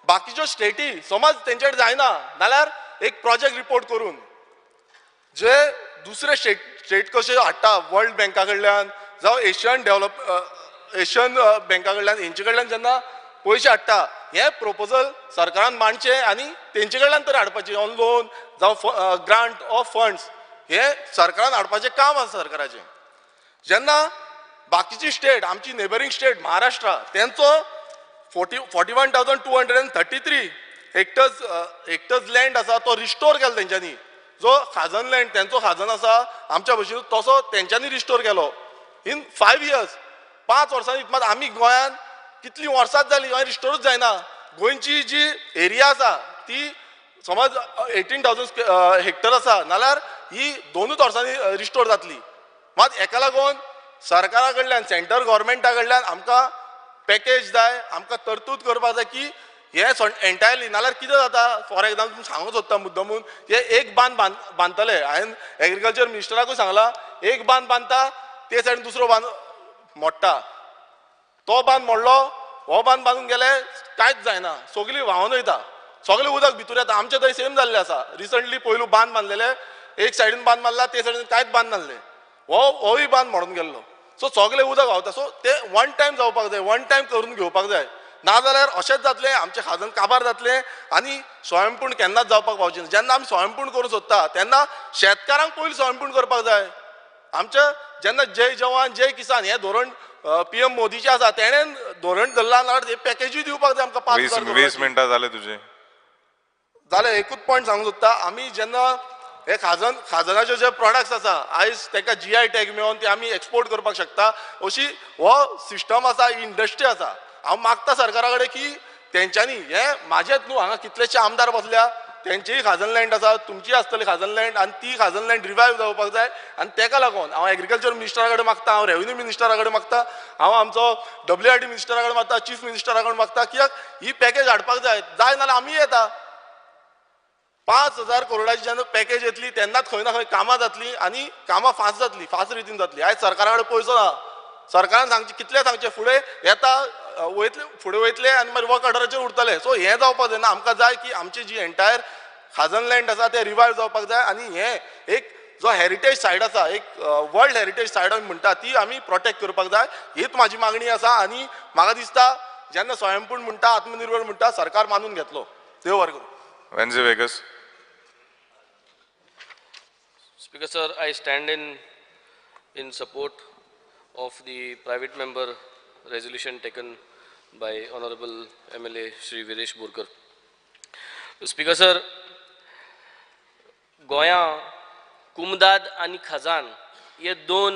बाकीच्यो स्टेटी समज तेंचे कडेन जायना जाल्यार एक प्रोजेक्ट रिपोर्ट करून जे दुसरे स्टेट कशे हाडटा वर्ल्ड बँका कडल्यान जावं एशियन एशियन बँका कडल्यान हेंचे कडल्यान जेन्ना पयशे हाडटा, हें प्रोपोजल सरकारान मांडचें आनी तेंचे कडल्यान तर हाडपाचें ऑन लोन जावं ग्रांट ऑफ फंड्स, हें सरकारान हाडपाचें काम आसा सरकाराचें. जेन्ना बाकीची स्टेट, आमची नेबरींग स्टेट महाराष्ट्र, तेंचो 41,233 हेक्टर्स लँड आसा तो रिस्टोर केलो तेंच्यांनी. जो खाजन लँड तेंचो खाजन आसा आमच्या भशेन तसो तेंच्यांनी रिस्टोर केलो इन 5 इयर्स. 5 वर्सांनी. मात आमी गोंयांत कितलीं वर्सांच जालीं गोंय रिस्टोरूच जायना. गोंयची जी एरिया आसा ती समज 18,000 हेक्टर आसा नाल्यार ही 2 वर्सांनी रिस्टोर जातली. मात हेका लागून सरकारा कडल्यान, सेंट्रल गव्हर्मेंटा कडल्यान आमकां पॅकेज जाय, आमकां तरतूद करपाक जाय की हें एंटायरली. नाल्यार कितें जाता, फॉर एग्जाम्पल तुमी सांगूंक सोदता मुद्दमून, हे एक बांद बांदतले, हांवें एग्रीकल्चर मिनिस्टराकूय सांगलां, एक बांद बांदता ते सायडीन दुसरो बांद मोडटा, तो बांद मोडलो, हो बांद बांदून गेले कांयच जायना, सगळीं व्हांवन वयता, सगळें उदक भितर येता. आमचे थंय सेम जाल्लें आसा. रिसंटली पयलू बांद बांदलेले, एक सायडीन बांद मारला, ते सायडीन कांयच बांद नासलें, होय बांद मोडून गेल्लो. सो सगळें उदक व्हांवता. सो ते वन टायम जावपाक जाय, वन टायम करून घेवपाक जाय, नाजाल्यार अशेंच जातलें, आमचें खाजन काबार जातलें आनी स्वयंपूर्ण केन्नाच जावपाक पावचें ना. जेन्ना आमी स्वयंपूर्ण करूंक सोदता तेन्ना शेतकारांक पयलीं स्वयंपूर्ण करपाक जाय. आमचें जेन्ना जय जवान जय किसान हें धोरण पीएम मोदीचें आसा, तेणें धोरण धरलां नाल्यार पॅकेजूय दिवपाक जाय आमकां 5,000.
20 मिनटां जाले तुजे.
जालें, एकूच पॉयंट सांगूंक सोदता. आमी जेन्ना हे खाजनाचे जे प्रोडक्ट्स आसा आयज ताका जीआय टॅग मेळोवन ते आमी एक्सपोर्ट करपाक शकता, अशी हो सिस्टम आसा, इंडस्ट्री आसा. हांव मागता सरकारा कडेन की तेंच्यांनी हें म्हाजेंच न्हू, हांगा कितलेशे आमदार बसल्या तेंचीय खाजन लँड आसा, तुमचीय आसतली खाजन लँड, आनी ती खाजन लँड रिवायव जावपाक जाय. आनी तेका लागून हांव एग्रीकल्चर मिनिस्टरा कडेन मागता, हांव रेवेन्यू मिनिस्टरा कडेन मागता, हांव आमचो डब्ल्यूआरडी मिनिस्टरा कडेन मागता, चीफ मिनिस्टरा कडेन मागता कित्याक ही पॅकेज हाडपाक जाय. जाय नाल्यार आमी येता. 5,000 करोडाची जेन्ना पॅकेज येतली तेन्नाच खंय ना खंय कामां जातली आनी कामां फास्ट जातली, फास्ट रितीन जातली. आयज सरकारा कडेन पयसो ना, सरकारान सांगचें कितलें सांगचें, फुडें येता वयतले, फुडें वयतले आनी मागीर वर्क ऑर्डराचेर उरतले. सो हें जावपाक जायना. आमकां जाय की आमची जी एंटायर खाजन लँड आसा तें रिवायव जावपाक जाय आनी हें एक जो हेरिटेज सायट आसा, एक वर्ल्ड हेरिटेज सायट आमी म्हणटा, ती आमी प्रोटेक्ट करपाक जाय, हीच म्हाजी मागणी आसा. आनी म्हाका दिसता जेन्ना स्वयंपूर्ण म्हणटा, आत्मनिर्भर म्हणटा, सरकार मानून घेतलो. देव बरें करूं.
Venzy Veigas.
Speaker sir, I stand in support of the private member resolution taken by Honorable MLA Shri Viresh Borkar. Speaker sir, गोंया कुमदाद आनी खजान हे दोन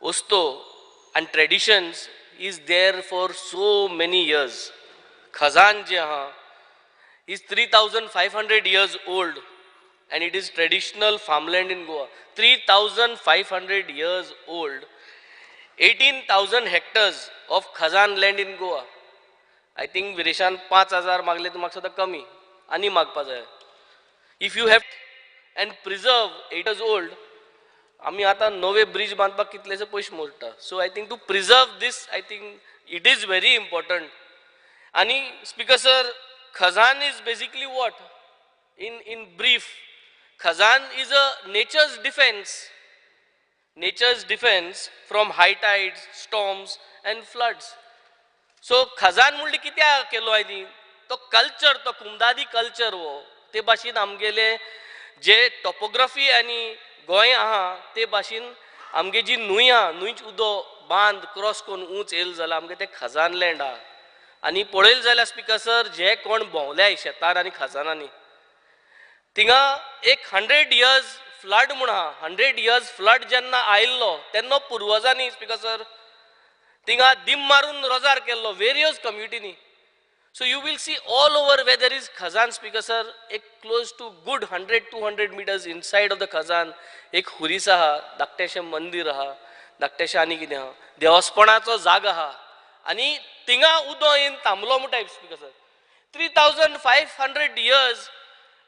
वस्तू आनी traditions is there for so many years. Khajan जे आहा is 3,500 years old and it is traditional farmland in Goa. 3,500 years old, 18,000 hectares of Khazan land in Goa. I think विरेशान 5,000 मागले तर म्हाका सुद्दां कमी आनी मागपा जाय. If you have and preserve 8 years old, आमी आतां नवे ब्रिज बांदपाक कितलेशे पयशे मोडटा. So I think to preserve this, I think it is very important. आनी speaker sir, Khazan is basically what? In brief, Khazan is a nature's defense. Nature's defense from high tides, storms and floods. So Khazan म्हणल्यार कित्याक केलो हांवें? तो culture, तो कुमदादी culture हो ते भाशेन आमगेले जे टॉपोग्राफी आनी गोंय आहा ते भाशेन आमगे जी न्हंय आहा, न्हंयच उदो बांद क्रॉस करून ऊंच येयल जाल्यार आमगे ते खजान लँड आहा. आनी पळयलें जाल्यार स्पीकर सर, जे कोण भोंवले शेतार आनी खजानांनी थिंगा एक 100 इयर्स फ्लड म्हूण आहा. 100 इयर्स फ्लड जेन्ना आयिल्लो तेन्ना पुर्वजांनी स्पीकर सर थिंगा दीम मारून रोजार केल्लो various कम्युनिटीनी. So you will see all over where there is Khazan, speaker sir, एक close to good 100-200 meters inside of the Khazan एक हुरीस आहा, धाकटेशें मंदीर आहा, धाकटेशें आनी कितें आहा, देवस्पणाचो जागो आहा आनी थिंगा उदो येवन थांबलो म्हणटा स्पीकर सर. 3,500 इयर्स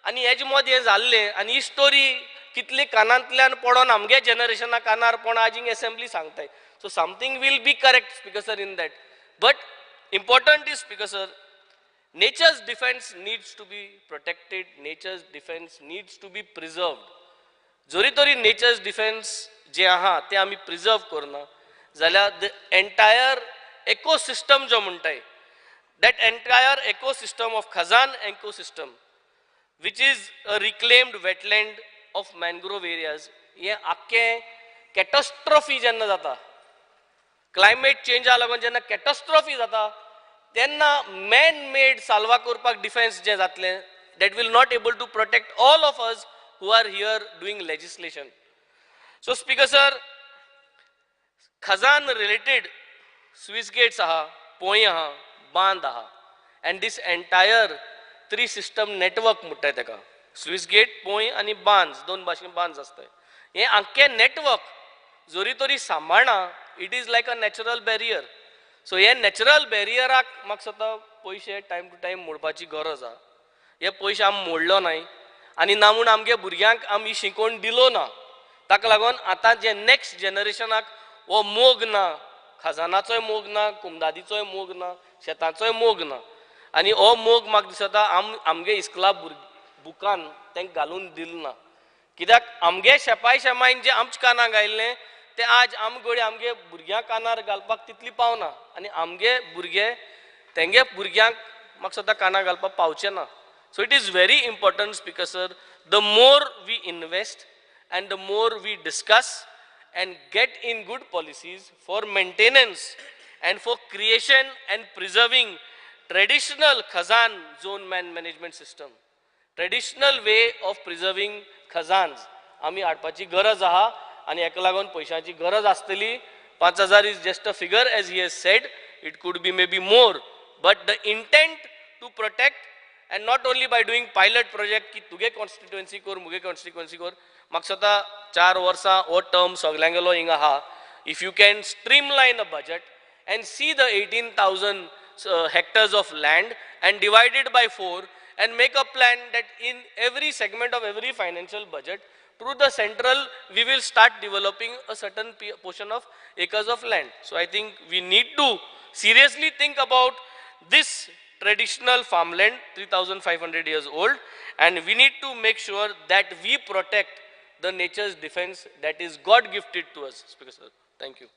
आनी हेजे मदीं हें जाल्लें. आनी ही स्टोरी कितली कानांतल्यान पडोन आमगे जनरेशना कानार पडोन आज हिंग एसेंब्ली सांगताय. So something will be correct speaker sir in that. But important is speaker sir, nature's defense needs to be protected, nature's defense needs to be preserved. जोरी तरी nature's defense जे आहा ते आमी प्रिजर्व करना जाल्यार the entire ecosystem जो म्हणटाय, that entire ecosystem of Khazan ecosystem which is a reclaimed wetland of mangrove areas, हे आख्खें कॅटस्ट्रॉफी जेन्ना जाता, क्लायमेट चेंजा लागून जेन्ना कॅटस्ट्रॉफी जाता तेन्ना मॅन मेड साल्वा करपाक डिफेन्स जें जातलें that will not able to protect all of us who are here doing legislation. So speaker sir, Khazan related sluice gates आहा, पोंय आहा, बांद आहा and this entire three system network म्हणटाय तेका. स्विस गेट, पोंय आनी बांद, दोन भाशेन बांद आसताय. हें आख्खें नेटवर्क जोरी तरी सांबाळना, it is like a natural barrier. So हे नॅचरल बॅरियराक म्हाका दिसता पयशे टायम टू टायम मोडपाची गरज आहा. हे पयशे आमी मोडलो नाय आनी ना म्हूण आमगे भुरग्यांक आमी शिकोवन दिलो ना. ताका लागून आतां जे नॅक्स्ट जनरेशनाक हो मोग ना, खजानाचोय मोग ना, कुमदादीचोय मोग ना, शेताचोय मोग ना. आनी हो मोग म्हाका दिसता आमगे इस्कुला बुकान तांकां घालून दिल ना. कित्याक आमगे शेपाय शेमायन जे आमच्या कानाक आयिल्लें ते आज आम घडये आमगे भुरग्यां कानार घालपाक तितली पावना आनी आमगे भुरगे तेंगे भुरग्यांक म्हाका दिसता कानार घालपाक पावचे ना. So it is very important speaker sir, the more we invest and the more we discuss and get in good policies for maintenance and for creation and preserving traditional Khazan zone man management system, traditional way of preserving Khazans आमी हाडपाची गरज आहा आनी हेका लागून पयशांची गरज आसतली. 5,000 is just a figure as he has said, it could be maybe more, but the intent to protect and not only by doing pilot project की तुगे कॉन्स्टिट्युएन्सी कर मुगे कॉन्स्टिट्युएन्सी कर, म्हाका दिसता 4 वर्सां हो टर्म सगल्यांगेलो हिंगा आहा. If you can streamline a budget and see the 18,000 hectares of land and divide it by 4 and make a plan that in every segment of every financial budget through the central we will start developing a certain portion of acres of land. So I think we need to seriously think about this traditional farmland 3,500 years old, and we need to make sure that we protect the nature's defense that is God gifted to us. Speaker sir, thank you.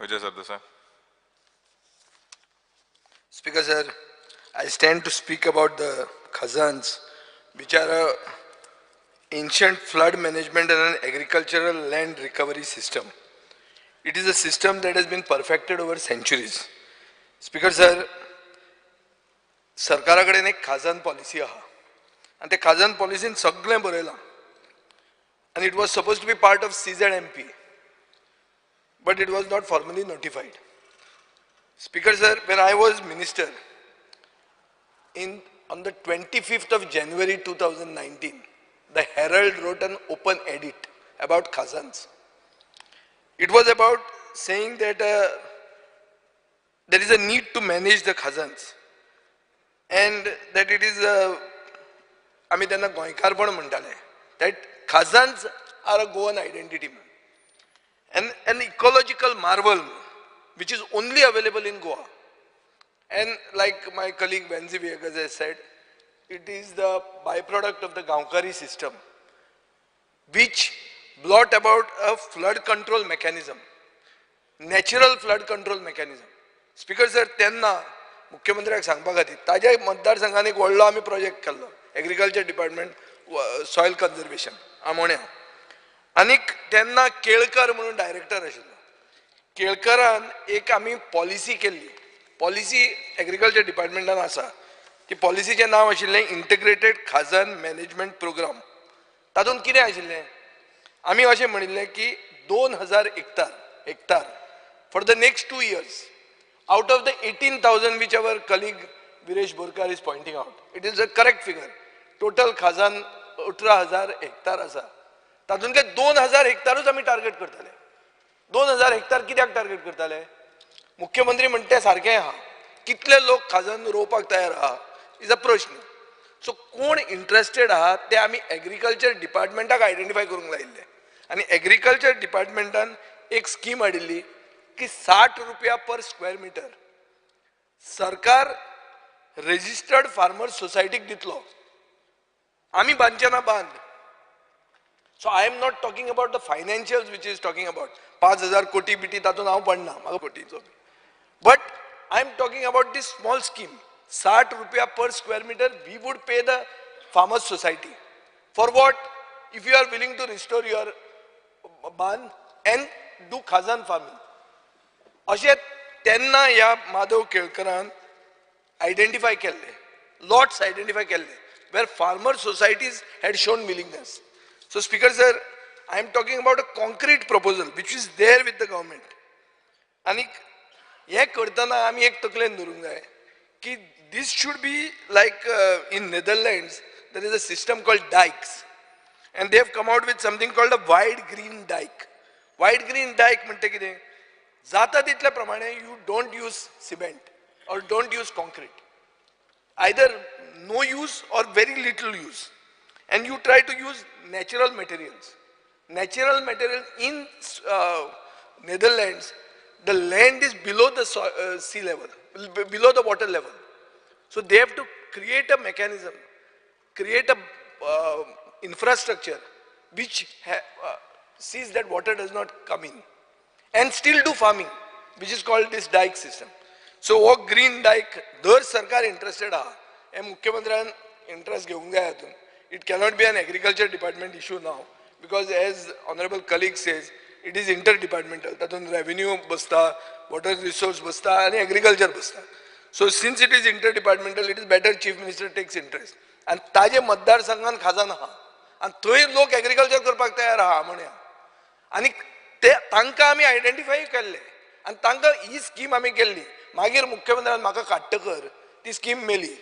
Vijay Sardesai.
Speaker sir, I stand to speak about the khazans, which are a ancient flood management and an agricultural land recovery system. It is a system that has been perfected over centuries. Speaker sir, सरकारा कडेन एक खाजन policy आहा आनी ते खाजन पॉलिसीन सगळें बरयलां आनी it was suppose to be part of CZMP, but it was not formally notified. Speaker sir, when I was minister in On the 25th of January 2019, the Herald wrote an open edit about khazans. It was about saying that there is a need to manage the khazans and that it is आमी तेन्ना गोंयकारपण म्हणटाले, that khazans are a Goan identity and an ecological marvel which is only available in Goa. And like my colleague Venzy Viegas has said, it is the byproduct of the Gaonkari system, which brought about a flood control mechanism, natural flood control mechanism. Speaker sir, तेन्ना मुख्यमंत्र्याक सांगपा खातीर ताज्या मतदारसंघान एक व्हडलो आमी project केल्लो, agriculture department soil conservation आमोण्या. आनीक तेन्ना केळकर म्हणून डायरेक्टर आशिल्लो. केळकरान एक आमी पॉलिसी केल्ली, पॉलिसी एग्रीकल्चर डिपार्टमेंटान आसा. ती पॉलिसीचें नांव आशिल्लें इंटिग्रेटेड खाजन मॅनेजमेंट प्रोग्राम. तातूंत कितें आशिल्लें, आमी अशें म्हणिल्लें की 2000 hectare for the next 2 years out of the 18,000 which our colleague Viresh Borkar is pointing out, it is a correct figure. Total खाजन 18,000 हेक्टर आसा, तातूंतले 2,000 हेक्टरूच आमी टार्गेट करताले. 2,000 हेक्टर कित्याक टार्गेट करताले? मुख्यमंत्री म्हणटा सारकें आहा, कितले लोक खाजन रोवपाक तयार आहा is a प्रश्न. सो कोण इंट्रस्टेड आहा ते आमी एग्रीकल्चर डिपार्टमेंटाक आयडेंटिफाय करूंक लायिल्ले आनी एग्रीकल्चर डिपार्टमेंटान एक स्कीम हाडिल्ली की 60 रुपया पर स्क्वेअर मिटर सरकार रजिस्टर्ड फार्मर सोसायटीक दितलो, आमी बांदचे ना बांद. So I am not talking about the financials which is talking about 5,000 कोटी बिटी, तातूंत हांव पडना म्हाका कोटीचो, but I am talking about this small scheme. 60 रुपया per square metre we would pay the farmers society for what? If you are willing to restore your बांद and do khazan farming. अशें तेन्ना ह्या माधव केळकरान आयडेंटिफाय केल्ले, lots identify केल्ले where farmer societies had shown willingness. So speaker sir, I am talking about a concrete proposal which is there with the government. आनी हें करतना आमी एक तकलेन धरूंक जाय की this should be like in Netherlands there is a system called dikes and they have come out with something called a wide green dike. Wide green dike म्हणटा कितें, जाता तितल्या प्रमाणे you don't use cement or don't use concrete, either no use or very little use, and you try to use natural materials. Natural material in Netherlands, the land is below the sea level, below the water level. So they have to create a mechanism, create a infrastructure which sees that water does not come in and still do farming, which is called this dike system. So हो green dike दर सरकार interested आहा, हे मुख्यमंत्र्यान interest घेवंक जाय हातूंत. It cannot be an agriculture department issue now because as honorable colleague says, it is interdepartmental. तातूंत revenue बसता, water resource बसता आनी agriculture बसता. So since it is interdepartmental, it is better chief minister takes interest. आनी ताजे मतदारसंघान खाजन आहा आनी थंय लोक एग्रीकल्चर करपाक तयार आहा म्हणया, आनी ते तांकां आमी आयडेंटिफाय केल्ले आनी तांकां ही स्कीम आमी केल्ली. मागीर मुख्यमंत्र्यान म्हाका काडटकर ती स्कीम मेली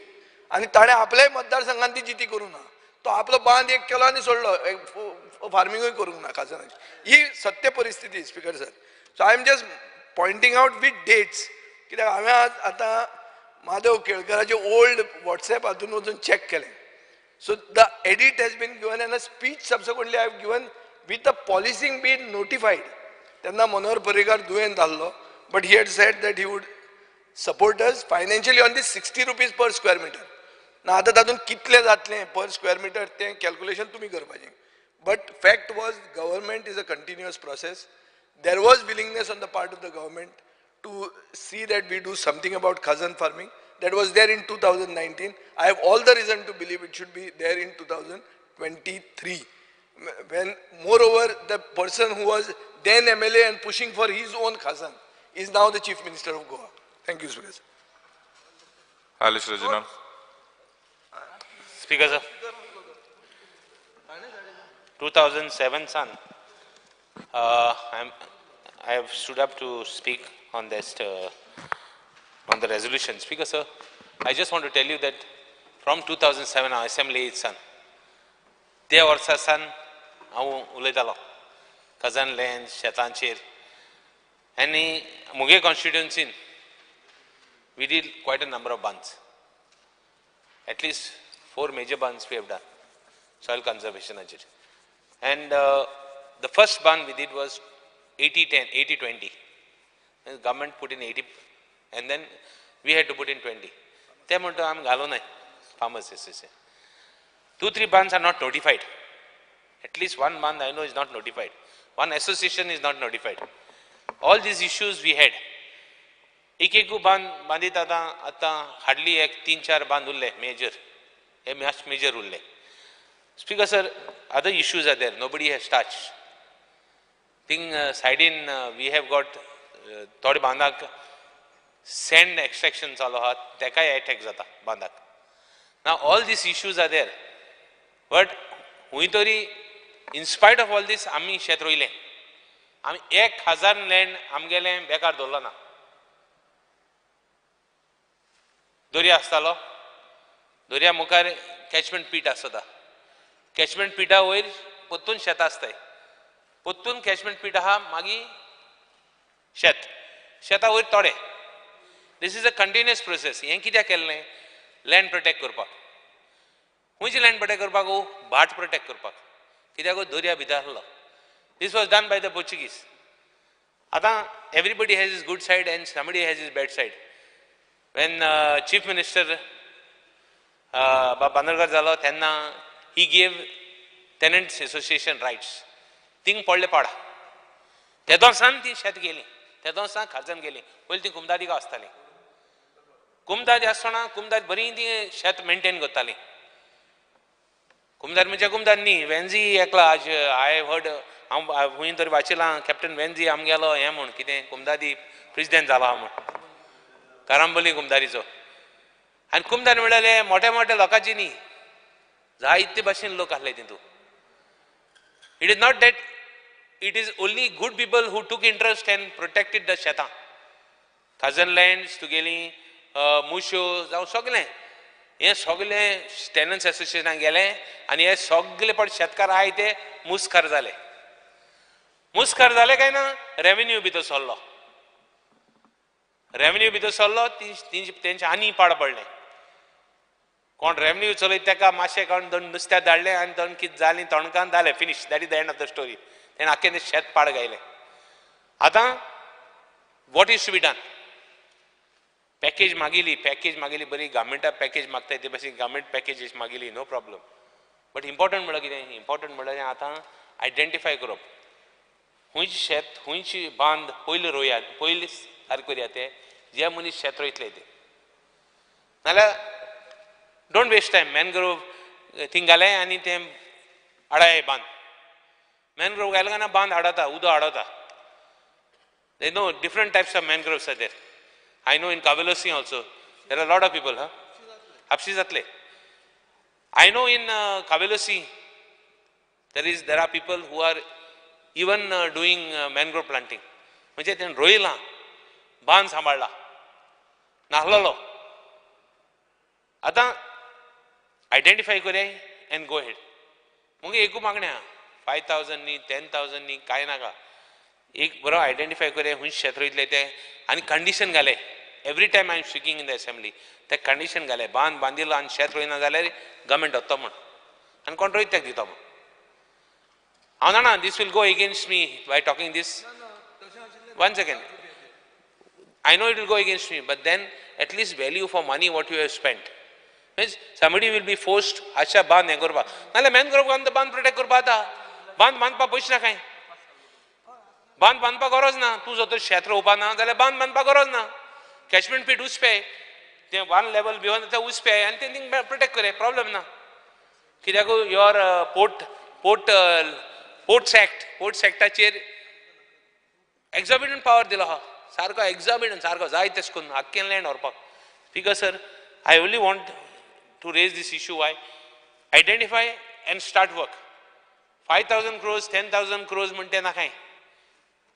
आनी ताणें आपल्याय मतदारसंघान ती जिती करूंक ना. तो आपलो बांद एक केलो आनी सोडलो, फार्मिंगूय करूंक ना खाजनाची. ही सत्य परिस्थिती speaker sir. So I am just pointing out with dates, कित्याक हांवें आज आतां माधव केळकराचे ओल्ड वॉट्सएप हातून वचून चॅक केलें. So the edit has been given and a speech subsequently I have given with the policing been notified. तेन्ना मनोहर पर्रीकार दुयेंत जाल्लो, but he had said that he would support us financially on this 60 rupees per square metre. ना आतां तातूंत कितलें जातलें per square metre तें calculation तुमी करपाचें. But fact was government is a continuous process. There was willingness on the part of the government to see that we do something about khazan farming. That was there in 2019. I have all the reason to believe it should be there in 2023. When moreover the person who was then MLA and pushing for his own khazan is now the Chief Minister of Goa. Thank you, Speaker.
Alice Reginald.
Speaker sir, 2007 son, I have stood up to speak on this, on the resolution. Speaker sir, I just want to tell you that from 2007 हांव assembly सान ते वर्सा सान हांव उलयतालो cousin land शेतांचेर आनी मुगे कॉन्स्टिट्युएन्सीन we did quite a number of bunds. At least 4 major bunds we have done, soil conservation. And the first bund we did was 80-10, 80-20. The government put in 80 and then we had to put in 20. ते म्हणतो आमी घालू नाय farmers association. 2-3 bunds are not notified. At least one bund I know is not notified. One association is not notified. All these issues we had. एक एक बांद बांदीत आतां आतां हार्डली एक 3-4 बांद उरले मेजर, हे मस्ट मेजर उरले. Speaker sir, other issues are there, nobody has touch. Thing सायडीन we have got थोडे बांदाक सँड एक्स्ट्रेक्शन चालू आहा, तेकाय एटॅक जाता बांदाक. Now all these issues are there, but हुंय तरी in spite of all this आमी शेत रोयलें. आमी 1000 लँड आमगेलें बेकार दवरलो ना. दर्या आसतालो, दर्या मुखार कॅचमेंट पीट आसता, कॅचमेंट पिटा वयर परतून शेतां आसताय, परतून कॅचमेंट पीट आहा, मागीर शेत, शेता वयर तोडे. This is a continuous process. हें कित्याक केल्लें? लँड प्रोटेक्ट करपाक. खंयची लँड प्रोटेक्ट करपाक? भाट प्रोटेक्ट करपाक. कित्याक दर्या भितर आसलो. This was done by the Portuguese. आतां everybody has his good side and somebody has his bad side. When chief minister Bab Bandodkar जालो तेन्ना he gave tenants association rights. Thing पडले पाडा, तेदों सान ती शेत गेली, तेदों सान खाजन गेली. पयलीं ती कुमदादी आसताली, कुमदाद आसतना कुमदाद बरी ती शेत मेंटेन करताली. कुमदाद म्हणजे कुमदाद न्ही, वेन्जी एकला आज I heard, हांव खंय तरी वाचिलां कॅप्टन वेन्जी आमगेलो हें म्हूण कितें कुमदादी प्रेजिडेंट जाला म्हूण, कारांबोली कुमदारीचो. आनी कुमदार म्हणल्यार मोठे मोठे लोकांची न्ही, जायते भाशेन लोक आसले तितूंत. It is not that it is only good people who took interest and protected the शेतां. खाजन लँड्स तुगेली मुश्यो जावं सगलें, हें सगलें टेनन्स एसोसिएशनाक गेलें आनी हे सगले पण शेतकार आहाय ते मुस्कार जाले. मुस्कार जाले काय ना, रेवेन्यू भितर सरलो, रेवेन्यू भितर सरलो, तेंचे आनी पाड पडलें. कोण रेवेन्यू चलयत तेका मातशें कोण दोन नुस्त्याक धाडलें आनी दोन कितें जालीं तोणकान जालें, finish. That is the end of the story. तेणें आख्खें तें शेत पाड घायलें. आतां what is to be done? Package मागिली, पॅकेज मागिली बरी, गव्हर्मेंटा पॅकेज मागताय ते भाशेन गव्हर्मेंट पॅकेजीस मागिली, नो प्रॉब्लम. बट इम्पॉर्टंट म्हणल्यार कितें? इम्पॉर्टंट म्हणल्यार आतां आयडेंटिफाय करप खंयचें शेत, खंयची बांद पयलीं रोयात, पयलीं सारकें करया ते जे मनीस शेत रोयतले ते. नाल्यार don't waste time. Mangrove thing घालें आनी तें आडाय बांद, मॅनग्रोव घालें काय ना बांद आडवता, उदक आडवता. They know different types of mangroves are there. I know in Cavelossim also there are lot of people. हा आपशी जातले. I know in Cavelossim there are people who are even doing mangrove planting. म्हणजे तेणें रोयलां, बांद सांबाळ्ळा, नाहलोलो. आतां identify करया and go head. मुगे एकू मागणें आहा, 5,000 न्ही, 10,000 न्ही, कांय नाका. एक बरो आयडेंटिफाय करया खंय शेत रोयतले ते आनी कंडिशन घाले. Every time I am speaking in the assembly ते कंडिशन घाले, बांद बांदिलो आनी शेत रोयना जाल्यार गव्हर्मेंट वता म्हूण आनी कोण रोयत तेका दिता म्हूण. हांव जाणा this will go against me by talking this. One second, I know it will go against me, but then at least value for money what you have spent. Means somebody will be forced अशा बांद हें करपाक, नाल्यार मॅनग्रोव बांद बांद protect करपा जाता. बांद बांदपाक पयशे ना, कांय बांद बांदपाक गरज ना. तूं जर तर शेत रोवपा ना जाल्यार बांद बांदपाक गरज ना. कॅचमेंट पीट उसपे, तें वन लेवल भिवन तें उसपे आनी तें थिंग प्रोटेक्ट करे, प्रॉब्लम ना. कित्याक your port port ports act, ports एक्टाचेर exorbitant power दिलो आहा, सारको एक्झॉर्बिटंट, सारको जाय तेश करून आख्खें लँड व्हरपाक. Speaker sir, I only want to raise this issue. Why identify and start work. 5,000 crores, 10,000 crores म्हणटे ना कांय.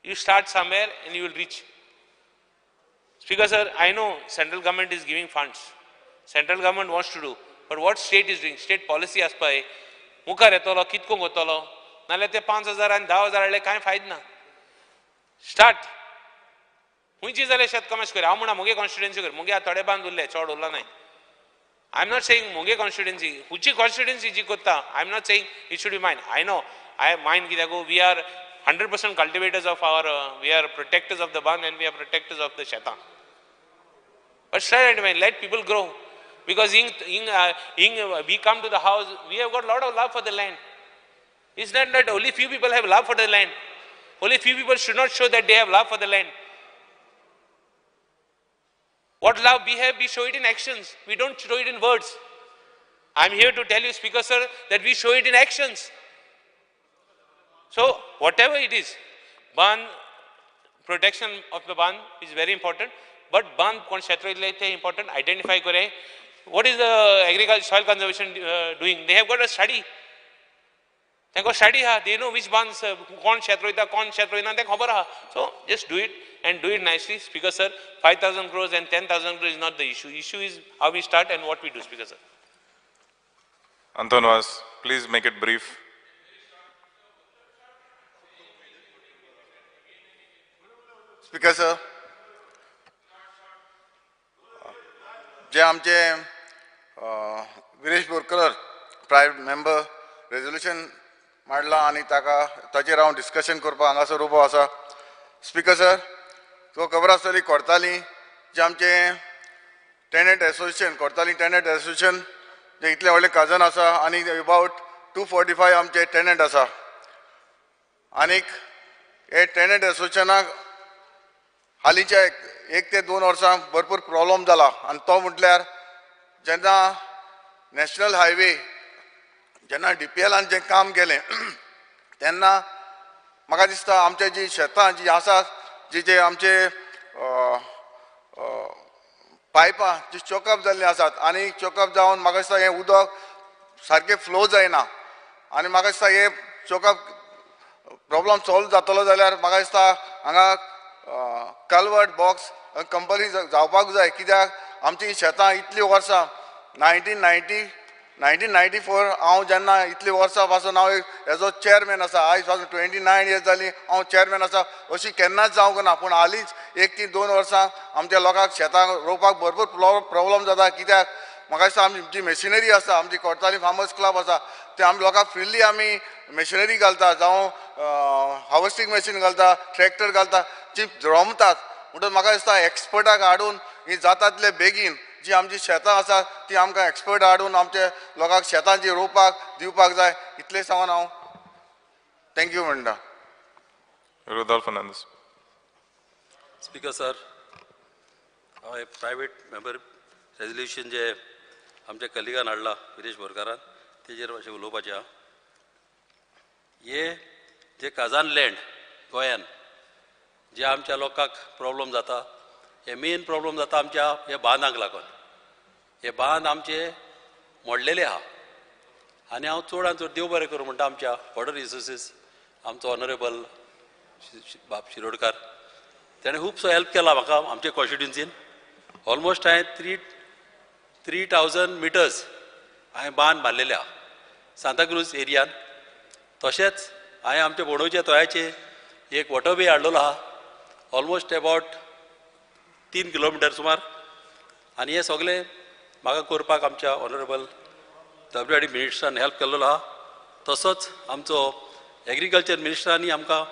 You start somewhere and you will reach. Speaker sir, I know central government is giving funds. Central government wants to do. But what state is doing, state policy आसपा जाय. मुखार येतलो कितको वतलो, नाल्यार ते 5,000 आनी 10,000 हाडले कांय फायद ना. स्टार्ट खंयची जाल्यार शेतकमेश कर. हांव म्हणा मुगे कॉन्स्टिट्युएन्सी कर, मुगे थोडे बांद उरले, चड उरलो नाय. I am not saying मुगे कॉन्स्टिट्युएन्सी, खंयची कॉन्स्टिट्युएन्सी जी करता, I am not saying it should be mine. I know I mine कित्याक we are 100% cultivators of our, we are protectors of the band and we are protectors of the शेतां. But start and let people grow. Because in we come to the house, we have got a lot of love for the land. It's not that only few people have love for the land. Only few people should not show that they have love for the land. What love we have, we show it in actions. We don't show it in words. I'm here to tell you, Speaker sir, that we show it in actions. So, whatever it is, ban, protection of the ban is very important. But ban kon kshetra important, identify kare. What is the agriculture soil conservation doing? They have got a study. They got study, ha. They know which bans, kon kshetra ita, kon kshetra ina, they khabar ha. So just do it and do it nicely. Speaker sir, 5,000 crores and 10,000 crores is not the issue. Issue is how we start and what we do, Speaker sir.
Anton Vaz, please make it brief.
Speaker sir, जे आमचे Viresh Borkar private member resolution मांडला आनी ताका ताचेर हांव discussion करपाक हांगासर उबो आसा. स्पीकर सर, तुका खबर आसतली कोर्ताली जे आमचे tenant association, Cortalim tenant association जे इतले व्हडले काजन आसा आनी अबाउट 245 आमचे टेनंट आसा. आनीक हे टेनंट एसोसिएशनाक हालींच्या 1 ते 2 वर्सां भरपूर प्रॉब्लम जाला आनी तो म्हटल्यार जेन्ना नॅशनल हायवे जेन्ना DPLान जें काम केलें तेन्ना म्हाका दिसता आमचे जी शेतां जी आसात, जी जे आमचे पायपां जी चोकअप जाल्लीं आसात आनी चोकअप जावन म्हाका दिसता हें उदक सारकें फ्लो जायना आनी म्हाका दिसता हें चोकअप प्रॉब्लम सॉल्व जातलो जाल्यार म्हाका दिसता हांगा कल्वर्ट बॉक्स कंपल्सरी जावपाक जाय. कित्याक आमची शेतां इतलीं वर्सां 1994 हांव जेन्ना इतलीं वर्सां पासून हांव एज अ चेअरमॅन आसा, आयज पासून 29 इयर्स जालीं हांव चेअरमॅन आसा, अशी केन्नाच जावंक ना. पूण हालींच 1 ते 2 वर्सां आमच्या लोकांक शेतां रोवपाक भरपूर प्रॉब्लम जाता. कित्याक म्हाका दिसता आमची जी मशिनरी आसा, आमची कोर्ताली फार्मर्स क्लब आसा, ते आमी लोकांक फ्रिली आमी मशिनरी घालता, जावं हार्वेस्टींग मशीन घालता, ट्रॅक्टर घालता, जी रोमतात. म्हणटच म्हाका दिसता एक्सपर्टाक हाडून ही जातातले बेगीन जी आमची शेतां आसा ती आमकां एक्सपर्ट हाडून आमचे लोकांक शेतां जी रोवपाक दिवपाक जाय. इतलें सांगून हांव thank you म्हणटा.
Rudolf Fernandes.
Speaker sir, हांव प्रायवेट मेंबर रेजोल्युशन जे आमच्या कलिगान हाडला विरेश बोरकारान तेजेर मातशें उलोवपाचें आहा. हे जे काजान लँड गोंयान जे आमच्या लोकांक प्रॉब्लम जाता, हे मेन प्रॉब्लम जाता आमच्या हे बांदांक लागून. हे बांद आमचे मोडलेले आहा आनी हांव चडान चड देव बरें करूं म्हणटा आमच्या वॉटर रिसोर्सीस आमचो ऑनरेबल बाब शिरोडकार तेणें खुबसो हेल्प केला म्हाका आमच्या कॉन्स्टिट्युन्सीन. ऑलमोस्ट हांवें 3,000 मिटर्स हांवें बांद बांदलेले आहा सांताक्रूज एरियान. तशेंच हांवें आमच्या बोडोवच्या तोयाचे एक वॉटरवे हाडलेलो आहा ऑलमोस्ट अबाउट 3 किलोमिटर सुमार. आनी हें सगळें म्हाका करपाक आमच्या ऑनरेबल WD मिनिस्टरान हेल्प केल्लो आहा. तसोच आमचो एग्रीकल्चर मिनिस्टरांनी आमकां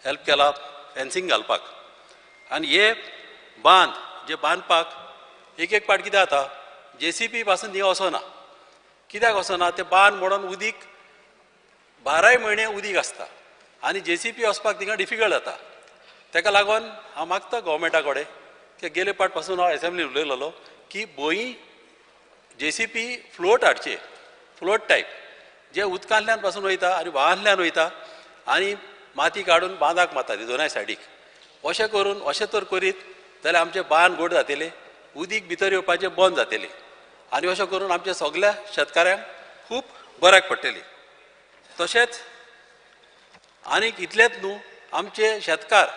हेल्प केला फेन्सिंग घालपाक. आनी हे बांद जे बांदपाक एक एक पाट कितें जाता, JCB पासून थिंगा वचना. कित्याक वचना, ते बांद मोडून उदीक 12 म्हयने उदीक आसता आनी JCB वचपाक थिंगा डिफिकल्ट जाता. ताका लागून हांव मागता गव्हर्मेंटा कडेन की गेले पाट पासून हांव एसेंब्लीन उलयलेलो की बोई JCB float हाडचे, फ्लोट टायप जे उदकांतल्यान पासून वयता आनी वाहांतल्यान वयता आनी माती काडून बांदाक मारता ती दोनाय सायडीक. अशें करून अशें तर करीत जाल्यार आमचे बांद गोड जातले, उदीक भितर येवपाचें बंद जातलें आनी अशें करून आमच्या सगळ्या शेतकाऱ्यांक खूब बऱ्याक पडटलें. तशेंच आनीक इतलेंच न्हू, आमचे शेतकार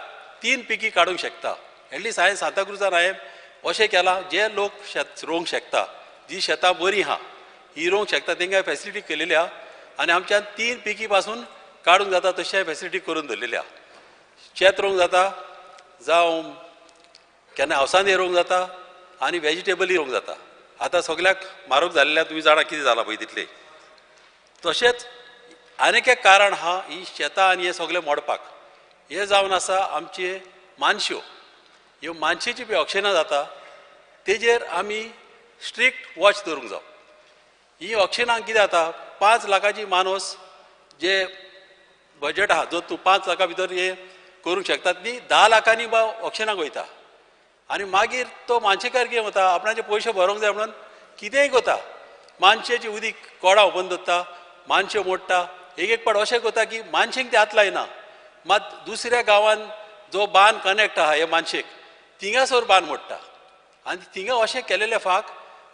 3 पिकी काडूंक शकता. एटलिस्ट हांवें सांताक्रुजान हांवें अशें केलां जे लोक शेत रोवंक शकता जी शेतां बरीं आहा ही रोवंक शकता तेंकां फॅसिलिटी केलेली आहा आनी आमच्यान 3 पिकी पासून काडूंक जाता तशें फॅसिलिटी करून दवरलेली आहा. शेत रोवंक जाता, जावं केन्ना हावसांनी रोवंक जाता आनी वेजिटेबलय रोवंक जाता. आतां सगळ्याक म्हारग जाल्ल्या तुमी जाणा कितें जालां पळय तितलें. तशेंच आनीक एक कारण आहा ही शेतां आनी हें सगळें मोडपाक, हें जावन आसा आमचे मानश्यो. ह्यो मानशेची पळय ऑक्शनां जाता तेजेर आमी स्ट्रिक्ट वॉच दवरूंक जाय. ही ऑक्शनां कितें जाता, 5 लाखाची मानस जे बजट आहा जो तूं 5 लाखां भितर हे करूंक शकता ती 10 लाखांनी बा ऑक्शनाक वयता आनी मागीर तो मानशेकार कितें वता आपणाचे पयशे भरोंक जाय म्हणून कितेंय करता. मानशेची उदीक कोडा ओपन दवरता, मानशे मोडटा. एक एक पाट अशें करता की मानशेक ते हात लायना, मात दुसऱ्या गांवान जो बांद कनेक्ट आहा हे मानशेक थिंगासर बांद मोडटा आनी थिंगा अशें केलेले फाक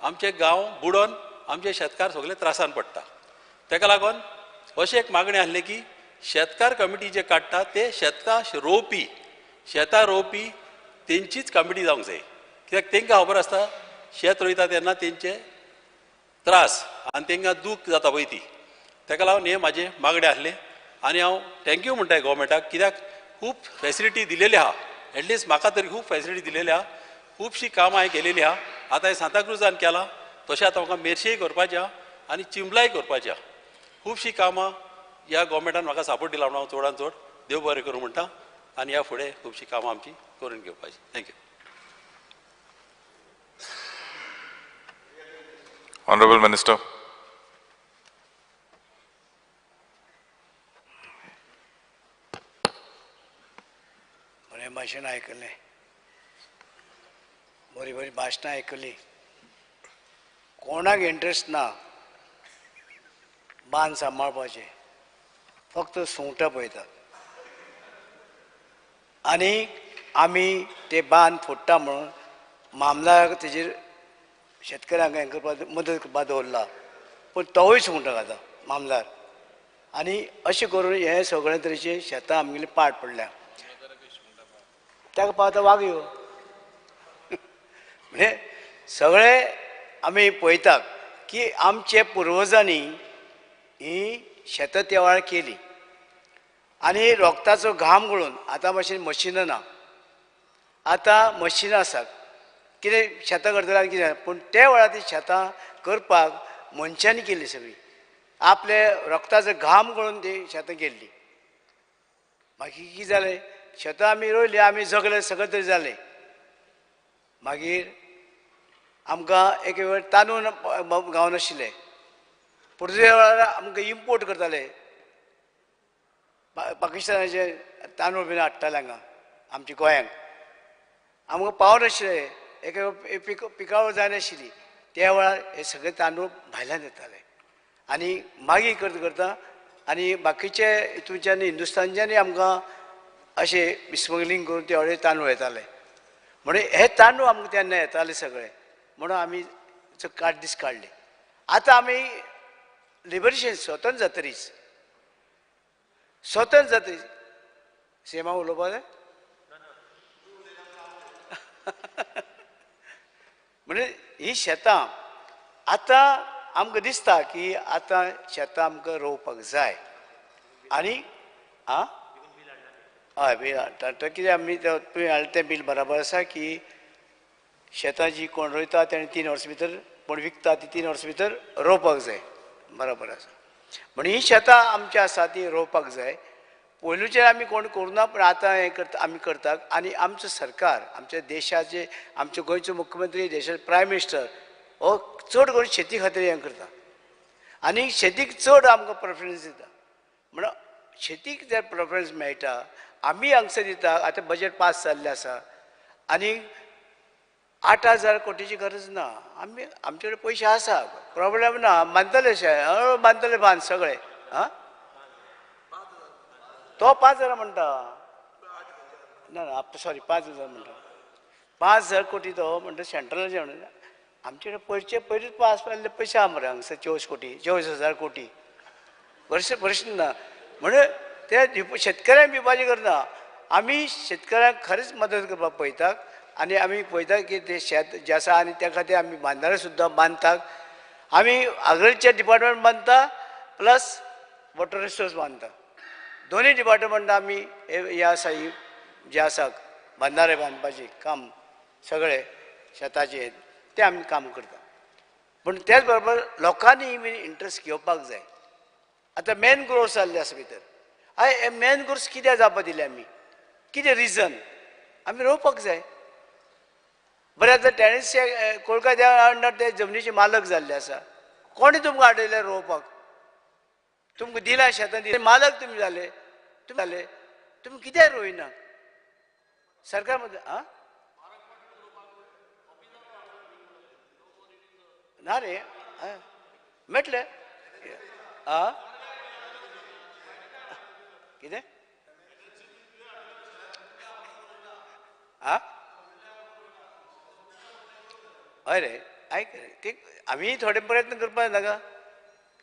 आमचे गांव बुडोन आमचे शेतकार सगळे त्रासान पडटा. तेका लागून अशें एक मागणें आसलें की शेतकार कमिटी जे काडटा ते शेतां रोवपी, शेतां रोवपी तेंचीच कमिटी जावंक जाय. कित्याक तेंकां खबर आसता शेत रोयता तेन्ना तेंचे त्रास आनी तेंकां दूख जाता पळय ती. तेका लागून हें म्हाजें मागणें आसलें आनी हांव thank you म्हणटा गोवोरमेंटाक कित्याक खूब फॅसिलिटी दिलेली आहा. एटलिस्ट म्हाका तरी खूब फॅसिलिटी दिलेली आहा, खुबशीं कामां हांवें केलेलीं आहा. आतां हें सांताक्रुजान केलां, तशें आतां म्हाका मेरशेय करपाचें आहा आनी चिंबलाय करपाचें आहा. खुबशीं कामां ह्या गोवोरमेंटान म्हाका सपोर्ट दिला म्हणून हांव चडान चड देव बरें करूं म्हणटा आनी ह्या फुडें खुबशीं कामां आमची करून घेवपाची. Thank you.
Honourable Minister.
बरें भाशण आयकलें, बरी बरी भाशणां आयकली. कोणाक इंट्रस्ट ना बांद सांबाळपाचें, फक्त सुंगटां पळयतात आनी आमी ते बांद फोडटा म्हणून मामलाक तेजेर शेतकऱ्यांक हें करपाक मदत करपाक दवरला, पूण तोवूय सुंगटां खाता मामलार. आनी अशें करून हें सगळें तरेचीं शेतां आमगेलीं पाड पडल्या. ताका पावता वागयो म्हणजे सगळे आमी पळयतात की आमचे पुर्वजांनी ही शेतां त्या वेळार केली आनी रोगताचो घाम गळून. आतां भाशेन मशिनां ना, आतां मशिनां आसात, कितें शेतां करतले आनी कितें, पूण त्या वेळार ती शेतां करपाक मनशांनी केली सगळीं, आपले रोगताचो घाम गळून ती शेतां केल्ली. मागीर कितें जालें, शेतां आमी रोयलीं, आमी जगले, सगळें तरी जालें. मागीर आमकां एक वेळ तांदूळ गावनाशिल्ले, पुर्तुगेज वेळार आमकां इम्पोर्ट करताले, पाकिस्तानाचे तांदूळ बीन हाडटाले हांगा आमच्या गोंयांक. आमकां पावनाशिल्ले, एक पिकावळ जायनाशिल्ली. त्या वेळार हे सगळे तांदूळ भायल्यान येताले आनी मागीर करता करता आनी बाकीचे हितूच्यान हिंदुस्तानच्यानूय आमकां अशें स्मगलींग करून ते वेळार तांदूळ येताले. म्हणून हे तांदूळ आमकां तेन्ना येताले सगळे, म्हणून आमी काड दीस काडले. आतां आमी लिबरेशन स्वतंत्र जातरीच, स्वतंत्र जातरीच सेमा उलोवपा जाय म्हणजे ही शेतां आतां आमकां दिसता की आतां शेतां आमकां रोवपाक जाय. आनी आं हय बील हाडटा कितें आमी तुवें हाडलें तें बील बराबर आसा की शेतां जी कोण रोयता तेणें 3 वर्सां भितर, कोण विकता ती 3 वर्सां भितर रोवपाक जाय, बराबर आसा. म्हण ही शेतां आमची आसा ती रोवपाक जाय. पयलूचेर आमी कोण करुना, पूण आतां हें करता आमी करतात. आनी आमचो सरकार, आमच्या देशाचे, आमचे गोंयचो मुख्यमंत्री, देशाचे प्रायम मिनिस्टर हो चड करून शेती खातीर हें करता आनी शेतीक चड आमकां प्रेफरन्स दिता. म्हणून शेतीक जर प्रेफरन्स मेळटा, आमी हांगसर दिता. आतां बजेट पास जाल्लें आसा आनी 8,000 कोटीची गरज ना, आमी आमचे कडेन पयशे आसा, प्रोब्लेम ना. बांदतले बांदतले बांद सगळे. आं तो 5,000 म्हणटा, ना ना सॉरी 5,000 म्हणटा, 5,000 कोटी तो म्हणटा सेंट्रलाचे. म्हणटा आमचे कडेन पयशे पयलींच पास जाल्ले पयशे आहा मरे हांगसर 24 कोटी, 24,000 कोटी. प्रश्न ना. म्हणजे ते शेतकऱ्यांक बिबाजी करना, आमी शेतकऱ्यांक खरेंच मदत करपाक पळयतात. आनी आमी पळयता की ते शेत जें आसा आनी त्या खातीर आमी बांदारे सुद्दां बांदतात. आमी एग्रीकल्चर डिपार्टमेंट बांदता प्लस वॉटर रिसोर्स बांदता. दोनूय डिपार्टमेंट आमी हे आसा ही जे आसा बांदारे बांदपाचें काम सगळें शेताचें तें आमी काम करता. पूण त्याच बरोबर लोकांनी बी इंट्रस्ट घेवपाक जाय. आतां मॅनग्रोव्स जाल्ले आसा भितर. हय, हे मॅनग्रोव्स कित्याक जावपा दिले आमी? कितें रिजन? आमी रोवपाक जाय. बरें, आतां टेनिस कोलका अंडर ते जमनीचे मालक जाल्ले आसा. कोणें तुमकां हाडयले रोवपाक? तुमकां दिला शेतां दिलें, मालक तुमी जाले, तुमी जाले, तुमी कित्याक रोयना? सरकार मध्ये आं ना रे मेळटलें आं कितें आं हय रे आयक रे, ते आमी थोडे प्रयत्न करपाक नाका.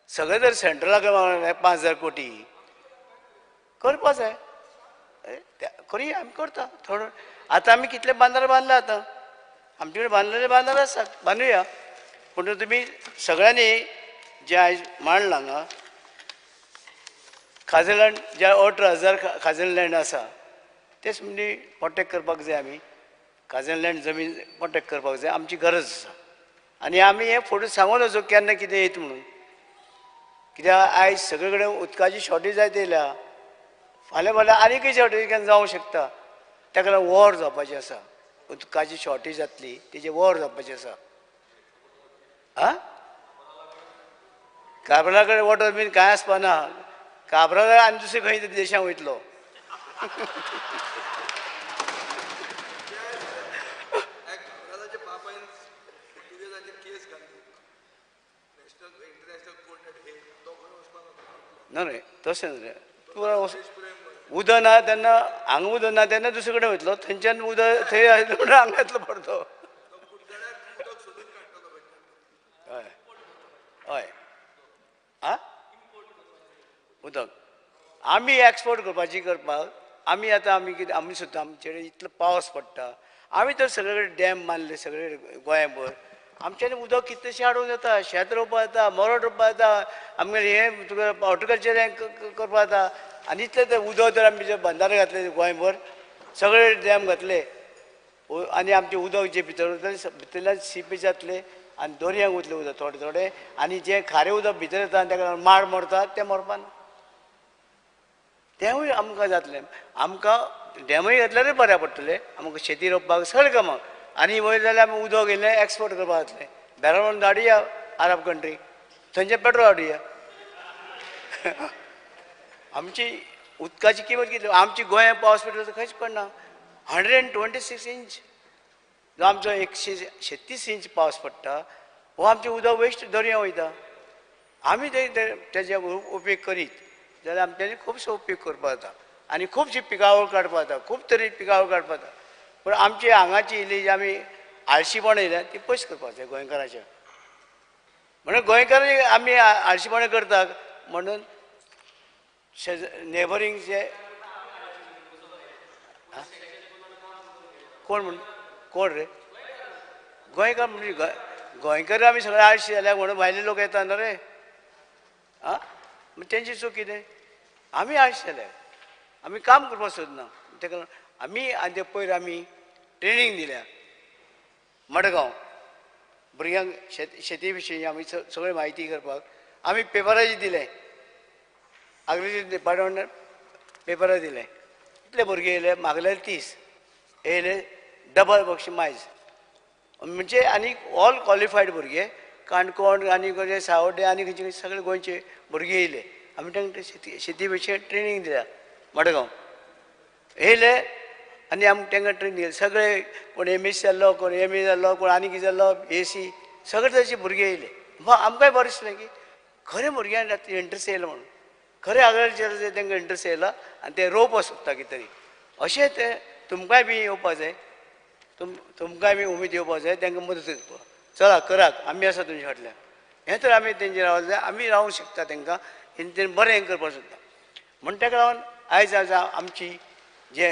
सगळें जर सेंट्रला कडेन 5,000 कोटी करपा जाय, करुया आमी करता थोडो. आतां आमी कितले बांदार बांदला, आतां आमचे कडेन बांदलेले बांदार आसा, बांदुया. पूण तुमी सगळ्यांनी जें आयज मांडलां हांगा खाजन लँड, जे 18,000 खाजन लँड आसा तें म्हणजे प्रोटेक्ट करपाक जाय. आमी खाजन लँड जमीन प्रोटेक्ट करपाक जाय, आमची गरज आसा. आनी आमी हें फुडें सांगून वचूं केन्ना कितें येत म्हणून. कित्याक आयज सगळे कडेन उदकाची शॉर्टेज जायत येयल्या, फाल्यां फाल्यां आनीकय शॉर्टेज केन्ना जावंक शकता. ताका लागून वॉर जावपाची आसा, उदकाची शॉर्टेज जातली तेजें वॉर जावपाचें आसा. आं काब्राला कडेन वॉटर बीन कांय आसपा ना, काब्राला आनी दुसरे खंय तरी देशांत वयतलो. ना रे तशें न्हू रे, उदक ना तेन्ना हांगा उदक ना तेन्ना दुसरे कडेन वयतलो, थंयच्यान उदक थंय आयलें म्हणून हांगा येतलो परतो. हय हय आं उदक आमी एक्सपोर्ट करपाची करपाक आमी आतां आमी कितें आमी सुद्दां आमचे कडेन इतलो पावस पडटा, आमी तर सगळे कडेन डॅम बांदले सगळे गोंयभर, आमच्यानी उदक कितलेशें हाडूंक जाता, शेत रोवपाक जाता, मोरड रोवपाक जाता, आमगेलें हें तुका हॉर्टिकल्चर हें करपाक जाता. आनी इतलें तर उदक तर आमी जे बंदारे घातले गोंयभर सगळे डॅम घातले आनी आमचें उदक जें भितर उरतलें भितरल्यान सीपेज जातलें आनी दर्यांक वतलें उदक थोडें थोडें, आनी जें खारें उदक भितर येता आनी ताका लागून माड मरता तें मरपाना, तेंवूय आमकां जातलें. आमकां डॅमूय घातल्यारूय बऱ्याक पडटलें आमकां शेती रोवपाक सगळें कामाक. आनी वयर जाल्यार आमी उदक इल्लें एक्सपोर्ट करपाक जातलें, बॅरल म्हणून धाडुया अरब कंट्री, थंयचें पेट्रोल हाडुया. आमची उदकाची किंमत कितली? आमची गोंयांत पावस पडटा तो खंयच पडना. 126 इंच जो आमचो 136 इंच पावस पडटा हो आमचें उदक वेस्ट दर्या वयता. आमी तेजे उपेग करीत जाल्यार आमच्यांनी खुबसो उपेग करपाक जाता आनी खुबशी पिकावळ काडपाक जाता, खूब तरेची पिकावळ काडपाक जाता. पूण आमची हांगाची इल्ली जी आमी आळशीपणां येयल्या ती पयस करपाक जाय गोंयकाराच्या. म्हणून गोंयकार आमी आळशीपणां करतात म्हणून नेबरींग जे कोण म्हण कोण रे गोंयकार म्हणजे गोंयकार आमी सगळे आळशी जाल्या म्हणून भायले लोक येता न्हू रे. आं तेंची चूक कितें? आमी आळशी जाल्या, आमी काम करपाक सोदना. ताका लागून आमी आनी ते पयर आमी ट्रेनींग दिल्या मडगांव भुरग्यांक शेती विशीं आमी सगळी म्हायती करपाक आमी पेपराचेर दिलें, एग्रीकल्चर डिपार्टमेंटान पेपरार दिलें. इतले भुरगे येयले, मागले 30 येयले, डबल बक्षी मायज म्हणजे आनी ऑल क्वॉलिफायड भुरगे, काणकोण आनी सावड्डें आनी खंयचे खंयचे सगळे गोंयचे भुरगे येयले. आमी तांकां शेती विशीं ट्रेनींग दिल्या मडगांव येयले आनी आमकां तांकां ट्रेनींग दिली. सगळे कोण एम एस जाल्लो, कोण एम ए जाल्लो, कोण आनी कितें जाल्लो, ए सी, सगळे तरेचे भुरगे येयले. आमकांय बरें दिसलें की खरें भुरग्यांक इंट्रस्ट येयलो म्हणून, खरें एग्रीकल्चराचेर तांकां इंट्रस्ट येयला आनी ते रोवपाक सोदता कितें तरी. अशें तें तुमकांय बी येवपाक जाय, तुमकांय बी उमेद येवपाक जाय, तांकां मदत करपाक. चला करात, आमी आसा तुमच्या फाटल्यान. हें तर आमी तेंचेर रावले जाल्यार आमी रावूंक शकता तांकां, तेंच्यानी बरें हें करपाक सोदता. म्हण ताका लागून आयज आयज आमची जे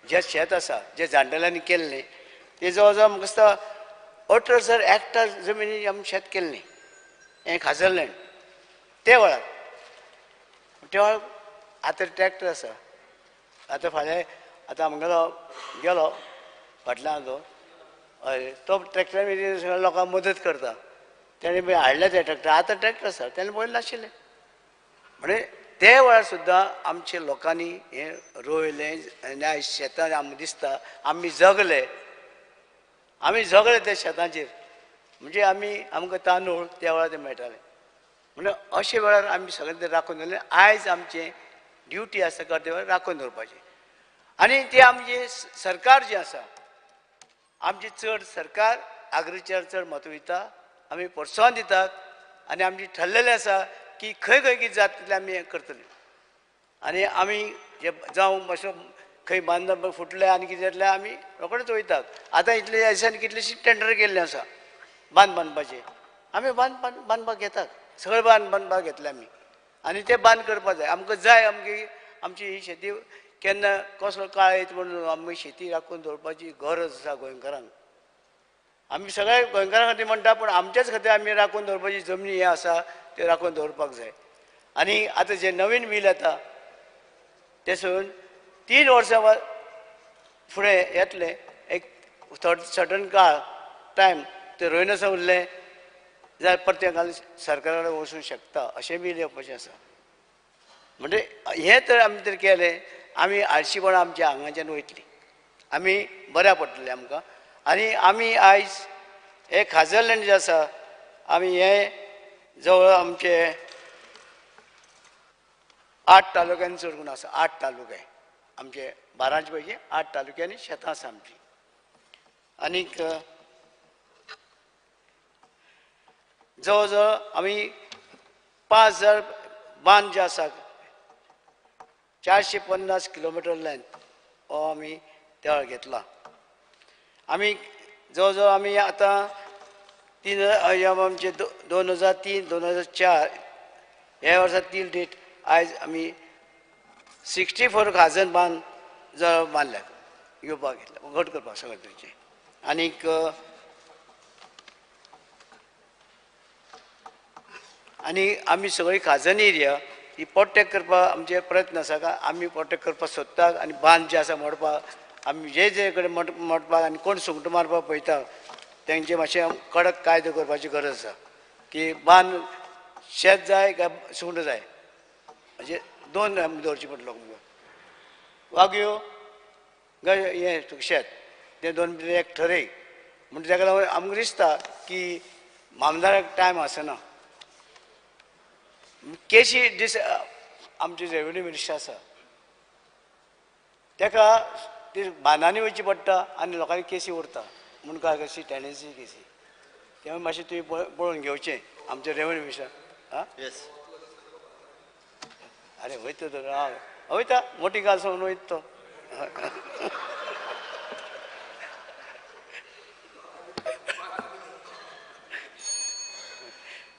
जे शेत आसा जे जाणटेल्यांनी केल्लें ते जवळ जवळ म्हाका दिसता 18,000 हेक्टर जमिनी आमी शेत केल्लें हें खाजन लँड ते वेळार. त्या वेळार आतां ट्रॅक्टर आसा. आतां फाल्यां आतां आमगेलो गेलो फाटल्यान तो, हय, तो ट्रॅक्टरान सगळ्या लोकांक मदत करता. तेणें हाडले ते ट्रॅक्टर, आतां ट्रॅक्टर आसा, तेणें पयलीं नाशिल्लें. म्हणजे ते वेळार सुद्दां आमच्या लोकांनी हें रोयलें आनी आयज शेतां आमकां दिसता आमी जगले, आमी जगले त्या शेतांचेर. म्हणजे आमी आमकां तांदूळ त्या वेळार ते मेळटाले. म्हणजे अशे वेळार आमी सगळें ते राखून दवरलें. आयज आमचें ड्युटी आसा कर्तव्य राखून दवरपाचें. आनी तें आमचें सरकार जें आसा, आमचें चड सरकार आग्रिकल्चर चड म्हत्व दिता, आमी प्रोत्साहन दितात आनी आमचें ठरलेलें आसा की खंय खंय कितें जाता तितलें आमी हें करतले. आनी आमी जे जावं मातसो खंय बांद फुटले आनी कितें जातलें आमी रोखडेच वयतात. आतां इतले दिसांनी कितलेशीं टेंडर केल्लें आसा बांद बांदपाचें, आमी बांद बांदपाक घेतात, सगळे बांद बांदपाक घेतले आमी आनी ते बांद करपाक जाय. आमकां जाय आमची आमची ही शेती केन्ना कसलो काळ येत म्हणून आमी शेती राखून दवरपाची गरज आसा गोंयकारांक. आमी सगळे गोंयकारां खातीर म्हणटा, पूण आमच्याच खातीर आमी राखून दवरपाची जमनी हें आसा ते राखून दवरपाक जाय. आनी आतां जें नवीन बील येता तें सोडून 3 वर्सां फुडें येतलें एक सर्टन काळ टायम ते रोयनासा उरलें जाल्यार परतें घालून सरकारा कडेन वचूंक शकता अशें बील येवपाचें आसा. म्हणजे हें तर आमी तर केलें, आमी आळशीपणां आमच्या आंगाच्यान वयतली, आमी बऱ्या पडटलें आमकां. आनी आमी आयज हे खाजन लँड जें आसा आमी हें जवळ आमचे 8 तालुक्यांनी चड करून आसा. 8 तालुके आमचे 12 पैकी 8 तालुक्यांनी शेतां आसा आमची. आनीक जवळ जवळ आमी 5,000 बांद जे आसा 450 किलोमिटर लेंथ हो आमी त्या वेळार घेतला. आमी जवळ जवळ आमी आतां 3 आमचे 2003 2004 ह्या वर्सा 3 डेट आयज आमी 64 खाजन बांद जवळ बांदल्यात, घेवपाक घेतल्या, घट करपाक सगळें तरेचें. आनीक आनी आमी सगळी खाजन एरिया ही प्रोटेक्ट करपाक आमचे प्रयत्न आसा. का आमी प्रोटेक्ट करपाक सोदतात आनी बांद जे आसा मोडपाक आमी जे जे कडेन मोडपाक आनी कोण सुंगटां मारपाक पळयता तेंचे मातशें कडक कायदो करपाची गरज आसा की बांद शेत जाय काय सुंगटां जाय, म्हणजे 2 आमी दवरचें पडटलो आमकां. वागयो काय हें शेत तें 2 भितर एक ठरय. म्हणटा ताका लागून आमकां दिसता की मामदाराक टायम आसना. केशी दीस आमचे रेवेन्यू मिनिस्टर आसा ताका ती बांदांनी वयची पडटा आनी लोकांनी केसी उरता म्हूण काय कशी टेंडन्सी केसी, तें मातशें तुवें पळोवन घेवचें आमचे रेवेन्यू मिनिस्टर. आं
येस,
अरे वयता तर हांव वयता मोटी गाल सोडून वयता तो.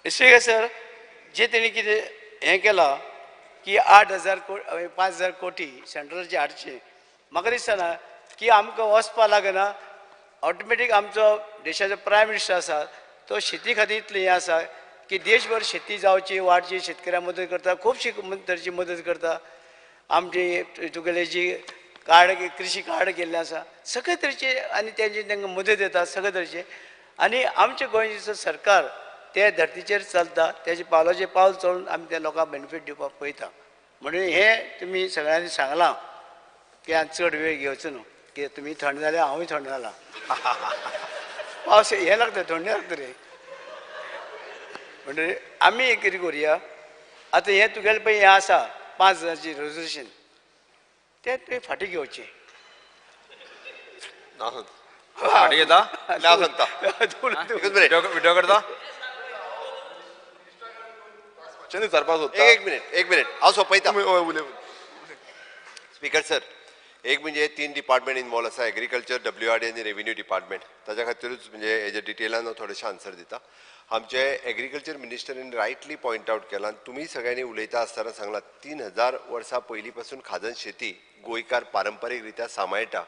ठीक आहे सर, जे तेणी कितें हें केलां की 8,000 5,000 कोटी सेंट्रलाचे हाडचे, म्हाका दिसना की आमकां वचपा लागना. ऑटोमॅटीक आमचो देशाचो प्रायम मिनिस्टर आसा तो शेती खातीर इतलें हें आसा की देशभर शेती जावची वाडची, शेतकऱ्यांक मदत करता, खुबशी तरेची मदत करता. आमची तुगेली जी कार्ड कृषी कार्ड केल्लें आसा सगळे तरेचे आनी तेंची तांकां मदत येता सगळे तरेचे. आनी आमचें गोंयचें सरकार ते धर्तीचेर चलता, तेजे पावलाचेर पावल चलून आमी त्या लोकांक बेनिफीट दिवपाक पळयता. म्हणून हें तुमी सगळ्यांनी सांगलां की आनी चड वेळ घेवचो न्हू, की तुमी थंड जाल्यार हांवूय थंड जाला. पावस हें लागता, थंडी लागता रे. म्हणटकीर आमी एक कितें करुया, आतां हें तुगेलें पळय हें आसा 5,000 रेजोल्युशन तें तुवें फाटीं घेवचें.
फाटीं घेता?
ना सांगता.
विड्रॉ करता?
विचारपाक सोदता.
एक मिनिट, एक मिनिट, हांव सोंपयता. स्पीकर सर, एक म्हणजे 3 डिपार्टमेंट इनवॉल्व आसा, एग्रीकल्चर, WRD आनी रेवेन्यू डिपार्टमेंट. ताच्या खातीरूच म्हणजे हेजे डिटेलान हांव थोडेशें आन्सर दिता. आमचे एग्रीकल्चर मिनिस्टरीन रायटली पॉयंट आवट केलां, तुमी सगळ्यांनी उलयता आसतना सांगलां 3,000 वर्सां पयलीं पासून खाजन शेती गोंयकार पारंपारीक रित्या सांबाळटा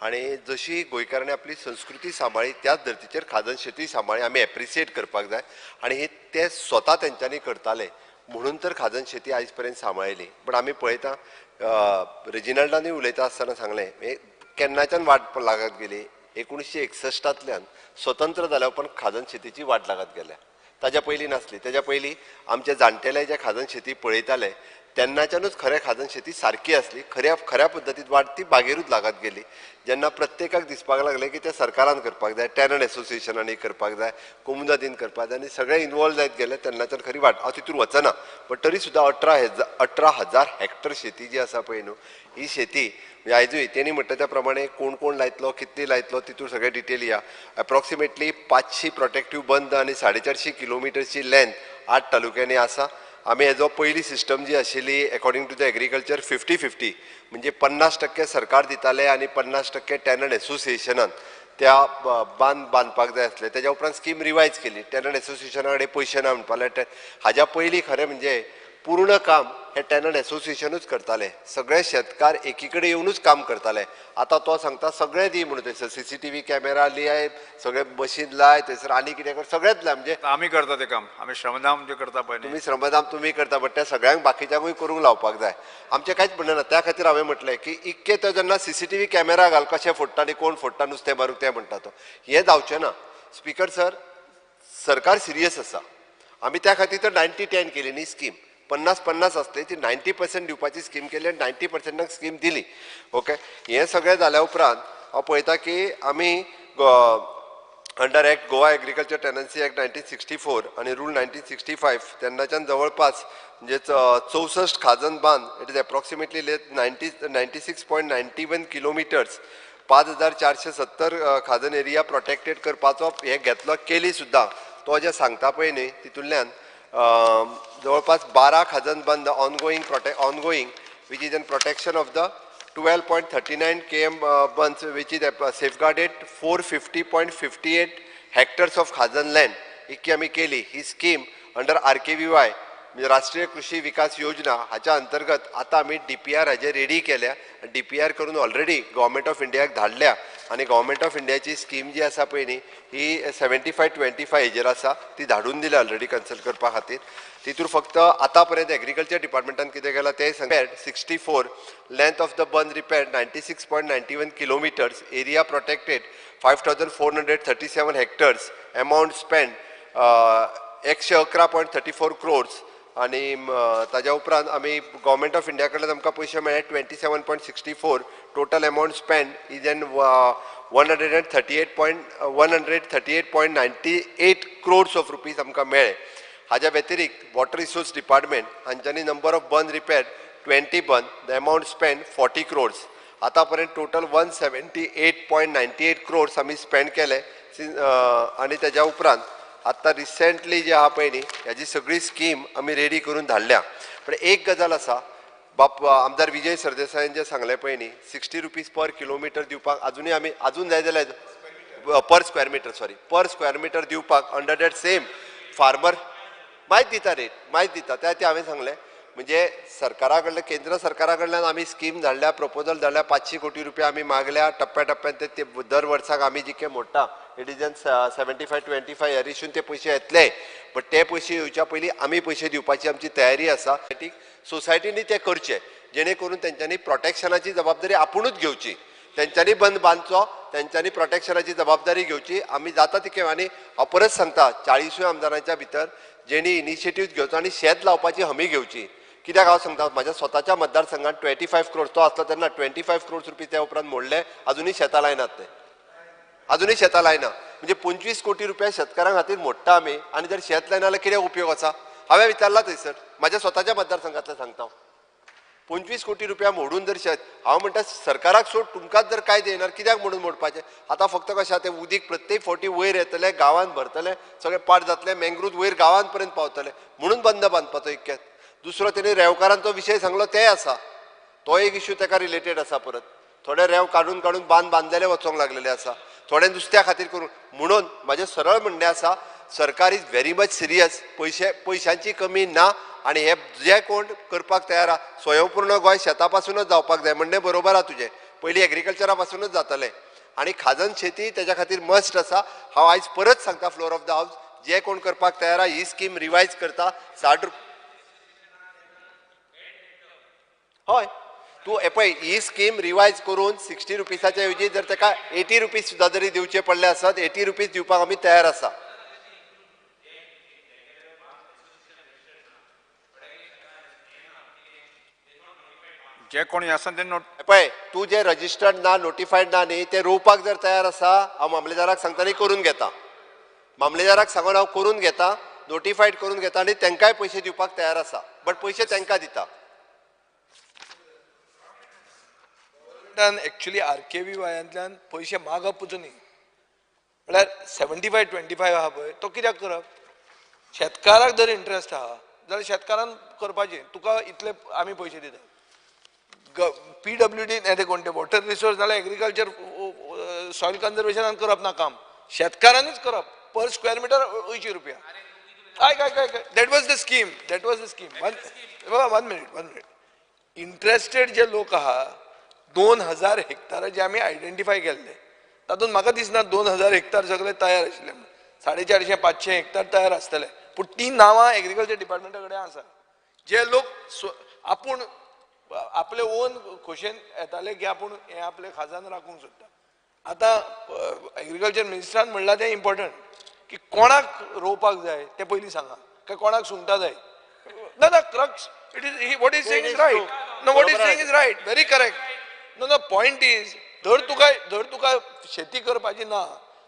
आनी जशी गोंयकारांनी आपली संस्कृती सांबाळ्ळी त्याच धर्तीचेर खाजन शेती सांबाळ्ळी, आमी एप्रिसिएट करपाक जाय. आनी हे ते स्वता तेंच्यांनी करताले म्हणून तर खाजन शेती आयज पर्यंत सांबाळिल्ली. बट आमी पळयता रेजिनाल्डानूय उलयता आसतना सांगलें, केन्नाच्यान वाट लागत गेली, 1961 स्वतंत्र जाल्या उपरांत खाजन शेतीची वाट लागत गेल्या. ताज्या पयलीं नासली. ताज्या पयलीं आमचे जाणटेले जे खाजन शेती पळयताले तेन्नाच्यानूच खरें खाजन शेती सारकी आसली, खऱ्या खऱ्या पद्दतीन वाट ती बागेरूच लागत गेली. जेन्ना प्रत्येकाक दिसपाक लागलें की तें सरकारान करपाक जाय, टॅनंट एसोसिएशनांनी करपाक जाय, कोमुनिदादीन करपाक जाय आनी सगळे इनवॉल्व जायत गेले तेन्नाच्यान खरी वाट. हांव तितून वचना, बट तरी सुद्दां 18,000 हॅक्टर शेती जी आसा पळय न्हू, ही शेती म्हणजे आयजूय तेणी म्हणटा त्या प्रमाणे कोण कोण लायतलो, कितली लायतलो, तितून सगळे डिटेल या. एप्रॉक्सिमेटली 500 प्रोटेक्टीव बंद आनी 450 किलोमिटरची लेंथ 8 तालुक्यांनी आसा. आमी हेजो पयली सिस्टम जी आशिल्ली एकोर्डिंग टू the agriculture 50-50, म्हणजे 50% सरकार दिताले आनी 50% टॅनंट एसोसिएशनान त्या बांद बांदपाक जाय आसले. तेज्या उपरांत स्कीम रिवायज केली, टॅनंट एसोसिएशना कडेन पयशे ना म्हणपाक लागले. हाज्या पयलीं खरें म्हणजे पूर्ण काम हे टॅनंट एसोसिएशनूच करताले, सगळे शेतकार एकी कडेन येवनूच काम करताले. आतां तो सांगता सगळे दी म्हणून, थंयसर CCTV camera लाय, सगळे मशीन लाय, थंयसर आनी कितें कर, सगळेच लाय. म्हणजे
आमी करता तें काम, आमी श्रमदान जे करता पळय,
तुमी श्रमदान तुमी करता, बट त्या सगळ्यांक बाकीच्यांकूय करूंक लावपाक जाय. आमचें कांयच म्हणणें ना. त्या खातीर हांवें म्हटलें की इतके तो जेन्ना CCTV camera घाल, कशें फोडटा आनी कोण फोडटा नुस्तें मारूंक तें म्हणटा तो, हें जावचें ना. स्पीकर सर, सरकार सिरियस आसा. आमी त्या खातीर तर 90-10 केली न्ही स्कीम, 50-50 आसले ती 90% दिवपाची स्कीम केली आनी 90% स्कीम दिली. ओके, हें सगळें जाल्या उपरांत हांव पळयता की आमी under act Goa agriculture tenancy act 1964 आनी रूल 1965 तेन्नाच्यान जवळपास म्हणजे 64 खाजन बांद, it is approximately 96.91 kilometres, 5,470 खाजन एरिया प्रोटेक्टेड करपाचो हें घेतलो. केली सुद्दां तो जें सांगता पळय न्ही तितूंतल्यान जवळपास 12 खाजन बंद ongoing which is in protection of the 12.39 km bunds which is safeguarded 450.58 hectares of खाजन लँड इतकी आमी केली. ही स्कीम अंडर RKVY म्हणजे राष्ट्रीय कृषी विकास योजना हाच्या अंतर्गत आतां आमी DPR हाजे रेडी केल्या. DPR करून ऑलरेडी गव्हर्मेंट ऑफ इंडियाक धाडल्या आनी गव्हर्मेंट ऑफ इंडियाची स्कीम जी आसा पळय न्ही ही 75-25 हेजेर आसा, ती धाडून दिल्या ऑलरेडी कन्सल्ट करपा खातीर. तितूर फक्त आतां पर्यंत एग्रीकल्चर डिपार्टमेंटान कितें केलां तें सांग. 64 length of the bund repair 96.91 kilometres, area protected 5,437 hectares, amount spend 111.34 crores. आनी ताज्या उपरांत आमी गव्हर्मेंट ऑफ इंडिया कडल्यान आमकां पयशे मेळ्ळे 27.64, total amount spend is an 138.98 crores of rupees आमकां मेळ्ळे. हाज्या व्यतिरिक्त वॉटर रिसोर्स डिपार्टमेंट हांच्यांनी नंबर ऑफ बंद रिपेर 20 बंद, the amount spend 40 crores. आतां पर्यंत टोटल 178.98 क्रोर्स आमी स्पेंड केले. आनी ताज्या उपरांत आत्तां रिसेंटली जे आहा पळय न्ही ह्याजी सगळी स्कीम आमी रेडी करून धाडल्या. पण एक गजाल आसा, बाप आमदार विजय सरदेसायान जें सांगलें पळय न्ही 60 रुपीज पर किलोमिटर दिवपाक आजुनूय आमी आजून जाय जाल्यार per square metre, sorry per square metre दिवपाक अंडर that same farmer मायत दिता, रेट मायत दिता. त्या ते हांवें सांगलें म्हणजे सरकारा कडल्यान, केंद्र सरकारा कडल्यान आमी स्कीम धाडल्या, प्रपोजल धाडल्या, 500 कोटी रुपया आमी मागल्या टप्प्या टप्प्यान. ते दर वर्साक आमी जितके मोडटा it is an 75-25 ह्या रेशून ते पयशे येतले, बट ते पयशे येवच्या पयलीं आमी पयशे दिवपाची आमची तयारी आसा. सोसायटींनी ते करचे जेणे करून तेंच्यांनी प्रोटेक्शनाची जबाबदारी आपुणूच घेवची, तेंच्यांनी बंद बांदचो, तेंच्यांनी प्रोटेक्शनाची जबाबदारी घेवची. आमी जाता तितके, आनी हांव परत सांगता 40 आमदारांच्या भितर जेणी इनिशिएटीव घेवचो आनी शेत लावपाची हमी घेवची. कित्याक हांव सांगता, म्हाज्या स्वताच्या मतदारसंघात 25 क्रोर्स तो आसलो तेन्ना 25 क्रोर्स रुपीज त्या उपरांत मोडले, आजुनूय शेतां लायनात, ते आजुनूय शेतां लायना. म्हणजे 25 कोटी रुपया शेतकारां खातीर मोडटा आमी, आनी जर शेत लायना जाल्यार कितें उपयोग आसा? हांवें विचारला थंयसर म्हाज्या स्वताच्या मतदारसंघांतल्यान सांगता हांव, 25 कोटी रुपया मोडून जर शेत, हांव म्हणटा सरकाराक सोड, तुमकांच जर कांय येणार कित्याक म्हणून मोडपाचें? आतां फक्त कशें आसा, तें उदीक प्रत्येक फावटी वयर येतलें, गांवांत भरतलें, सगळें पाड जातलें, मँग्रूव वयर गांवांत पर्यंत पावतलें, म्हणून बंद बांदपाचो इतक्यात. दुसरो तेणी रेंवकारांचो विशय सांगलो तेय आसा, तो एक इश्यू तेका रिलेटेड आसा. परत थोडे रेंव काडून काडून बांद बांदलेले वचोंक लागलेले आसा, थोडे नुस्त्या खातीर करून. म्हणून म्हाजें सरळ म्हणणें आसा, सरकार is very much serious, पयशांची कमी ना आनी हे जे कोण करपाक तयार आहा, स्वयंपूर्ण गोंय शेता पासूनच जावपाक जाय म्हणणें बरोबर आहा तुजें, पयलीं एग्रीकल्चरा पासूनच जातलें आनी खाजन शेती तेज्या खातीर मस्ट आसा. हांव आयज परत सांगता फ्लोर ऑफ the house, जे कोण करपाक तयार आहा ही स्कीम रिवायज करता 60 हय तूं पळय ही स्कीम रिवायज करून 60 रुपीसाच्या ऐवजी जर ताका 80 रुपीज सुद्दां जरी दिवचे पडले आसत 80 रुपीज दिवपाक आमी तयार आसा.
जे कोणी आसा ते नोट
पळय तूं जे रजिस्टर्ड ना नोटिफायड ना न्ही ते रोवपाक जर तयार आसा हांव मामलेदाराक सांगता न्ही करून घेता, मामलेदाराक सांगून हांव करून घेता, नोटिफायड करून घेता आनी तांकांय पयशे दिवपाक तयार आसा, बट पयशे तांकां दिता.
एक्चुअली RKVY पयशे मागपूच न्ही, म्हळ्यार 75-25 आहा पळय तो कित्याक करप? शेतकाराक जर इंट्रस्ट आहा जाल्यार शेतकारान करपाचें, तुका इतले आमी पयशे दिता. PWD ते कोण ते वॉटर रिसोर्स नाल्यार एग्रीकल्चर सॉयल कन्जर्वेशनान करप ना काम, शेतकारानूच करप. पर स्क्वेअर मिटर 80 रुपया. आयक आयक आयक, that was the scheme, that was the scheme. One minute, 1 minute. Interested जे लोक आहा 2000 हेक्टर जे आमी आयडेंटिफाय केल्ले तातूंत म्हाका दिसना 2000 हेक्टर सगळे तयार आशिल्ले, 450-500 हेक्टर तयार आसतले, पूण ती नांवां एग्रीकल्चर डिपार्टमेंटा कडेन आसा. जे लोक आपूण आपले ओन खोशेन येताले की आपूण हें आपलें खाजन राखूंक सोदता. आतां एग्रीकल्चर मिनिस्टरान म्हणलां तें इम्पॉर्टंट की कोणाक रोवपाक जाय तें पयलीं सांगा, काय कोणाक सुंगटां जाय. ना ना crux it is what is saying is right. No, what is saying is right, very correct. No no, point is धर तुका शेती करपाची ना,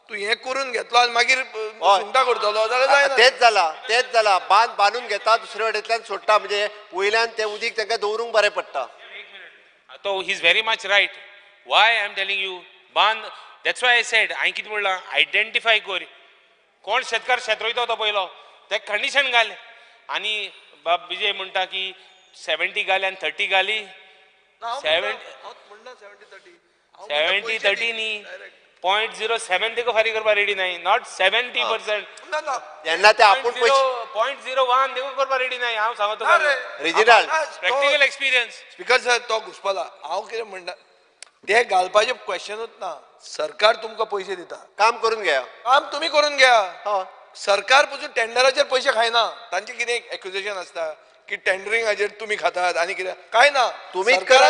तूं हें करून घेतलो आनी मागीर सुंगटां करतलो जाल्यार जायना.
तेच जाला, तेच जाला, बांद बांदून घेता दुसरे वटेंतल्यान सोडटा, म्हणजे वयल्यान तें उदीक तांकां दवरूंक बरें पडटा.
तो he is very much right. Why I am telling you बांद, that's why I said हांवें कितें म्हणलां, आयडेंटिफाय कर कोण शेतकार शेत रोयता तो पयलो, तेका कंडिशन घाल. आनी बाब विजय म्हणटा की 70 घाली आनी 30 घाली, 70-30 न्ही, 0.07 तेका फारीक करपाक रेडी नाही, not 70%.
जेन्ना ते आपूण
0.01 देखून करपाक रेडी नाही. हांव सांगता तुका
regional
practical experience.
Speaker sir तो घुसपला. हांव कितें म्हणटा ते घालपाचें क्वेश्चनूच ना. सरकार तुमकां पयशे दिता,
काम करून घेया,
काम तुमी करून घेया. सरकार पसून टेंडराचेर पयशे खायना. तांचें कितें एक्युजेशन आसता की टेंडरिंगाचेर तुमी खातात आनी कितें, कांय ना.
तुमीच करा,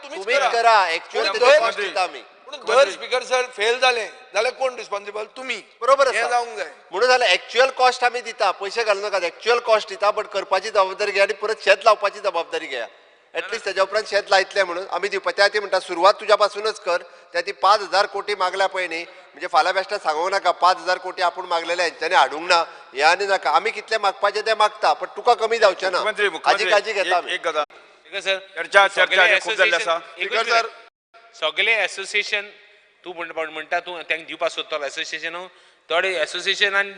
तुमीच करा. एक्चुअली
म्हणून दर स्पीकर सर फेल जाले जाल्यार कोण रिस्पॉन्सिबल? तुमी.
बरोबर आसा,
जावंक जाय.
म्हणून जाल्यार एक्चुअल कॉस्ट आमी दिता, पयशे घालू नाकात, एक्चुअल कॉस्ट दिता, बट करपाची जबाबदारी घेया आनी परत शेत लावपाची जबाबदारी घेया. एटलिस्ट तेज्या उपरांत शेत लायतलें म्हणून आमी दिवपा. त्या ती म्हणटा सुरवात तुज्या पासूनच कर. त्या ती 5000 कोटी मागल्या पळय न्ही, म्हणजे फाल्यां बेश्टा सांगूंक नाका 5000 कोटी आपूण मागलेले हेंच्यांनी हाडूंक ना, हे आनी नाका. आमी कितले मागपाचे ते मागता, पण तुका कमी जावचें ना. हाजी काळजी घेता आमी.
एक गजाल
चर्चा चर्चा सगळे एसोसिएशन तूं म्हणटा तूं तांकां दिवपाक सोदतलो एसोसिएशन, थोडे एसोसिएशनान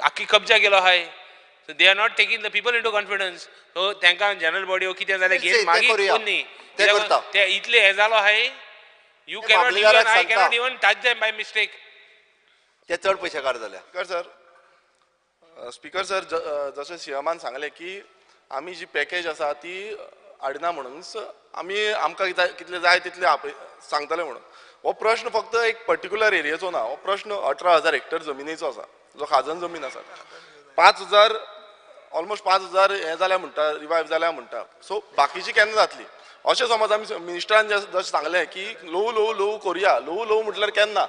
आख्खी कब्जा केलो आहाय. So they are not taking the people into confidence. So तांकां जनरल बॉडी कितें जालें घेवन मागीर कोण न्ही ते इतले हें जालो आहाय. You cannot even, I cannot even touch them by mistake.
ते चड पयशेकार जाले.
स्पीकर सर, स्पीकर सर, जशें सीएमान सांगलें की आमी जी पॅकेज आसा ती हाडिना म्हणून आमी आमकां कितले जाय तितले सांगतले म्हणून. हो प्रश्न फक्त एक पर्टिक्युलर एरियेचो ना, हो प्रश्न 18,000 हेक्टर जमिनीचो आसा, जो खाजन जमीन आसा. 5,000 ऑलमोस्ट 5,000 हें जाल्या म्हणटा, रिवायव जाल्या म्हणटा. सो बाकीची केन्ना जातली? अशें समज आमी मिनिस्टरान जशें सांगलें की ल्हवू ल्हवू ल्हवू करुया, ल्हवू ल्हवू म्हटल्यार केन्ना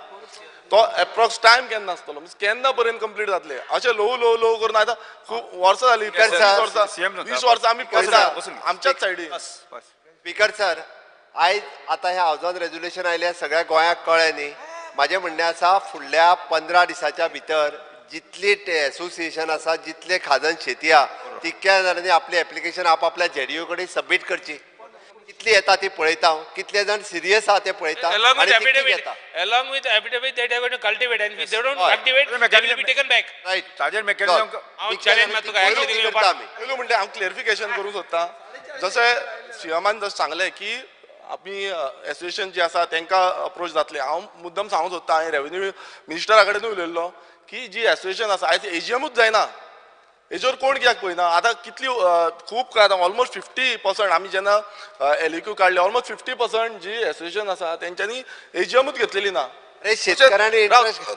तो एप्रॉक्स टायम केन्ना आसतलो, मीन्स केन्ना पर्यंत कंप्लीट जातले? अशें ल्हवू ल्हवू ल्हवू करून आतां खूब वर्सां जालीं, 20 वर्सां आमी पळयता आमच्याच सायडीन.
स्पीकर सर, आयज आतां ह्या हावजान रेजोल्युशन आयलें, सगळ्या गोंयाक कळ्ळें न्ही. म्हाजें म्हणणें आसा फुडल्या 15 दिसाच्या भितर जितली एसोसिएशन आसा, जितले खाजन शेती आहा, तितक्या जाणांनी आपली एप्लिकेशन आपापल्या जेडीयू कडेन सबमीट करची. कितली येता ती पळयता, कितले जाण सिरियस आहा ते पळयता.
Along with affidavit that they have to cultivate, and if they don't cultivate, they will be taken back.
Right.
ताजेर mechanism
हांव चॅलेंज मारता तुका,
पयलू म्हणल्यार हांव क्लियरिफिकेशन करूंक सोदता. जशें सीएमान जशें सांगलें की आमी एसोसिएशन जी आसा तांकां अप्रोच जातले. हांव मुद्दम सांगूंक सोदता, हांवें रेवेन्यू मिनिस्टरा कडेनूय उलयल्लो की जी एसोसिएशन आसा आयज एजीएमूच जायना, हेजेर कोण कित्याक पळयना? आतां कितली खूब आतां ऑलमोस्ट 50% आमी जेन्ना एलएक्यू काडले ऑलमोस्ट 50% जी एसोसिएशन आसा तेंच्यांनी एजीएमूच घेतलेली ना.
शेतकऱ्यांनी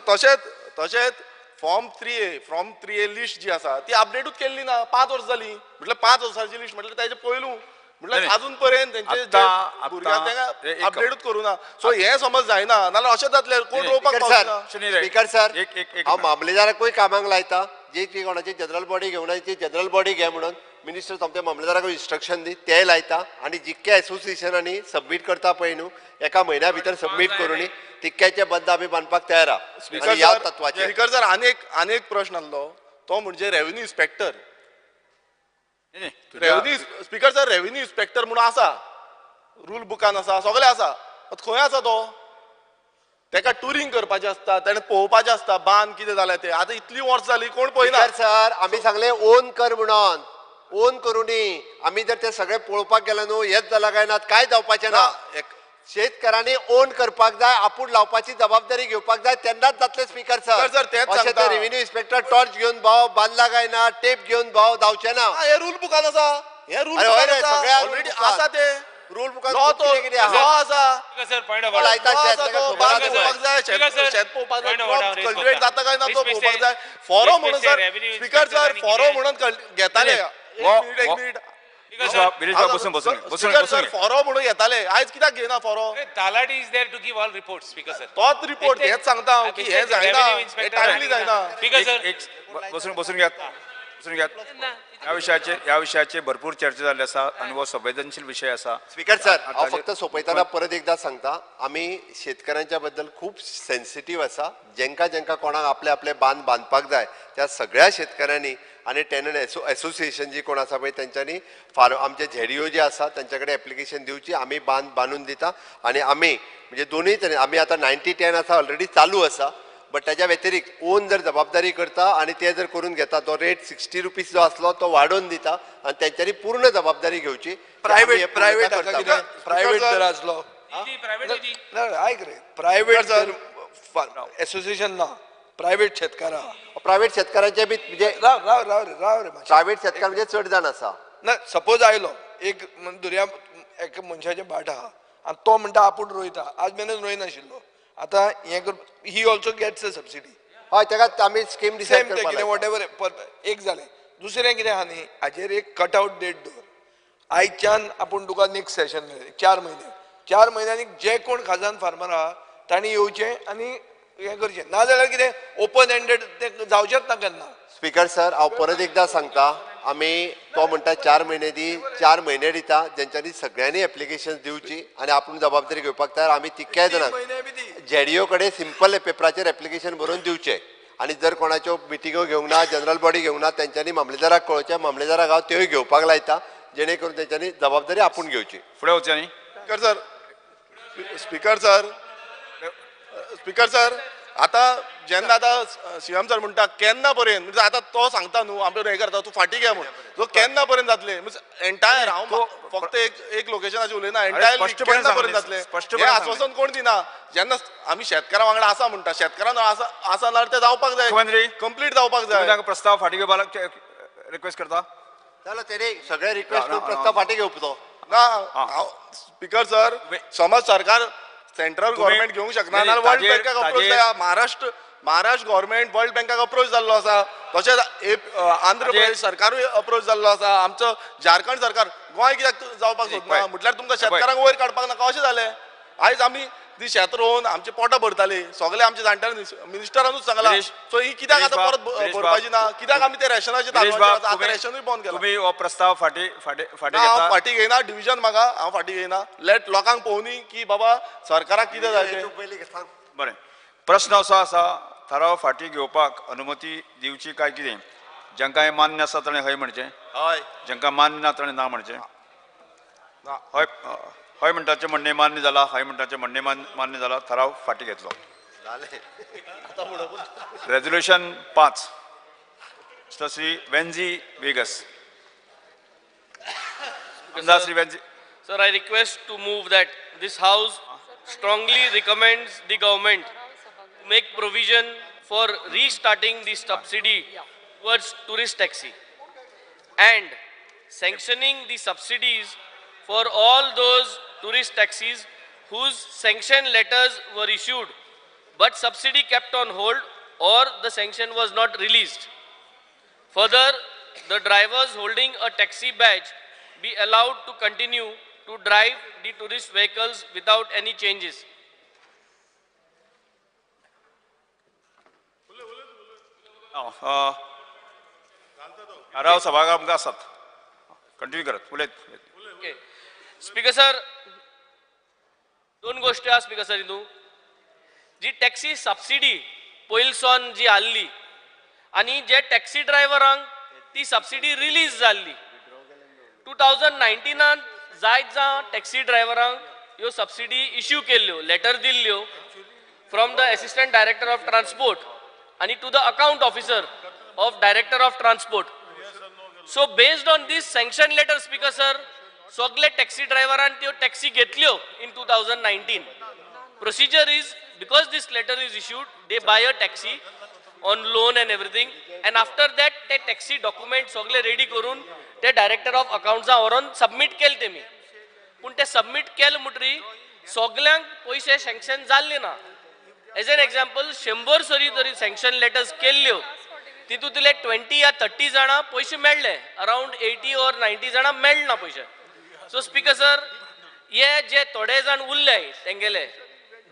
तशेंच तशेंच फॉर्म 3A list जी आसा ती अपडेटूच केल्ली ना. 5 वर्सां जाली म्हटल्यार 5 वर्सांची लिस्ट म्हटल्यार ताजे पयलू म्हटल्यार अजून पर्यंत तेंचे भुरग्यांक तांकां अपडेटूच करूं ना. सो हें समज जायना, नाजाल्यार अशें जातलें कोण रोवपाक पावना.
स्पीकर सर, हांव मामलेदाराकूय कामाक लायता, जी ती कोणाची जनरल बॉडी घेवना ती जनरल बॉडी घे म्हणून मिनिस्टर आमच्या मामलेदाराक इन्स्ट्रक्शन दी, ते लायता. आनी जितक्या एसोसिएशनांनी सबमीट करता पळय न्हू, एका म्हयन्या भितर सबमीट करूनी तितक्याचे बंद आमी बांदपाक तयार आहा. ह्या तत्वाचेर
स्पीकर सर, आनी एक प्रश्न आसलो तो म्हणजे revenue inspector. Revenue speaker sir, revenue inspector म्हणून आसा, रूल बुकान आसा, सगळें आसा, खंय आसा तो? तेका टुरींग करपाचें आसता, तेणें पळोवपाचें आसता बांद कितें जालें तें. आतां इतली वर्सां जाली कोण पळयना.
सर, आमी सांगलें ओन कर म्हणून, ओन करूनी आमी जर ते सगळे पळोवपाक गेले न्हू, हेच जाला काय ना, काय जावपाचें ना. शेतकऱ्यांनी ओन करपाक जाय, आपूण लावपाची जबाबदारी घेवपाक जाय, तेन्नाच जातले. स्पीकर सर, अशें ते रेव्हेन्यू इन्स्पेक्टर टॉर्च घेवन भाव बांदला काय ना, टेप घेवन भाव धांवचे ना.
हे रूल बुकान आसा, हे रूल ऑलरेडी आसा, ते
रूल बुकान
कल्टिवेट जाता काय ना तो पळोवपाक जाय. फोरो म्हणून सर, स्पीकर सर, फोरो म्हणून घेताले. एक मिनिट स्पीकर सर, फोरो म्हणून घेताले, आयज कित्याक घेयना फोरो?
Talati is there to give all report. Speaker sir,
तोच रिपोर्ट हेच सांगता हांव की हें जायना, हें टायमली जायना.
स्पीकर सर,
बसून घेयात, बसून घेयात. ह्या विशयाचे भरपूर चर्चा जाल्ली आसा आनी हो संवेदनशील विशय आसा.
स्पीकर सर, हांव फक्त सोंपयतना परत एकदा सांगता, आमी शेतकऱ्यांच्या बद्दल खूब सेन्सिटीव आसा. जेंका जेंका कोणाक आपले आपले बांद बांदपाक जाय त्या सगळ्या शेतकऱ्यांनी आनी टेनंट एसोसिएशन जी कोण आसा पळय तेंच्यांनी फार आमचे झेडीओ जे आसा तेंच्या कडेन एप्लिकेशन दिवची, आमी बांद बांदून दिता. आनी आमी म्हणजे दोनूय तरेन आमी आतां 90-10 आसा ऑलरेडी चालू आसा, बट ताच्या व्यतिरिक्त ओन जर जबाबदारी करता आनी ते जर करून घेता, तो रेट 60 रुपीज जो आसलो तो वाडोवन दिता आनी तेंच्यांनी पूर्ण जबाबदारी घेवची.
प्रायव्हेट प्रायव्हेट प्रायव्हेट जर आसलो, आयक रे, प्रायव्हेट जर एसोसिएशन ना, प्रायव्हेट शेतकारां,
प्रायव्हेट शेतकारांचे बी म्हणजे
राव राव राव रे राव रे,
प्रायव्हेट शेतकार म्हणजे चड जाण आसा
ना. सपोज आयलो एक दर्या एका मनशाचें भाट आहा आनी तो म्हणटा आपूण रोयता, आज मेरेन रोयनाशिल्लो, आतां हें कर, he also gets a subsidy.
हय, तेका आमी स्कीम डिसायड करपाक
कितें what ever. एक जालें. दुसरें कितें आहा न्ही, हाजेर एक कट आवट डेट दवर, आयच्यान आपूण तुका नेक्स्ट सेशन मेळ्ळें 4 म्हयने, 4 म्हयन्यांनी जे कोण खाजन फार्मर आहा तांणी येवचें आनी हें करचें, नाजाल्यार कितें ओपन एंडेड तें जावचेंच ना केन्ना.
स्पीकर सर, हांव परत एकदां सांगता, आमी तो म्हणटा 4 म्हयने दी, 4 म्हयने दिता, जेंच्यांनी सगळ्यांनी एप्लिकेशन दिवची आनी आपूण जबाबदारी घेवपाक तयार. आमी तितक्याय जाणांक झेडीओ कडेन सिंपल पेपराचेर एप्लिकेशन बरोवन दिवचें आनी जर कोणाच्यो मिटिंगो घेवंक ना, जनरल बॉडी घेवंक ना, तेंच्यांनी मामलेदाराक कळोवचें, मामलेदाराक हांव त्योय घेवपाक लायता, जेणे करून तेंच्यांनी जबाबदारी आपूण घेवची.
फुडें वचचें न्ही.
स्पीकर सर, स्पीकर सर, आतां जेन्ना आतां सीएम सर म्हणटा केन्ना पर्यंत, म्हणजे आतां तो सांगता न्हू आमी हें करता, तूं फाटीं घे म्हूण, सो केन्ना पर्यंत जातलें? म्हणजे एंटायर हांव फक्त एक लोकेशनाचेर उलयना, एंटायर केन्ना पर्यंत जातलें हें आश्वासन कोण दिना. जेन्ना आमी शेतकारां वांगडा आसा म्हणटा, शेतकारां आसा जाल्यार तें जावपाक जाय, कंप्लीट जावपाक जाय.
प्रस्ताव फाटीं घेवपाक रिक्वेस्ट करता.
जालो तेणे सगळे रिक्वेस्ट करून प्रस्ताव फाटीं घेवचो
ना. स्पीकर सर, समज सरकार सेंट्रल गव्हर्नमेंट घेवंक शकना जाल्यार वर्ल्ड बँकाक अप्रोच जाय. महाराष्ट्र गव्हर्नमेंट वर्ल्ड बँकाक अप्रोच जाल्लो आसा, तशेंच आंध्र प्रदेश सरकारूय अप्रोच जाल्लो आसा, आमचो झारखंड सरकार. गोंय कित्याक जावपाक सोदना? म्हटल्यार तुमकां शेतकारांक वयर काडपाक नाका अशें जालें. आयज आमी ती शेत रोवन आमचे पोटां भरताली, सगळे आमचे जाणट्यांनी मिनिस्टरानूच सांगलां. सो ही कित्याक आतां परत भरपाची ना? कित्याक आमी ते रेशनाचे आतां रेशनूय बंद केलां.
तुमी हो प्रस्ताव फाटीं फाटीं फाटीं
हांव फाटीं घेयना, डिविजन म्हाका, हांव फाटीं घेयना. लेट लोकांक पळोवनी की बाबा सरकाराक कितें जाय तें.
बरें, प्रस्न असो आसा, थाराव फाटीं घेवपाक अनुमती दिवची काय कितें? जांकां हें मान्य आसा ताणें हय म्हणचें,
हय,
जांकां मान्य ना ताणें ना म्हणचें. हय हय म्हणटाचें म्हणणें मान्य जाला, हय म्हणटाचें म्हणणें मान्य जाला, थाराव फाटीं घेतलो. Resolution 5, mister Shri Venzy Vegas. Shri Venzy.
Sir, I request to move that this house strongly recommends the government to make provision for restarting the subsidy towards tourist taxi and sanctioning the subsidies for all those tourist taxis whose sanction letters were issued but subsidy kept on hold or the sanction was not released. Further, the drivers holding a taxi badge be allowed to continue to drive the tourist vehicles without any changes.
थाराव सभागृह आमकां आसात, continue करात, उलयत.
Okay speaker sir, दोन गोश्टी आसा speaker sir. हितून जी टॅक्सी सबसिडी पयलसोन जी आहली आनी जे टॅक्सी ड्रायव्हरांक ती सबसिडी रिलीज जाल्ली 2019 जायत जाण टॅक्सी ड्रायव्हरांक ह्यो सबसिडी इश्यू केल्ल्यो, लेटर दिल्ल्यो from the assistant director of transport आनी to the account officer of director of transport. So based on this sanction letter speaker sir, सगळे टॅक्सी ड्रायव्हरान त्यो टॅक्सी घेतल्यो in 2019. Procedure is, because this letter is issued, they buy a taxi on loan and everything, and after that ते taxi document सगळे ready करून ते director of अकाउंट्सा व्हरोन submit केले तेमी. पूण ते सबमीट केले म्हणटरी सगल्यांक पयशे सँक्शन जाल्ले ना. एज एन एग्जाम्पल, 100 सरी तरी सँक्शन लेटर्स केल्ल्यो तितूंतले 20 या 30 जाणां पयशे मेळ्ळे, अरावंड 80 ऑर 90 जाणां मेळना पयशे. सो स्पीकर सर, हे जे थोडे जाण उरले तेंगेले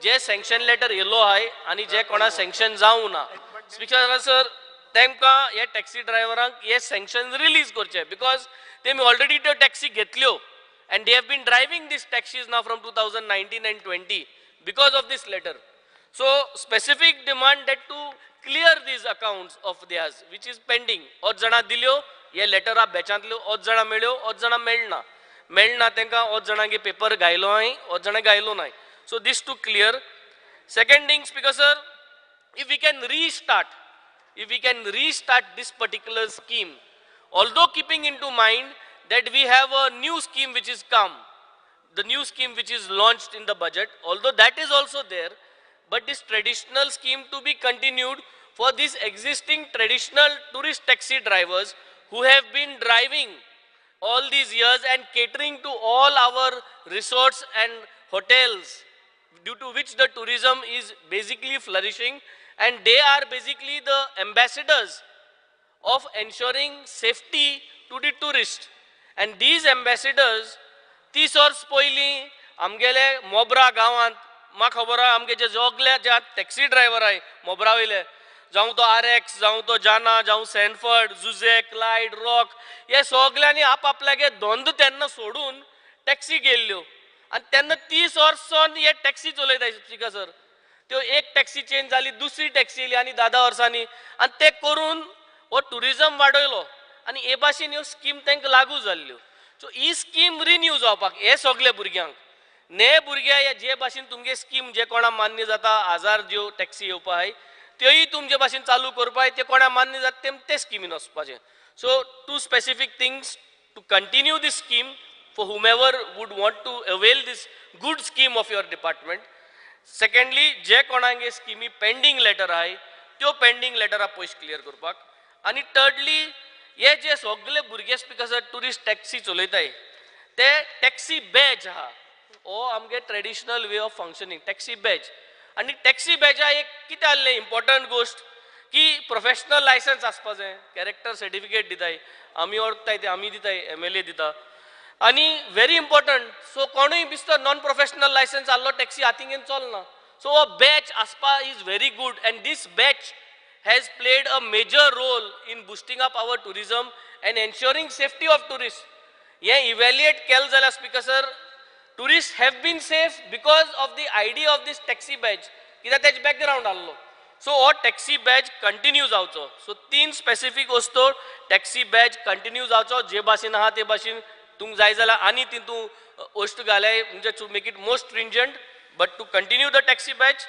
जे सँक्शन लेटर येयलो आहाय आनी जे कोणा सँक्शन जावं ना स्पीकर सर, तांकां हे टॅक्सी ड्रायव्हरांक हे सँक्शन रिलीज करचे, because तेमी ऑलरेडी त्यो टॅक्सी घेतल्यो and they have been driving these taxis now from 2019 and 20 because of this letter. So specific demand that to clear these accounts of theirs which is pending. ओत जाणां दिल्यो हे लेटरा बॅचांतल्यो, ओत जाणां मेळ्यो, ओत जाणां मेळना मेळना तांकां, ओत जाणांगे पेपर घायलो हांवें, ओत जाणां घायलो नाय. So this to clear. Second thing speaker sir, if we can restart, if we can restart this particular scheme, although keeping into mind that we have a new scheme which is come, the new scheme which is launched in the budget, although that is also there, but this traditional scheme to be continued for these existing traditional tourist taxi drivers who have been driving all these years and catering to all our resorts and hotels, due to which the tourism is basically flourishing, and they are basically the ambassadors of ensuring safety to the tourist. And these ambassadors, 30 वर्स पयलीं आमगेले मोब्रा गांवांत म्हाका खबर आहा, आमगे जे सगळे जे taxi driver आहाय मोब्रा वयले, जावं तो RX, जावं तो जाना, जावं सॅनफर्ड, जुजे, क्लायड, रॉक, हे सगळ्यांनी आपआपल्यागे धंदो तेन्ना सोडून टॅक्सी गेल्ल्यो आनी तेन्ना 30 वर्सान हे टॅक्सी चलयता स्पीकर सर. त्यो एक टॅक्सी चेंज जाली, दुसरी टॅक्सी येयली आनी 10-10 वर्सांनी, आनी ते करून हो ट्युरिजम वाडयलो आनी हे भाशेन ह्यो स्कीम तांकां लागू जाल्ल्यो. सो ही स्कीम रिन्यू जावपाक हे सगळे भुरग्यांक ने भुरग्या हे जे भाशेन तुमगे स्कीम जे कोणा मान्य जाता 1000 ज्यो टॅक्सी येवपा आहाय त्योय तुमचे भाशेन चालू करपाक ते कोणा मान्य जाता ते स्किमीन वचपाचें. So two specific things to continue this scheme for whomever would want to avail this good scheme of your department. Secondly, जे कोणागे स्किमी पेंडींग लेटर आहाय त्यो पेंडींग लेटरां पयशे क्लियर करपाक. आनी थर्डली, हे जे सगळे भुरगे स्पीकर सर ट्युरिस्ट टॅक्सी चलयताय ते टॅक्सी बॅज आहा, हो आमगे traditional way of functioning taxi badge. आनी टॅक्सी बॅजा एक कितें आहलें इम्पोर्टंट गोश्ट की प्रोफेशनल लायसन्स आसपा जाय, कॅरेक्टर सर्टिफिकेट दिताय आमी, वळखताय ते आमी दिताय, MLA दिता. आनी व्हेरी इम्पोर्टंट, सो कोणूय बिस्तो नॉन प्रोफेशनल लायसन्स आहलो टॅक्सी हातीन घेवन चलना. सो हो बॅच आसपा is very good and this badge has played a major role in boosting up our tourism and ensuring safety of tourists. हे इव्हॅल्युएट केलें जाल्यार speaker sir, tourists have been safe because of the idea of this taxi badge, कित्याक तेजे background आहलो. So हो taxi batch continue जावचो. So 3 specific वस्तू, taxi batch continue जावचो जे भाशेन आहा ते भाशेन तुमकां जाय जाल्यार आनी तितून वस्तू घालाय म्हणजे to make it more stringent, but to continue the taxi badge.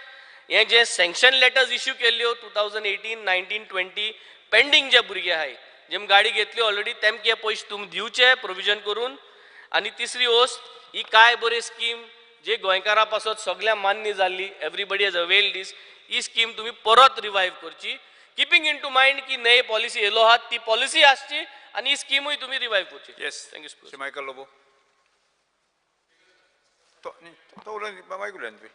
हे जे सँक्शन लेटर्स इश्यू केल्ल्यो 2018, 19, 20 पेंडींग जे भुरगे आहाय जेम गाडी घेतल्यो ऑलरेडी तेमकां हे पयशे तुमी दिवचे प्रोविजन करून. आनी तिसरी वस्त, ही काय बरी स्कीम जे गोंयकारां पासत सगळ्यांक मान्य जाल्ली, एवरीबडी हॅज अवेल्ड दीस, ही स्कीम तुमी परत रिवायव करची. किपिंग इन टू मायंड की नये पॉलिसी येयलो आहा ती पॉलिसी आसची आनी ही स्किमूय तुमी रिवायव करची.
Yes,
thank you.
Shri Michael Lobo. तो तो उलय, मायक उलय तुमी.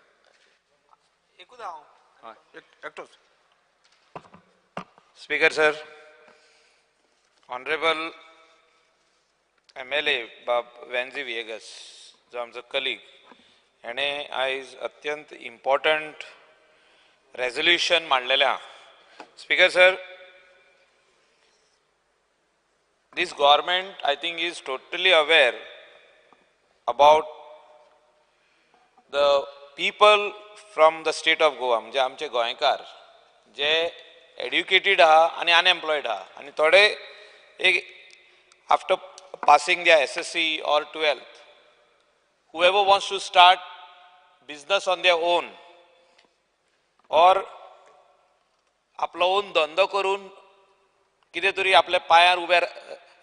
एकूच हांव.
हय, एकटोच.
Speaker sir, honourable MLA बाब वेन्झी व्हिएगस जो आमचो कलीग, हेणें आयज अत्यंत इम्पॉर्टंट रेजोल्युशन मांडलेलें आहा. Speaker sir, this government I think is totally aware about the people from the state of Goa, म्हणजे आमचे गोंयकार जे एड्युकेटेड आहा आनी अनएम्प्लॉयड आहा आनी थोडे एक after passing their SSC or 12th, whoever wants to start business on their own or आपलो ओन धंदो करून कितें तरी आपल्या पांयार उबे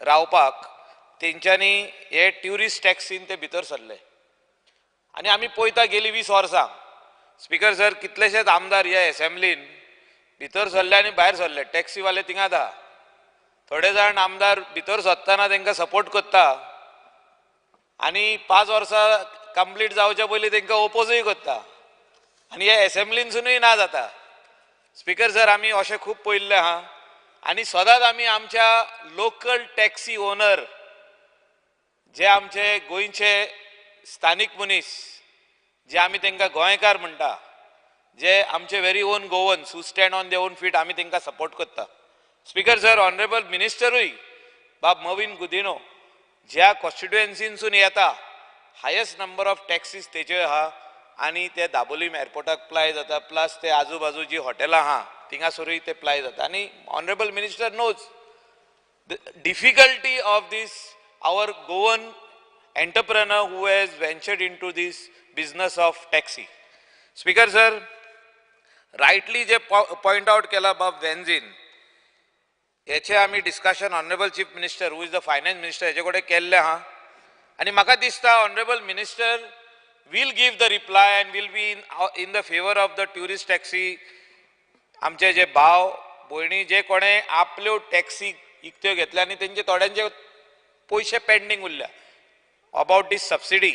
रावपाक तेंच्यांनी हे ट्युरिस्ट टॅक्सीन ते भितर सरले. आनी आमी पळयता गेली 20 वर्सां स्पीकर सर, कितलेशेच आमदार ह्या एसेंब्लीन भितर सरले आनी भायर सरले. टॅक्सीवाले थिंगात आहा, थोडे जाण आमदार भितर सरतना तांकां सपोर्ट करता आनी 5 वर्सां कंप्लीट जावच्या पयलीं तांकां ओपोजूय करता आनी हे एसेंब्लीनसूनय ना जाता. स्पीकर सर, आमी अशें खूब पळयल्लें आहा आनी सदांच आमी आमच्या लोकल टॅक्सी ओनर जे आमचे गोंयचे स्थानीक मनीस जे आमी तांकां गोंयकार म्हणटा, जे आमचे very own Goans who stand on their own feet, आमी तांकां सपोर्ट करता. स्पीकर सर, ऑनरेबल मिनिस्टरूय बाब मवीन गुदिनो ज्या कॉन्स्टिट्युएन्सीनसून येता, हायस्ट नंबर ऑफ टॅक्सीज तेच्यो आहा आनी ते दाबोलीम एअरपोर्टाक प्लाय जाता, प्लस ते आजू बाजू जी हॉटेलां आहा थिंगासरूय ते प्लाय जाता. आनी honourable minister knows the difficulty of this our Goan entrepreneur who has ventured into this business of taxi. Speaker sir, rightly J point out केला बाब वेन्झीन, हेचे आमी discussion honourable chief minister who is the finance minister हेचे कडेन केल्लें आहा आनी म्हाका दिसता honourable minister will give the reply and will be in the favour of the tourist taxi. आमचे जे भाव भयणी जे कोणें आपल्यो टॅक्सी इकत्यो घेतल्या आनी तेंचे थोड्यांचे पयशे पेंडींग उरल्या अबाउट दीस सबसिडी,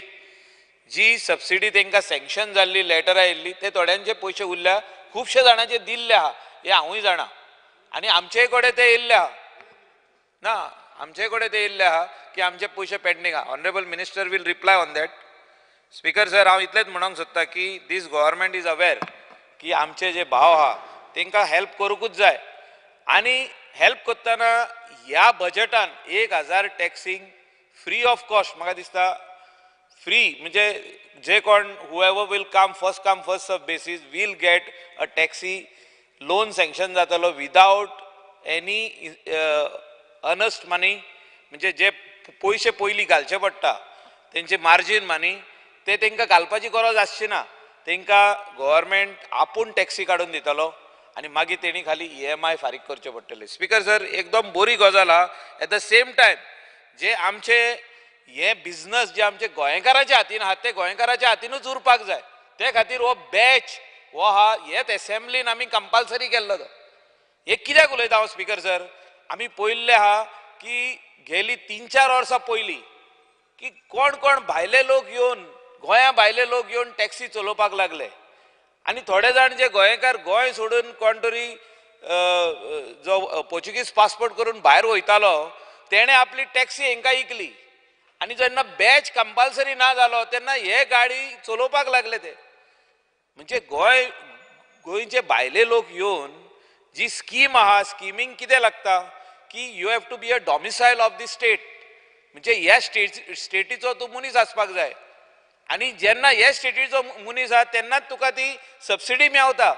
जी सबसिडी तांकां सँक्शन जाल्ली लेटर आयिल्ली ते थोड्यांचे पयशे उरल्या, खुबशे जाणांचे दिल्ले आहा हें हांवूय जाणा आनी आमचेय कडेन ते येयल्ले आहा ना, आमचे कडेन ते येयल्ले आहा की आमचे पयशे पेंडींग आहा. Honourable minister will reply on that. Speaker sir, हांव इतलेंच म्हणूंक सोदता की दीस गव्हर्मेंट is aware की आमचे जे भाव आहा तांकां हेल्प करूंकूच जाय आनी हेल्प करतना ह्या बजटान 1000 टॅक्सींक फ्री ऑफ कॉस्ट, म्हाका दिसता फ्री म्हणजे जे कोण whoever will come first serve basis will get a taxi loan sanction जातलो विदावट एनी अर्नस्ट मनी, म्हणजे जे पयशे पयलीं घालचे पडटा तेंचे मार्जीन मनी ते तांकां घालपाची गरज आसची ना, तांकां गव्हर्मेंट आपूण टॅक्सी काडून दितलो आनी मागीर तेणी खाली EMI फारीक करचे पडटले. स्पीकर सर, एकदम बरी गजाल आहा. एट the same time जे आमचे हे बिजनस जे आमचे गोंयकाराच्या हातीन आहा ते गोंयकाराच्या हातीनूच उरपाक जाय, ते खातीर हो बॅच हो आहा हेच एसेंब्लीन आमी कंपल्सरी केल्लो. तो हे कित्याक उलयता हांव स्पीकर सर, आमी पळयल्लें आहा की गेली 3-4 वर्सां पयलीं की कोण कोण भायले लोक येवन, गोंया भायले लोक येवन टॅक्सी चलोवपाक लागले आनी थोडे जाण जे गोंयकार गोंय सोडून कोण तरी जो पोर्चुगीज पासपोर्ट करून भायर वयतालो तेणें आपली टॅक्सी हेंकां इकली आनी जेन्ना बॅच कंपल्सरी ना जालो तेन्ना हे गाडी चलोवपाक लागले ते. म्हणजे गोंयचे भायले लोक येवन जी स्कीम आहा, स्किमींग कितें लागता की you have to be a domicile of the state, म्हणजे ह्या स्टेटीचो तूं मनीस आसपाक जाय आनी जेन्ना ह्या स्टेटीचो मनीस आहा तेन्नाच तुका ती सबसिडी मेवता.